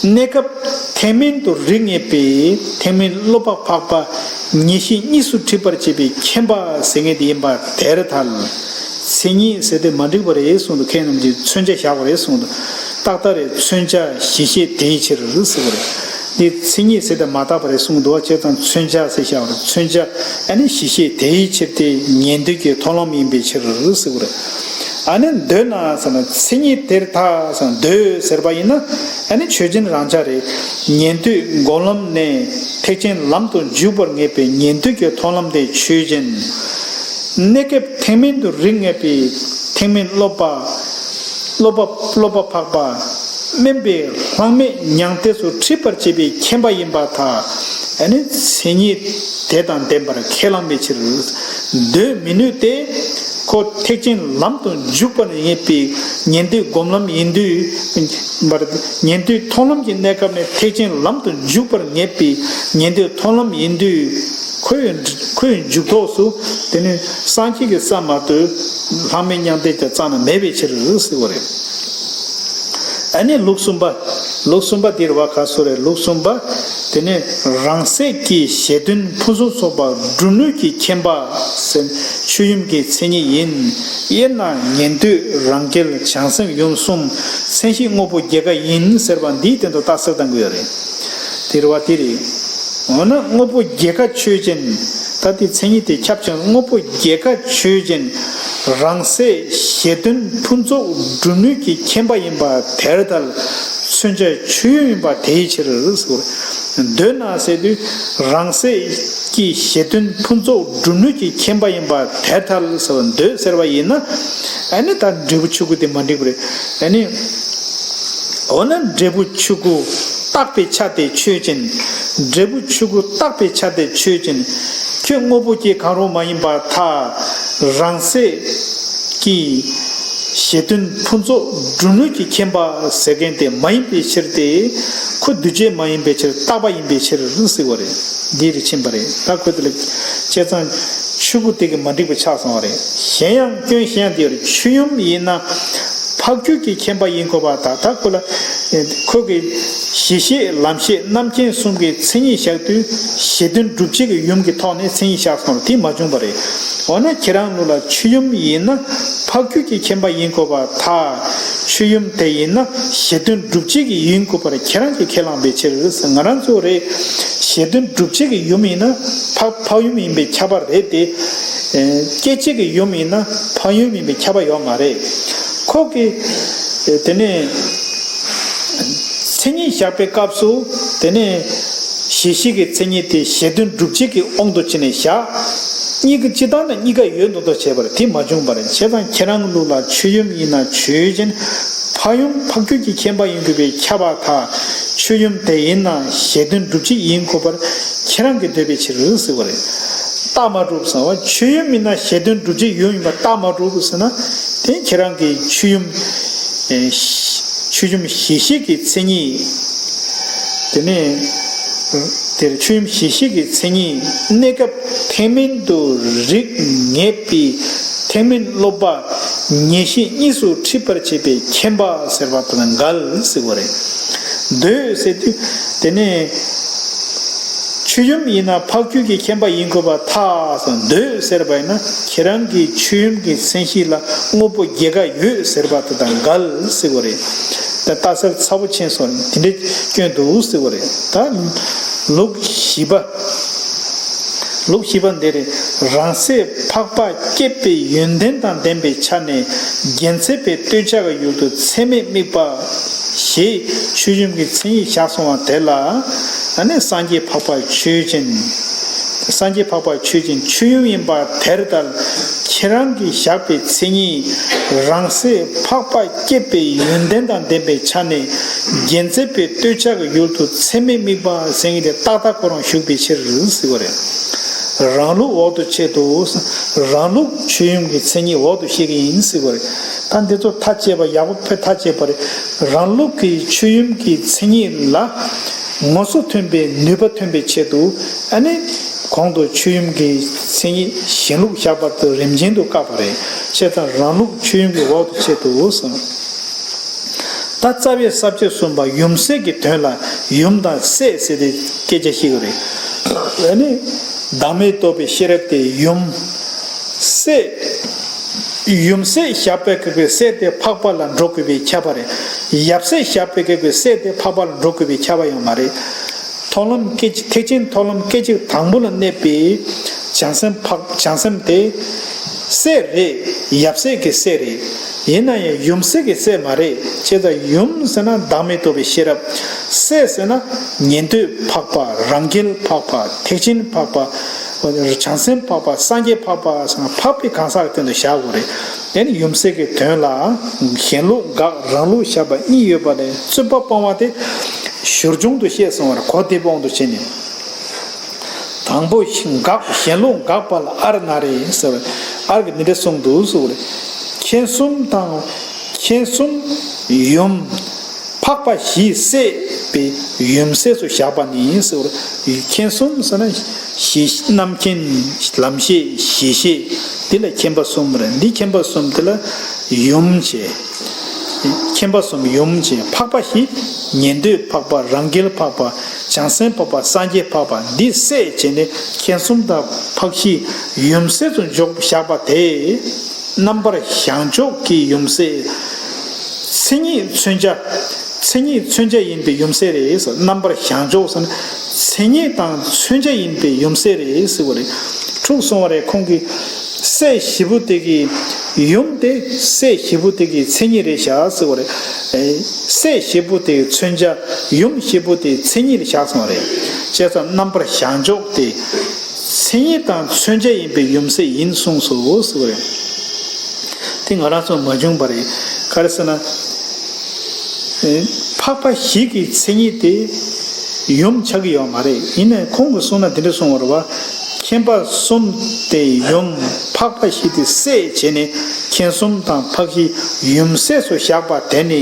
གནས་སྐབས་ཐེག་དམན་དུ་རིགས་ངེས་པའི་ཐེག་དམན་སློབ་པ་འཕགས་པ་ཉེར་ཞི་གཉིས་སུ་འཁྲིད་པར་བྱེད་པའི་མཁྱེན་པ་ཟེར་མཁན་དེ་ཡིན་པ་དེར་ཐལ། མཚན་ཉིད་ཟེར་དེ་མ་འགྲིག་པ་རེད་གསུངས་འདུག་མཁན་རྣམས་ཀྱིས་མཚོན་བྱ་བཞག་པ་རེད་གསུངས་འདུག་ཏག་ཏག་རེད། མཚོན་བྱ་གཞི་ཤེས་དེའི་ཕྱིར་ཟེར་བ་རེད། འདི་མཚན་ཉིད་ཟེར་དེ་མ་དག་པ་རེད་གསུངས་འདུག་བྱས་ཙང་མཚོན་བྱ་ཟེར་བཞག་པ་རེད། མཚོན་བྱ་ཨ་ནི་གཞི་ཤེས་དེའི་ཕྱིར་ཏེ། ཉན་ཐོས་ཀྱི་མཐོང་ལམ་ཡིན་པའི་ཕྱིར་ཟེར་བ་རེད། ཨ་ནི་འདོད་ན་ཟེར་ན་མཚན་ཉིད་དེར་ཐལ་ཟེར་ན་འདོད་ཟེར་བ་ཡིན་ན་ཨ་ནི་ཆོས་ཅན་རང་ཆ་རེད། ཉན་ཐོས་སྒོམ་ལམ་ནས་ཐེག་ཆེན་ལམ་དུ་འཇུག་པར་ངེས་པའི་ཉན་ཐོས་ཀྱི་མཐོང་ལམ་དེ་ཆོས་ཅན། གནས་སྐབས་ཐེག་དམན་དུ་རིགས་ངེས་པའི་ཐེག་དམན་སློབ་པ། སློབ་པ་སློབ་པ་འཕགས་པ་དམན་པའི་ལྷག་མེད་མྱང་འདས་སུ་འཁྲིད་པར་བྱེད་པའི་མཁྱེན་པ་ཡིན་པར་ཐལ། ཨ་ནི་མཚན་ཉིད་དེ་དང་ལྡན་པར་ཁས་བླངས་པའི་ཕྱིར། འདོད་མི་ནུས་ཏེ། ཁོ་ཐེག་ཆེན་ལམ་དུ་འཇུག་པར་ངེས་པའི་ཉན་ཐོས་སྒོམ་ལམ་ཡིན་དུས། ཉན་ཐོས་མཐོང་ལམ་གྱི་གནས་སྐབས་ནས་ཐེག་ཆེན་ལམ་དུ་འཇུག་པར་ངེས་པའི་ཉན་ཐོས་མཐོང་ལམ་ཡིན་དུས། ཁོའི་ཁོའི་འཇུག་ཐོགས་སུ་དེ་ནི་སངས་རྒྱས་ཀྱི་ས་མ་གཏོགས་ལྷག་མེད་མྱང་འདས་ཀྱི་རྩ་ན་མེད་པའི་ཕྱིར་ཟེར་བ་རེད། ཨ་ནི་ལུགས་གསུམ་པ། ལུགས་གསུམ་པ་འདིར་བ་ག་སོ་རེད། ལུགས་གསུམ་པ། དེ་ནི་རང་སྲེད་ཀྱི་གཞི་དོན་ཕུན་སུམ་ཚོགས་པ་སྒྲུབ་ནུས་ཀྱི་མཁྱེན་པ་ཟེར་ཆོས་ཡུམ་གྱི་མཚན་ཉིད་ཡིན། དབྱེ་ན་ཉན་ཐོས་རང་རྒྱལ་བྱང་སེམས་ཡུམ་གསུམ་མཚན་གཞི་དངོས་པོ་བརྒྱད་ཀ་ཡིན་ཟེར་བ་འདིའི་སྟེང་དུ་རྟགས་གསལ་བཏང་གི་ཡོད་རེད། དེ་རེད་བ་དེ་རེད། འོ་ན་དངོས་པོ་བརྒྱད་ཀ་ཆོས་ཅན། ད་དེ་མཚན་ཉིད་དེ་ཁྱབ་ཅིང་དངོས་པོ་བརྒྱད་ཀ་ཆོས་ཅན། རང་སྲེད་གཞི་དོན་ཕུན་ཚོགས་སྒྲུབ་ནུས་ཀྱི་མཁྱེན་པ་ཡིན་པ་དེར་ཐལ། མཚོན་བྱ་ཆོས་ཡུམ་ཡིན་པ་དེའི་ཕྱིར་ཟེར། འདོད་ན་ཟེར་དུས་རང་སྲེད་ཀྱི་གཞི་དོན་ཕུན་ཚོགས་སྒྲུབ་ནུས་ཀྱི་མཁྱེན་པ་ཡིན་པ་དེར་ཐལ་ཟེར་བ་འདོད་ཟེར་བ་ཡིན་ན། ཨ་ནི་ད་འབྲས་བུ་ཆོས་སྐུ་དེ་མ་འགྲིག་པ་རེད། ཨ་ནི། འོ་ན་འབྲས་བུ་ཆོས་སྐུ་རྟག་པའི་ཆ་དེ་ཆོས་ཅན། འབྲས་བུ་ཆོས་སྐུ་རྟག་པའི་ཆ་དེ་ཆོས་ཅན། ཁྱོད་དངོས་པོ་སྐྱེ་གང་རུང་མ་ཡིན་པར་ཐལ། རང་སྲེད་ཀྱི་གཞི་དོན་ཕུན་ཚོགས་སྒྲུབ་ནུས་ཀྱི་མཁྱེན་པ་ཟེར་མཁན་དེ་མ་ཡིན་པའི་ཕྱིར་ཏེ། ཁོ་འདུས་བྱས་མ་ཡིན་པའི་ཕྱིར་རྟག་པ་ཡིན་པའི་ཕྱིར་ཟེར་བ་རེད། འདི་རེ་ཕྱིན་པ་རེད། ད་ཁོ་དེ་ལ་བྱས་ཙང་ཆོས་སྐུ་དེ་གི་མ་འགྲིག་པ་ཆགས་སོང་བ་རེད། གཞན་ཡང་སྐྱོན་གཞན་ཡང་དེ་རེད། ཆོས་ཡུམ་ཡིན་ན་འཕགས་རྒྱུད་ཀྱི་མཁྱེན་པ་ཡིན་དགོས་པ་དང་། ད་ཁོ་ལ་ཁོ་གི་ གཞི་ཤེས་ལམ་ཤེས་རྣམ་མཁྱེན་གསུམ་གྱི་མཚན་ཉིད་བཞག་དུས་གཞི་དོན་སྒྲུབ་བྱེད་ཀྱི་ཡུམ་གྱི་ཐོག་ནས་མཚན་ཉིད་བཞག་སོང་ལ་དེ་མ་བྱུང་བ་རེད། འོ་ན་ཁྱེད་རང་ལུགས་ལ་ཆོས་ཡུམ་ཡིན་ན་འཕགས་རྒྱུད་ཀྱི་མཁྱེན་པ་ཡིན་དགོས་པར་ཐལ། ཆོས་ཡུམ་དེ་ཡིན་ན་གཞི་དོན་སྒྲུབ་བྱེད་ཀྱི་ཡིན་དགོས་པར་ཁྱེད་རང་གིས་ཁས་བླངས་པའི་ཕྱིར། ང་རང་ཚོ་རེད། གཞི་དོན་སྒྲུབ་བྱེད་ཀྱི་ཡུམ་ཡིན་ན་འཕགས་འཕགས་ཡུམ་ཡིན་པས་ཁྱབ་པ་རེད་དེ། སྐྱེད་བྱེད་ཀྱི་ཡུམ་ཡིན་ན་འཕགས་ཡུམ་ཡིན་པས་ཁྱབ་པ་ཡོད་མ་རེད། ཁོ་གིས་དེ་ནས་མཚན་ཉིད་བཞག་པའི་སྐབས་སུ་དེ་ནས་གཞི་ཤེས་ཀྱི་མཚན་ཉིད་དེ་གཞི་དོན་སྒྲུབ་བྱེད་ཀྱི་དབང་དུ་བྱས་ནས་བཞག་གཉིས་ཀ་སྤྱི་བཏང་དང་གཉིས་ཀ་ཡོད་མདོག་མདོག་བྱས་པ་རེད། དེ་མ་བྱུང་བ་རེད། བྱས་ཙང་ཁྱེད་རང་ལུགས་ལ་ཆོས་ཡུམ་ཡིན་ན་ཆོས་ཅན། འཕགས་ཡུམ་འཕགས་རྒྱུད་ཀྱི་མཁྱེན་པ་ཡིན་དགོས་པས་ཁྱབ་པར་ཐལ། ཆོས་ཡུམ་དེ་ཡིན་ན་གཞི་དོན་སྒྲུབ་བྱེད་ཡིན་དགོས་པར་ཁྱེད་རང་གིས་འདོད་པའི་ཕྱིར་ཟེར་བ་རེད། རྟགས་མ་གྲུབ་ཟེར་བ། ཆོས་ཡུམ་ཡིན་ན་གཞི་དོན་སྒྲུབ་བྱེད་ཡུམ་ཡིན་པ་རྟགས་མ་གྲུབ་ཟེར་ན། དེ་ཁྱེད་རང་གིས་ཆོས་ཡུམ། ཨེ། ཆོས་ཡུམ་གཞི་ཤེས་ཀྱི་མཚན་ཉིད། དེ་ནས་དེར་ཆོས་ཡུམ་གཞི་ཤེས་ཀྱི་མཚན་ཉིད་གནས་སྐབས་ཐེག་དམན་དུ་རིགས་ངེས་པའི་ཐེག་དམན་སློབ་པ་ངེས་ཤེས་གཉིས་སུ་འཁྲིད་པར་བྱེད་པའི་མཁྱེན་པ་ཟེར་བ་དང་འགལ་ཟེར་བ་རེད། འདོད་ཟེར་དུས་དེ་ནས་ཆོས་ཡུམ་ཡིན་ན་འཕགས་རྒྱུད་ཀྱི་མཁྱེན་པ་ཡིན་དགོས་པར་ཐལ་ཟེར། འདོད་ཟེར་བ་ཡིན་ན་ཁྱེད་རང་གིས་ཆོས་ཡུམ་གྱི་མཚན་གཞི་ལ་དངོས་པོ་རྒྱལ་ཁ་ཡོད་ཟེར་བ་དེ་དང་འགལ་ཟེར་བ་རེད། ད་ལྟ་སར་ཚ་པོ་ཆེན་སོང་དེ་འདྲའི་སྐྱོན་འདུག་ཟེར་བ་རེད། ད་ལུགས་བཞི་པ། ལུགས་བཞི་པ་འདི་རེད། རང་སྲིད་འཕགས་པ་སྐྱེད་པའི་ཡོན་ཏན་དང་ལྡན་པའི་ཆ་ནས་རྒྱལ་མཚན་པའི་སྟོད་ཆ་གི་ཡུལ་དུ་མཚན་མེད་དམིགས་པ་ཞེས་ཆོས་ཡུམ་གྱི་མཚན་ཉིད་བཞག་སོང་བ་དེ་ལ། ཨ་ནི་སངས་རྒྱས་འཕགས་པ་ཆོས་ཅན། སངས་རྒྱས་འཕགས་པ་ཆོས་ཅན་ཆོས་ཡུམ་ཡིན་པ་དེར་ལྟར་ཁྱེད་རང་གིས་བཞག་པའི་མཚན་ཉིད་རང་སྲིད་འཕགས་པ་སྐྱེད་པའི་ཡོན་ཏན་དང་ལྡན་པའི་ཆ་ནས་རྒྱལ་མཚན་པའི་སྟོད་ཆ་གི་ཡུལ་དུ་མཚན་མེད་དམིགས་པ་ཟེར་མཁན་དེ་ཏག་ཏག་ཁོ་རང་ཞུགས་པའི་ཕྱིར་ཟེར་བ་རེད། རང་ལུགས་འོག་ཏུ་ཆེད་དུ། རང་ལུགས་ཆོས་ཡུམ་གྱི་མཚན་ཉིད་འོག་ཏུ་བཤད་ཀྱི་ཡིན་ཟེར་བ་རེད། ད་འདི་ཚོ་མཐའ་དཔྱད་པ་ཡག་པོ་དཔེ་མཐའ་དཔྱད་པ་རེད། རང་ལུགས་ཀྱི་ཆོས་ཡུམ་གྱི་མཚན་ཉིད་ལ་ངོ་སོ་ཐོན་པའི་ནུས་པ་ཐོན་པའི་ཆེད་དུ། ཨ་ནི་གོང་དུ་ཆོས་ཡུམ་གྱི་མཚན་ཉིད་གཞན་ལུགས་བཞག་པ་དེ་རིམ་ཅན་དུ་བཀག་པ་རེད། བྱས་ཙང་རང་ལུགས་ཆོས་ཡུམ་གྱི་འོག་ཏུ་ཆེད་དུ་གསུངས། ད་རྩ་བའི་ས་བཅད་གསུམ་པ་ཡུམ་སྲས་ཀྱི་དོན་ལ་ཡུམ་དང་སྲས་ཟེར་ཏེ་སྐད་ཆ་བཤད་ཀྱི་རེད། ཨ་ནི་བདག་མེད་རྟོགས་པའི་ཤེས་རབ་དེ་ཡུམ་སྲས། ཡུམ་སྲས་བཞག་པའི་སྐབས་ཀྱི་སྲས་དེ་འཕགས་པ་ལ་འགྲོ་དགོས་པའི་ཁྱབ་པ་རེད། ཡབ་སྲས་བཞག་པའི་སྐབས་ཀྱི་སྲས་དེ་འཕགས་པ་ལ་འགྲོ་དགོས་པའི་ཁྱབ་པ་ཡང་མ་རེད། མཐོང་ལམ་སྐད་ཅིག་ཐེག་ཆེན་མཐོང་ལམ་སྐད་ཅིག་དང་པོ་ལ་གནས་པའི་བྱང་སེམས་འཕགས་བྱང་སེམས་དེ་སྲས་རེད། ཡབ་སྲས་ཀྱི་སྲས་རེད། ཡིན་ན་ཡང་ཡུམ་སྲས་ཀྱི་སྲས་མ་རེད། བྱས་ཙང་ཡུམ་ཟེར་ན་བདག་མེད་རྟོགས་པའི་ཤེས་རབ། སྲས་ཟེར་ན་ཉན་ཐོས་འཕགས་པ་རང་རྒྱལ་འཕགས་པ་ཐེག་ཆེན་འཕགས་པ། བྱང་སེམས་འཕགས་པ་སངས་རྒྱས་འཕགས་པ་ཟེར་ན་འཕགས་པའི་གང་ཟག་གི་སྟེང་དུ་བཞག་དགོས་རེད། དེ་ནི་ཡུམ་སྲས་ཀྱི་དོན་ལ་གཞན་ལུགས་དགག་རང་ལུགས་བཞག་པ་གཉིས་ཡོད་པ་ལས་རྩོད་པ་སྤོང་བ་དེ་ཞོར་བྱུང་དུ་བཤད་སོང་བར་གོ་བདེ་པོ་དབང་དུ་བྱས་ནས། དང་པོ་དགག་གཞན་ལུགས་དགག་པ་ལ་ཨར་ན་རེ་ཟེར་བ་ཨར་གྱི་འདི་འདྲ་གསུངས་འདུག་ཟེར་བ་རེད། མཁྱེན་གསུམ་དང་མཁྱེན་གསུམ་ཡུམ། འཕགས་པ་བཞིའི་སྲས་པའི་ཡུམ་སྲས་སུ་བཞག་པ་ནི་ཟེར་བ་རེད། མཁྱེན་གསུམ་ཟེར་ན་གཞི་རྣམ་མཁྱེན་ལམ་ཤེས་གཞི་ཤེས་འདི་ལ་མཁྱེན་པ་གསུམ་རེད། འདི་མཁྱེན་པ་གསུམ་འདི་ལ་ཡུམ་བྱས། མཁྱེན་པ་གསུམ་ཡུམ་བྱས། འཕགས་པ་བཞི་ཉན་ཐོས་འཕགས་པ་རང་རྒྱལ་འཕགས་པ་བྱང་སེམས་འཕགས་པ་སངས་རྒྱས་འཕགས་པ་འདི་སྲས་བྱས་ནས་མཁྱེན་གསུམ་དང་འཕགས་བཞི་ཡུམ་སྲས་སུ་འཇོག་བཞག་པ་དེ། རྣམ་པར་བཞག་འཇོག་གི་ཡུམ་སྲས། མཚན་ཉིད་མཚོན་བྱ། མཚན་ཉིད་མཚོན་བྱ་ཡིན་པའི་ཡུམ་སྲས་རེད་ཟེར། རྣམ་པར་བཞག་འཇོག་ཟེར་ན་མཚན་ཉིད་དང་མཚོན་བྱ་ཡིན་པའི་ཡུམ་སྲས་རེད་ཟེར་བ་རེད། འཁྲུག་སོང་བ་རེད། ཁོང་གིས་སྲས་བཞི་པོ་དེ་གི་ཡུམ་དེ་སྲས་བཞི་པོ་དེ་གི་མཚན་ཉིད་རེད་བཞག་ཟེར་བ་རེད། ཨེ། སྲས་བཞི་པོ་དེ་གི་མཚོན་བྱ་ཡུམ་བཞི་པོ་དེ་མཚན་ཉིད་རེད་བཞག་སོང་བ་རེད། བྱས་ཙང་རྣམ་པར་བཞག་འཇོག་དེ། མཚན་ཉིད་དང་མཚོན་བྱ་ཡིན་པའི་ཡུམ་སྲས་ཡིན་གསུངས་སོ་ཟེར་བ་རེད། དེ་ང་རང་ཚོ་མ་བྱུང་བ་རེད། ག་རེ་ཟེར་ན། ཨེ། འཕགས་པ་བཞི་གི་མཚན་ཉིད་དེ་ཡུམ་ཆགས་ཀྱི་ཡོད་མ་རེད། ཡིན་ནའི་ཁོང་གིས་གསུངས་ན་དེ་འདྲ་གསུངས་པ་རེད་བ། མཁྱེན་པ་གསུམ་དེ་ཡུམ། འཕགས་པ་བཞི་དེ་སྲས་བྱས་ནས་མཁྱེན་གསུམ་དང་འཕགས་བཞི་ཡུམ་སྲས་སུ་བཞག་པ་དེ་ནི་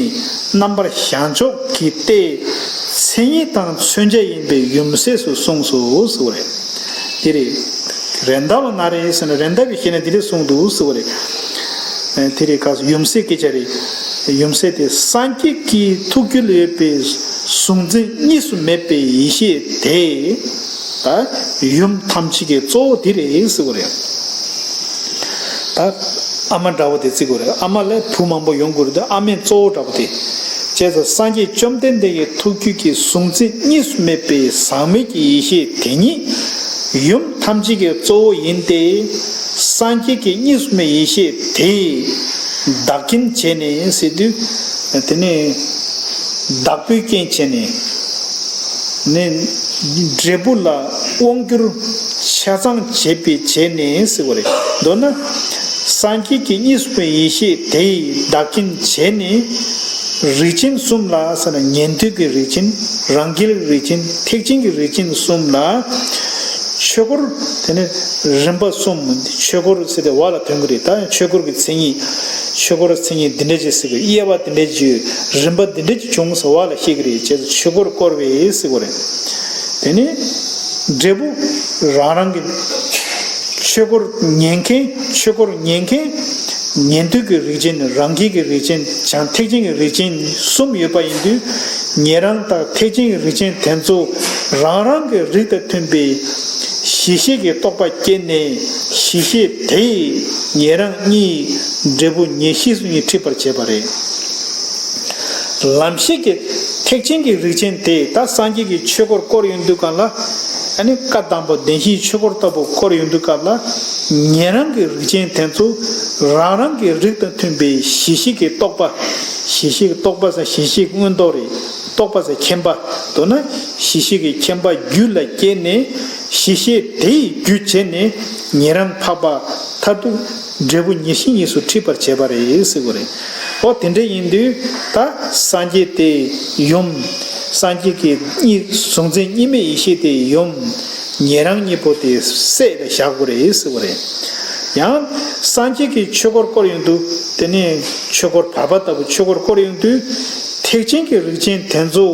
རྣམ་པར་བཞག་འཇོག་གི་སྟེ། མཚན་ཉིད་དང་མཚོན་བྱ་ཡིན་པའི་ཡུམ་སྲས་སུ་གསུངས་སོ་ཟེར་བ་རེད། དེ་རེད། རེད་མདའ་བ་ན་རེ་ཟེར་ན་རེད་མདའ་བའི་ཤེས་ན་འདི་འདྲ་གསུངས་འདུག་ཟེར་བ་རེད། ཨ། དེ་རེད། ག་ཡུམ་སྲས་སྐད་ཆ་རེད། ཡུམ་སྲས་དེ་སངས་རྒྱས་ཀྱི་ཐུགས་རྒྱུད་ལ་ཡོད་པའི་ གཟུང་འཛིན་གཉིས་སུ་མེད་པའི་ཡེ་ཤེས་དེ། ད་ཡུམ་ཐམས་ཅད་ཀྱི་གཙོ་བོ་དེ་རེད་ཟེར་བ་རེད། ད་ཨ་མ་འདྲ་བོ་དེ་བརྩི་དགོས་རེད། ཨ་མ་ལ་བུ་མང་པོ་ཡོང་དགོས་རེད། ད་ཨ་མའི་གཙོ་བོ་འདྲ་བོ་དེ། བྱས་ཙང་སངས་རྒྱས་བཅོམ་ལྡན་འདས་ཀྱི་ཐུགས་རྒྱུད་ཀྱི་གཟུང་འཛིན་གཉིས་སུ་མེད་པའི་ཟག་མེད་ཀྱི་ཡེ་ཤེས་དེ་ཉིད་ཡུམ་ཐམས་ཅད་ཀྱི་གཙོ་བོ་ཡིན་ཏེ། སངས་རྒྱས་ཀྱི་གཉིས་སུ་མེད་ཡེ་ཤེས་དེས་བདག་རྐྱེན་བྱས་ནས་ཟེར་དུས། དེ་ནས་བདག་པོའི་རྐྱེན་བྱས་ནས། ནས་འབྲས་བུ་ལ་དབང་སྒྱུར་ཆ་ཚང་བྱེད་པའི་བྱས་ནས་ཟེར་བ་རེད། མདོར་ན། སངས་རྒྱས་ཀྱི་གཉིས་སུ་མེད་ཡེ་ཤེས་དེས་བདག་རྐྱེན་བྱས་ནས། རིགས་ཅན་གསུམ་ལ་ཟེར་ན་ཉན་ཐོས་ཀྱི་རིགས་ཅན། རང་རྒྱལ་རིགས་ཅན། ཐེག་ཆེན་གྱི་རིགས་ཅན་གསུམ་ལ། ཆོས་འཁོར་དེ་ནི་རིམ་པ་གསུམ། ཆོས་འཁོར་ཟེར་ཏེ་བ་ལ་ཐོན་གྱི་རེད། ད་ཆོས་འཁོར་གྱི་མཚན་ཉིད། ཆོས་འཁོར་མཚན་ཉིད་འདི་འདྲ་ཅིག་ཟེར་གྱི། དབྱེ་བ་འདི་འདྲ་ཅིག་ཡོད། རིམ་པ་འདི་འདྲ་ཅིག་བྱུང་ཟེར་བ་ལ་བཤད་ཀྱི་རེད། བྱས་ཙང་ཆོས་འཁོར་བསྐོར་བའི་ཟེར་གྱི་རེད། དེ་ནི་འབྲས་བུ་རང་རང་གི། ཆོས་འཁོར་ཉན་མཁན། ཆོས་འཁོར་ཉན་མཁན། ཉན་ཐོས་ཀྱི་རིགས་ཅན། རང་རྒྱལ་གྱི་རིགས་ཅན། བྱང་ཐེག་ཆེན་གྱི་རིགས་ཅན་གསུམ་ཡོད་པ་ཡིན་དུས། ཉན་རང་དང་ཐེག་ཆེན་གྱི་རིགས་ཅན་དེ་ཚོ་རང་རང་གི་རིགས་དང་མཐུན་པའི་གཞི་ཤེས་ཀྱི་རྟོག་པ་སྐྱེས་ནས། གཞི་ཤེས་དེས་ཉན་རང་གཉིས་འབྲས་བུ་ཉེར་ཞི་སོ་གཉིས་འཁྲིད་པར་བྱེད་པ་རེད། ལམ་ཤེས་ཀྱི་ཐེག་ཆེན་གྱི་རིགས་ཅན་དེ། ད་སངས་རྒྱས་ཀྱི་ཆོས་འཁོར་བསྐོར་ཡོང་དུས་སྒང་ལ། ཨ་ནི་བཀའ་གདམས་པ་བདེན་བཞིའི་ཆོས་འཁོར་ལྟ་བུ་བསྐོར་ཡོང་དུས་སྐབས་ལ། ཉན་རང་གི་རིགས་ཅན་དེ་ཚོ་རང་རང་གི་རིགས་དང་མཐུན་པའི་གཞི་ཤེས་ཀྱི་རྟོག་པ། གཞི་ཤེས་ཀྱི་རྟོག་པ་ཟེར། གཞི་ཤེས་མངོན་རྟོགས་རེད། རྟོག་པ་ཟེར་མཁྱེན་པ། མདོར་ན་གཞི་ཤེས་ཀྱི་མཁྱེན་པ་རྒྱུད་ལ་སྐྱེས་ནས། གཞི་ཤེས་དེ་ཡི་རྒྱུ་བྱས་ནས་ཉན་རང་འཕགས་པ་མཐར་ཐུག་འབྲས་བུ་ཉེར་ཞི་གཉིས་སུ་འཁྲིད་པར་བྱེད་པ་རེད་ཟེར་བ་རེད། འོ་དེ་འདྲ་ཡིན་དུས་ད་སངས་རྒྱས་དེ་ཡུམ། སངས་རྒྱས་ཀྱི་གཉིས། གཟུང་འཛིན་གཉིས་མེད་ཡེ་ཤེས་དེ་ཡུམ། ཉན་རང་གཉིས་པོ་དེ་སྲས་ལ་བཞག་དགོས་རེད་ཟེར་བ་རེད། ཡང་སངས་རྒྱས་ཀྱི་ཆོས་འཁོར་བསྐོར་ཡོང་དུས། དེ་ནས་ཆོས་འཁོར་བར་པ་ལྟ་བུ་ཆོས་འཁོར་བསྐོར་ཡོང་དུས། ཐེག་ཆེན་གྱི་རིགས་ཅན་དེ་ཚོ་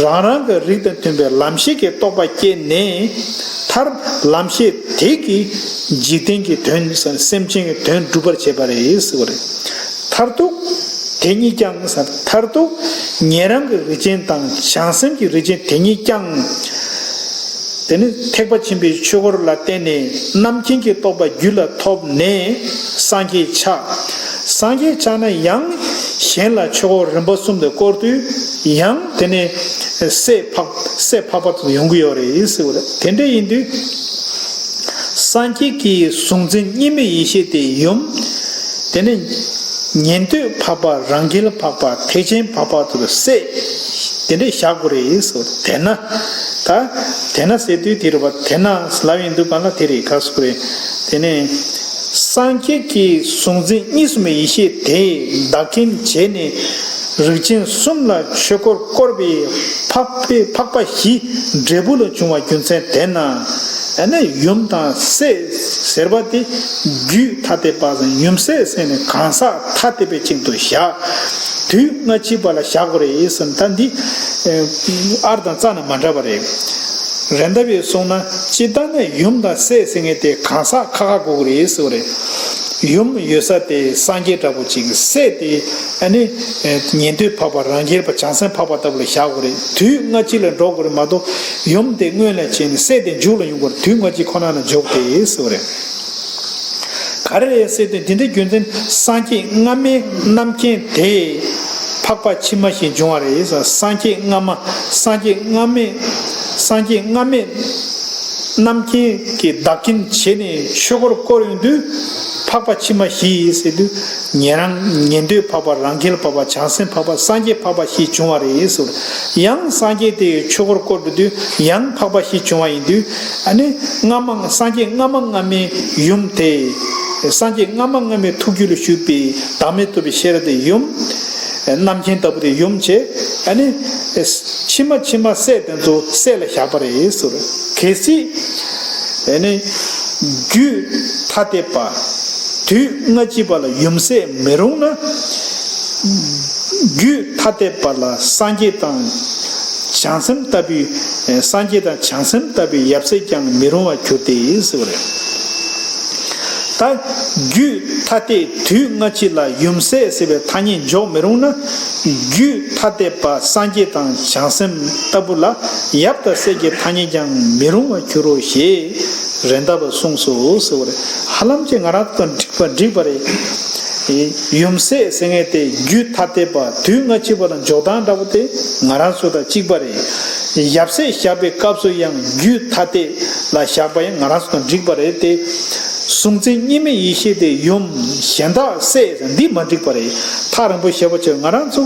རང་རང་གི་རིགས་དང་མཐུན་པའི་ལམ་ཤེས་ཀྱི་རྟོག་པ་སྐྱེས་ནས། མཐར་ལམ་ཤེས་དེ་གིས་འཇིག་རྟེན་གྱི་དོན་ཟེར། སེམས་ཅན་གྱི་དོན་སྒྲུབ་པར་བྱེད་པ་རེད་ཟེར་བ་རེད། མཐར་ཐུག་དེ་ཉིད་ཀྱང་ཟེར། མཐར་ཐུག་ཉན་རང་གི་རིགས་ཅན་དང་བྱང་སེམས་ཀྱི་རིགས་ཅན་དེ་ཉིད་ཀྱང་། དེ་ནི་ཐེག་པ་ཆེན་པོའི་ཆོས་འཁོར་ལ་བརྟེན་ནས་རྣམ་མཁྱེན་གྱི་རྟོགས་པ་རྒྱུད་ལ་ཐོབ་ནས་སངས་རྒྱས་ཆགས། སངས་རྒྱས་ཆགས་ན་ཡང་གཞན་ལ་ཆོས་འཁོར་རིམ་པ་གསུམ་དུ་བསྐོར་དུས་ཡང་དེ་ནས་སྲས་འཕགས། སྲས་འཕགས་པ་དེ་ཡོང་གི་ཡོད་རེད་ཟེར་བ་རེད། དེ་འདྲ་ཡིན་དུས། སངས་རྒྱས་ཀྱི་གཟུང་འཛིན་གཉིས་མེད་ཡེ་ཤེས་དེ་ཡུམ། དེ་ནས་ཉན་ཐོས་འཕགས་པ། རང་རྒྱལ་འཕགས་པ། ཐེག་ཆེན་འཕགས་པ་དེ་ཚོ་སྲས་དེ་འདྲས་བཞག་དགོས་རེད་ཟེར། དེས་ན། ད་དེས་ན་ཟེར་དུས་དེ་རེད་པ། དེས་ན་ལབ་ཡོང་དུས་སྒང་ལ་དེ་རེད། ག་རེ་ཟེར་དགོས་རེད། དེ་ནས་སངས་རྒྱས་ཀྱི་གཟུང་འཛིན་གཉིས་སུ་མེད་ཡེ་ཤེས་དེས་བདག་རྐྱེན་བྱས་ནས། རིགས་ཅན་གསུམ་ལ་ཆོས་འཁོར་བསྐོར་བའི་འཕགས་པའི། འཕགས་པ་བཞི་འབྲས་བུ་ལ་བྱུང་བ་རྒྱུ་མཚན་དེས་ན། ཨ་ནི་ཡུམ་དང་སྲས་ཟེར་བ་དེ་རྒྱུད་ཐ་དད་པ་དང་། ཡུམ་སྲས་ཟེར་ནས་གང་ཟག་ཐ་དད་པའི་སྟེང་དུ་བཞག། དུས་སྔ་ཕྱི་བར་ལ་བཞག་དགོས་རེད་ཟེར། ད་འདི་ཨར་དང་རྩ་ནས་མ་འདྲ་བ་རེད། རེད། འདི་བས་སོང་ན་སྤྱིར་བཏང་ནས་ཡུམ་དང་སྲས་ཟེར་མཁན་དེ་གང་ཟག་ཁ་ཁ་དགོས་ཀྱི་རེད་ཟེར་བ་རེད། ཡུམ་ཡོད་ས་དེ་སངས་རྒྱས་འདྲ་པོ་ཅིག། སྲས་དེ་ཨ་ནི་ཉན་ཐོས་འཕགས་པ། རང་རྒྱལ་བ། བྱང་སེམས་འཕགས་པ་ལྟ་བུ་ལ་བཞག་དགོས་རེད། དུས་སྔ་ཕྱི་ལ་འགྲོ་དགོས་རེད་མ་གཏོགས། ཡུམ་དེ་སྔོན་ལ་བྱས་ནས་སྲས་དེ་མཇུག་ལ་ཡོང་དགོས་རེད། དུས་སྔ་ཕྱི་ཁོ་ན་ལ་འཇོག་སྟེ་ཟེར་བ་རེད། ག་རེ་རེད་ཟེར་དུས། འདི་འདྲའི་རྒྱུ་མཚན། སངས་རྒྱས་སྔ་མའི་རྣམ་མཁྱེན་དེ་འཕགས་པ་ཕྱི་མ་ཞིག་འབྱུང་བ་རེད་ཟེར། སངས་རྒྱས་སྔ་མ། སངས་རྒྱས་སྔ་མའི། སངས་རྒྱས་སྔ་མའི་རྣམ་མཁྱེན་གྱི་བདག་རྐྱེན་བྱས་ནས་ཆོས་འཁོར་བསྐོར་ཡོང་དུས། འཕགས་པ་ཕྱི་མ་བཞི་ཟེར་དུས། ཉན་རང་། ཉན་ཐོས་འཕགས་པ། རང་རྒྱལ་འཕགས་པ། བྱང་སེམས་འཕགས་པ། སངས་རྒྱས་འཕགས་པ་བཞི་བྱུང་བ་རེད་ཟེར། ཡང་སངས་རྒྱས་དེ་ཆོས་འཁོར་བསྐོར་དུས་ཡང་འཕགས་པ་བཞི་བྱུང་བ་ཡིན་དུས། ཨ་ནི་སྔ་མ། སངས་རྒྱས་སྔ་མ་སྔ་མའི་ཡུམ་དེ། སངས་རྒྱས་སྔ་མ་སྔ་མའི་ཐུགས་རྒྱུད་ལ་བཞུགས་པའི་བདག་མེད་རྟོགས་པའི་ཤེས་རབ་དེ་ཡུམ། རྣམ་མཁྱེན་ལྟ་བུ་དེ་ཡུམ་བྱས། ཨ་ནི་ཕྱི་མ། ཕྱི་མ་སྲས་དེ་ཚོ་སྲས་ལ་བཞག་པ་རེད་ཟེར། གལ་སྲིད་ཨ་ནི་རྒྱུད་ཐ་དད་པ། དུས་སྔ་ཕྱི་བར་ལ་ཡུམ་སྲས་མི་རུང་ན། རྒྱུད་ཐ་དད་པ་ལ་སངས་རྒྱས་དང་བྱང་སེམས་ལྟ་བུའི། སངས་རྒྱས་དང་བྱང་སེམས་ལྟ་བུའི་ཡབ་སྲས་ཀྱང་མི་རུང་བར་གྱུར་ཏེ་ཟེར་བ་རེད། ད་རྒྱུད་ཐ་དད་དུས་སྔ་ཕྱི་ལ་ཡུམ་སྲས་ཟེར་བའི་ཐ་སྙད་འཇོག་མི་རུང་ན། རྒྱུད་ཐ་དད་པ་སངས་རྒྱས་དང་བྱང་སེམས་ལྟ་བུ་ལ་ཡབ་དང་སྲས་ཀྱི་ཐ་སྙད་ཀྱང་མི་རུང་བར་འགྱུར་རོ་ཞེས་རེད་མདའ་བས་གསུངས་སོ་ཟེར་བ་རེད། ཧ་ལམ་གྱི་ང་རང་ཚོ་དང་འགྲིག་པ་འགྲིག་པ་རེད། ཡུམ་སྲས་ཟེར་མཁན་དེ་རྒྱུད་ཐ་དད་པ་དུས་སྔ་ཕྱི་བ་དང་འཇོག་སྟངས་འདྲ་པོ་དེ་ང་རང་ཚོ་དང་གཅིག་པ་རེད། ཡབ་སྲས་བཞག་པའི་སྐབས་སུ་ཡང་རྒྱུད་ཐ་དད་ལ་བཞག་པ་ཡང་ང་རང་ཚོ་དང་འགྲིག་པ་རེད་དེ། གཟུང་འཛིན་གཉིས་མེད་ཡེ་ཤེས་དེ་ཡུམ། གཞན་དག་སྲས། འདི་མ་འགྲིག་པ་རེད། ཐག་རིང་པོ་བཤད་པ་བྱས་ང་རང་ཚོ་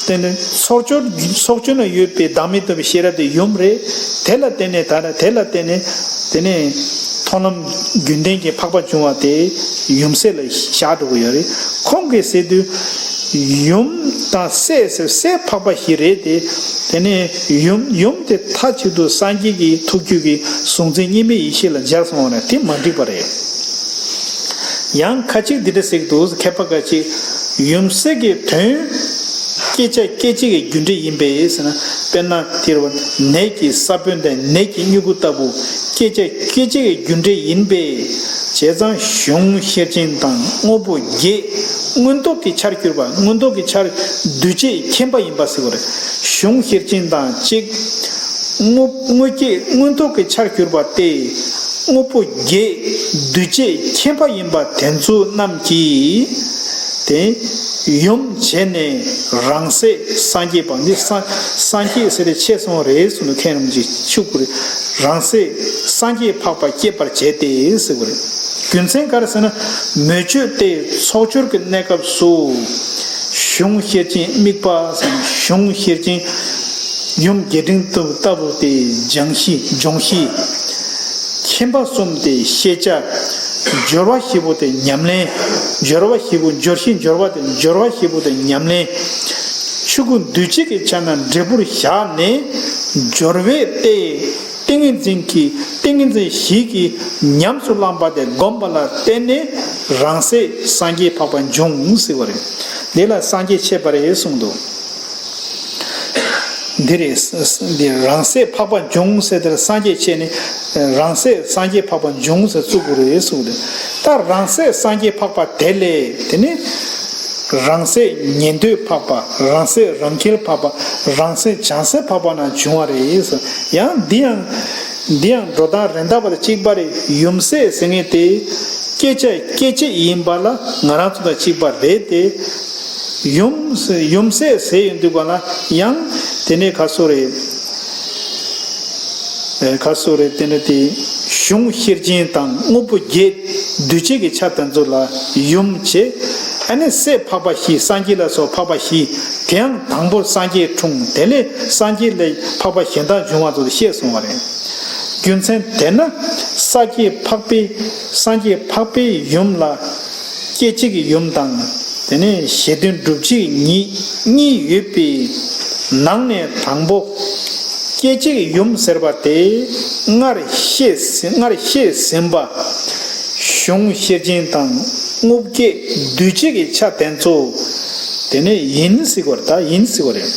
དེ་ནི་ཚོགས་སྦྱོར་ཚོགས་སྦྱོར་ན་ཡོད་པའི་བདག་མེད་རྟོགས་པའི་ཤེས་རབ་དེ་ཡུམ་རེད། དེ་ལ་བརྟེན་ནས་ད་ནི་དེ་ལ་བརྟེན་ནས་དེ་ནས་མཐོང་ལམ་རྒྱུན་ལྡན་གྱི་འཕགས་པ་བྱུང་བ་དེ་ཡུམ་སྲས་ལ་བཞག་འགྲོ་གི་ཡོད་རེད། ཁོང་གིས་ཟེར་དུས་ཡུམ་དང་སྲས་ཟེར་སྲས་འཕགས་པ་བཞི་རེད་དེ། དེ་ནས་ཡུམ་ཡུམ་དེ་མཐའ་གཅིག་ཏུ་སངས་རྒྱས་ཀྱི་ཐུགས་རྒྱུད་ཀྱི་གཟུང་འཛིན་གཉིས་མེད་ཡེ་ཤེས་ལ་སྦྱར་སོང་བ་ན་དེ་མ་འགྲིག་པ་རེད། ཡང་ཁ་ཅིག་འདི་འདྲ་ཟེར་གྱི་འདུག་མཁས་པ་ཁ་ཅིག་ཡུམ་སྲས་ཀྱི་དོན་བསྐྱེད་བྱ་སྐྱེད་བྱེད་ཀྱི་རྒྱུ་འབྲས་ཡིན་པས་ཟེར་ན། དཔེར་ན་དེར་བ་ནས་ཀྱི་ས་བོན་དང་ནས་ཀྱི་མྱུ་གུ་ལྟ་བུ་བསྐྱེད་བྱ་སྐྱེད་བྱེད་ཀྱི་རྒྱུ་འབྲས་ཡིན་པས། བྱས་ཙང་གཞུང་ཤེར་ཕྱིན་དང་དངོས་པོ་བརྒྱད་མངོན་རྟོགས་ཀྱི་ཆར་གྱུར་པ། མངོན་རྟོགས་ཀྱི་ཆར་འདུས་བྱས་མཁྱེན་པ་ཡིན་པ་ཟེར་བ་རེད། གཞུང་ཤེར་ཕྱིན་དང་གཅིག་དངོས་དངོས་བསྐྱེད་མངོན་རྟོགས་ཀྱི་ཆར་གྱུར་པ་སྟེ། དངོས་པོ་བརྒྱད་འདུས་བྱས་མཁྱེན་པ་ཡིན་པ་དེ་ཚོ་རྣམས་ཀྱིས་དེ་ཡུམ་བྱས་ནས་རང་སྲས་སངས་རྒྱས་པ་འདི་སངས་སངས་རྒྱས་ཟེར་ཏེ་ཆད་སོང་རེད་གསུངས་ནས་མཁན་རིན་པོ་ཆེ་ཤུགས་ཀུ་རེད། རང་སྲས་སངས་རྒྱས་འཕགས་པ་སྐྱེད་པར་བྱས་ཏེ་ཟེར་བ་རེད། རྒྱུ་མཚན་ག་རེ་ཟེར་ན། མོས་སྤྱོད་དེ་ཚོགས་སྦྱོར་གྱི་གནས་སྐབས་སུ་གཞུང་ཤེར་ཕྱིན་དམིགས་པ་ཟེར་ན། གཞུང་ཤེར་ཕྱིན་ཡུམ་རྒྱས་འབྲིང་ལྟ་བུ་སྟེ་སྦྱང་གཞི་སྦྱོང་གཞི། མཁྱེན་པ་གསུམ་སྟེ་ཤེས་བྱ། སྦྱོར་བ་བཞི་པོ་སྟེ་ཉམས་ལེན། སྦྱོར་བ་བཞི་པོ་སྦྱོར་གཞི་སྦྱོར་བ་སྟེ་སྦྱོར་བ་བཞི་པོ་སྟེ་ཉམས་ལེན། ཆོས་སྐུ་འདུས་བྱས་ཀྱི་ཆ་རྣམས་འབྲས་བུར་བཞག་ནས་སྦྱོར་བས་ཏེ། ཏིང་ངེ་འཛིན་གྱི་ཏིང་ངེ་འཛིན་བཞི་གིས་ཉམས་སུ་བླངས་པ་དེ་བསྒོམས་པ་ལ་བརྟེན་ནས་རང་སྲས་སངས་རྒྱས་འཕགས་པ་འབྱུང་ཟེར་བ་རེད། འདི་ལ་སངས་རྒྱས་འཆད་པ་རེད་གསུངས་འདུག་འདི་རེད། འདི་རང་སྲས་འཕགས་པ་འབྱུང་ཟེར་དེར་སངས་རྒྱས་འཆད་ནས་རང་སྲས་སངས་རྒྱས་འཕགས་པ་འབྱུང་ཟེར་བཙུགས་དགོས་རེད་གསུངས་རེད། ད་རང་སྲས་སངས་རྒྱས་འཕགས་པ་དེ་ལས་དེ་ནི། རང་སྲས་ཉན་ཐོས་འཕགས་པ། རང་སྲས་རང་རྒྱལ་འཕགས་པ། རང་སྲས་བྱང་སྲས་འཕགས་པ་རྣམས་བྱུང་བ་རེད། ཡང་འདི་ཡང་འདི་ཡང་འགྲོ་སྟངས་རེད་མདའ་བ་དང་གཅིག་པ་རེད། ཡུམ་སྲས་ཟེར་མཁན་དེ་བསྐྱེད་བྱ་སྐྱེད་བྱེད་ཡིན་པ་ལ་ང་རང་ཚོ་དང་གཅིག་པ་རེད་དེ། ཡུམ་ཡུམ་སྲས་ཟེར་ཡོང་དུས་ག་ལ་ཡང་དེ་ནས་ག་སོ་རེད། ཨེ་ག་སོ་རེད། དེ་ནི་དེ་གཞུང་ཤེར་ཕྱིན་དང་དངོས་པོ་བརྒྱད་འདུས་བྱས་ཀྱི་ཆ་དེ་ཚོ་ལ་ཡུམ་བྱས། ཨ་ནི་སྲས་འཕགས་པ་བཞི། སངས་རྒྱས་ལ་སོགས་འཕགས་པ་བཞི། དེ་ཡང་དང་པོར་སངས་རྒྱས་འཁྲུངས། དེ་ལས་སངས་རྒྱས་ལས་འཕགས་པ་གཞན་དག་འབྱུང་བ་ཚོ་བཤད་སོང་བ་རེད། རྒྱུ་མཚན་དེས་ན་ས་སྐྱེས་འཕགས་པའི་སངས་རྒྱས་འཕགས་པའི་ཡུམ་ལ་སྐྱེད་བྱེད་ཀྱི་ཡུམ་དང་། དེ་ནས་གཞན་དོན་སྒྲུབ་བྱེད་གཉིས་གཉིས་ཡོད་པའི་ནང་ནས་དང་པོ་སྐྱེད་བྱེད་ཀྱི་ཡུམ་ཟེར་བ་དེ་སྔར་བཤད་ཟིན་སྔར་བཤད་ཟིན་པ་གཞུང་ཤེར་ཕྱིན་དང་དངོས་བསྐྱེད་འདུས་བྱས་ཀྱི་ཆ་དེ་ཚོ་དེ་ནས་ཡིན་ཟེར་བ་རེད། ད་ཡིན་ཟེར་བ་རེད།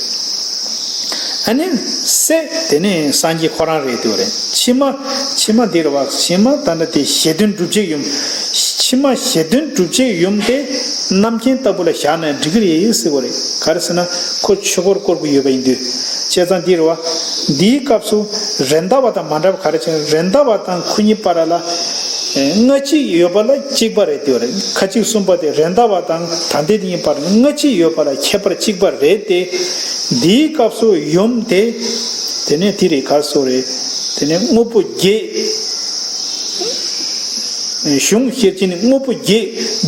ཨ་ནི་སྲས་དེ་ནི་སངས་རྒྱས་ཁོ་རང་རེད་དེ་བ་རེད། ཕྱི་མ་ཕྱི་མ་འདིར་བ་ཕྱི་མ་ད་ནི་དེ་གཞན་དོན་སྒྲུབ་བྱེད་ཡུམ། ཕྱི་མ་གཞན་དོན་སྒྲུབ་བྱེད་ཡུམ་དེ་རྣམ་མཁྱེན་ལྟ་བུ་ལ་བཞག་ན་འགྲིག་གི་རེད་ཟེར་བ་རེད། ག་རེ་ཟེར་ན་ཁོ་ཆོས་འཁོར་བསྐོར་དགོས་ཡོད་པ་ཡིན་དུས། བྱས་ཙང་འདིར་བ་འདིའི་སྐབས་སུ་རེད་མདའ་བ་དང་མ་འདྲ་བ་ག་རེ་བྱས་ན། རེད་མདའ་བ་དང་ཁོ་གཉིས་བར་ལ་སྔ་ཕྱི་ཡོད་པ་ལ་གཅིག་པ་རེད་དེ་བ་རེད། ཁ་ཅིག་གསུངས་པ་དེ་རེད་མདའ་བ་དང་ད་ལྟའི་དེ་གཉིས་བར་སྔ་ཕྱི་ཡོད་པ་ལ་ཁྱད་པར་གཅིག་པ་རེད་དེ། འདིའི་སྐབས་སུ་ཡུམ་དེ། དེ་ནས་དེ་རེད་ག་སོ་རེད། དེ་ནས་དངོས་པོ་བརྒྱད། གཞུང་ཤེར་ཕྱིན་ནི་དངོས་པོ་བརྒྱད་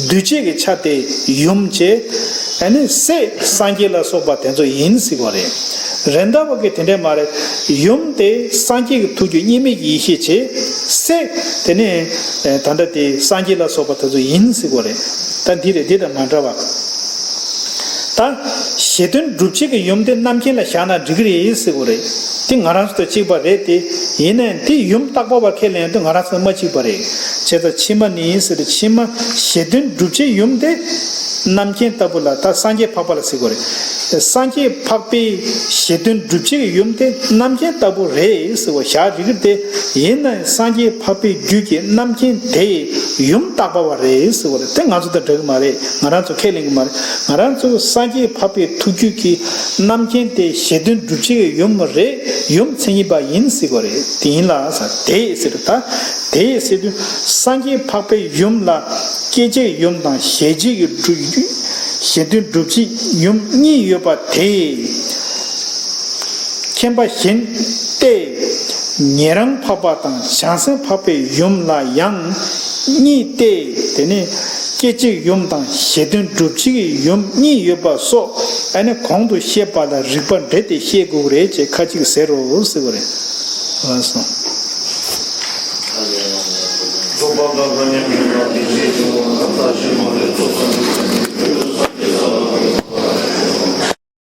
འདུས་བྱས་ཀྱི་ཆ་དེ་ཡུམ་བྱས། ཨ་ནི་སྲས་སངས་རྒྱས་ལ་སོགས་པ་དེ་ཚོ་ཡིན་ཟེར་བ་རེད། རེད་མདའ་བ་གི་དེ་འདྲས་མ་རེད། ཡུམ་དེ་སངས་རྒྱས་ཀྱི་ཐུགས་རྒྱུད་གཉིས་མེད་ཀྱི་ཡེ་ཤེས་བྱས། སྲས་དེ་ནས་ད་ལྟ་དེ་སངས་རྒྱས་ལ་སོགས་པ་དེ་ཚོ་ཡིན་ཟེར་བ་རེད། ད་འདི་རེད། འདི་དང་མ་འདྲ་བ། ད་གཞན་དོན་སྒྲུབ་བྱེད་ཀྱི་ཡུམ་དེ་རྣམ་མཁྱེན་ལ་བཞག་ན་འགྲིག་གི་རེད་ཟེར་དགོས་རེད། དེ་ང་རང་ཚོ་དང་གཅིག་པ་རེད་དེ། ཡིན་ནའི་དེ་ཡུམ་རྟག་པ་བ་ཁས་ལེན་དུས་ང་རང་ཚོ་དང་མ་གཅིག་པ་རེད། བྱས་ཙང་ཕྱི་མ་ནི་ཟེར་ཏེ་ཕྱི་མ་གཞན་དོན་སྒྲུབ་བྱེད་ཡུམ་དེ་རྣམ་མཁྱེན་ལྟ་བུ་ལ་ད་སངས་རྒྱས་འཕགས་པ་ལ་ཟེར་དགོས་རེད། སངས་རྒྱས་འཕགས་པའི་གཞི་དོན་སྒྲུབ་བྱེད་ཀྱི་ཡུམ་དེ་རྣམ་མཁྱེན་ལྟ་བུ་རེད་ཟེར་བ་བཞག་རིགས་དེ་ཡིན་ན་སངས་རྒྱས་འཕགས་པའི་རྒྱུད་ཀྱི་རྣམ་མཁྱེན་དེ་ཡུམ་བཏགས་པ་བ་རེད་ཟེར་བ་རེད། དེ་ང་ཚོ་དང་འདྲ་གི་མ་རེད། ང་རང་ཚོ་ཁས་ལེན་གི་མ་རེད། ང་རང་ཚོ་སངས་རྒྱས་འཕགས་པའི་ཐུགས་རྒྱུད་ཀྱི་རྣམ་མཁྱེན་དེ་གཞི་དོན་སྒྲུབ་བྱེད་ཀྱི་ཡུམ་རེད། ཡུམ་མཚན་ཉིད་པ་ཡིན་ཟེར་བ་རེད། དེ་ཡིན་ལ་ས་དེ་ཟེར་ད་དེ་ཟེར་དུས་སངས་རྒྱས་འཕགས་པའི་ཡུམ་ལ་སྐྱེད་བྱེད་ཀྱི་ཡུམ་དང་གཞལ་བྱེད་ཀྱི་སྒྲུབ་གཞི་དོན་སྒྲུབ་བྱེད་ཡུམ་གཉིས་ཡོད་པ་དེ། མཁྱེན་པ་བཞིན་ཏེ། ཉན་རང་འཕགས་པ་དང་བྱང་སེམས་འཕགས་པའི་ཡུམ་ལ་ཡང་གཉིས་ཏེ། དེ་ནི་སྐྱེད་བྱེད་ཡུམ་དང་གཞི་དོན་སྒྲུབ་བྱེད་ཀྱི་ཡུམ་གཉིས་ཡོད་པ་སོགས་ཨ་ནི་གོང་དུ་བཤད་པ་ལ་རིགས་པ་འགྲེ་སྟེ་བཤད་དགོས་རེད་ཅེས་ཁ་ཅིག་ཟེར་རོ་ཟེར་བ་རེད། ལགས་སོ།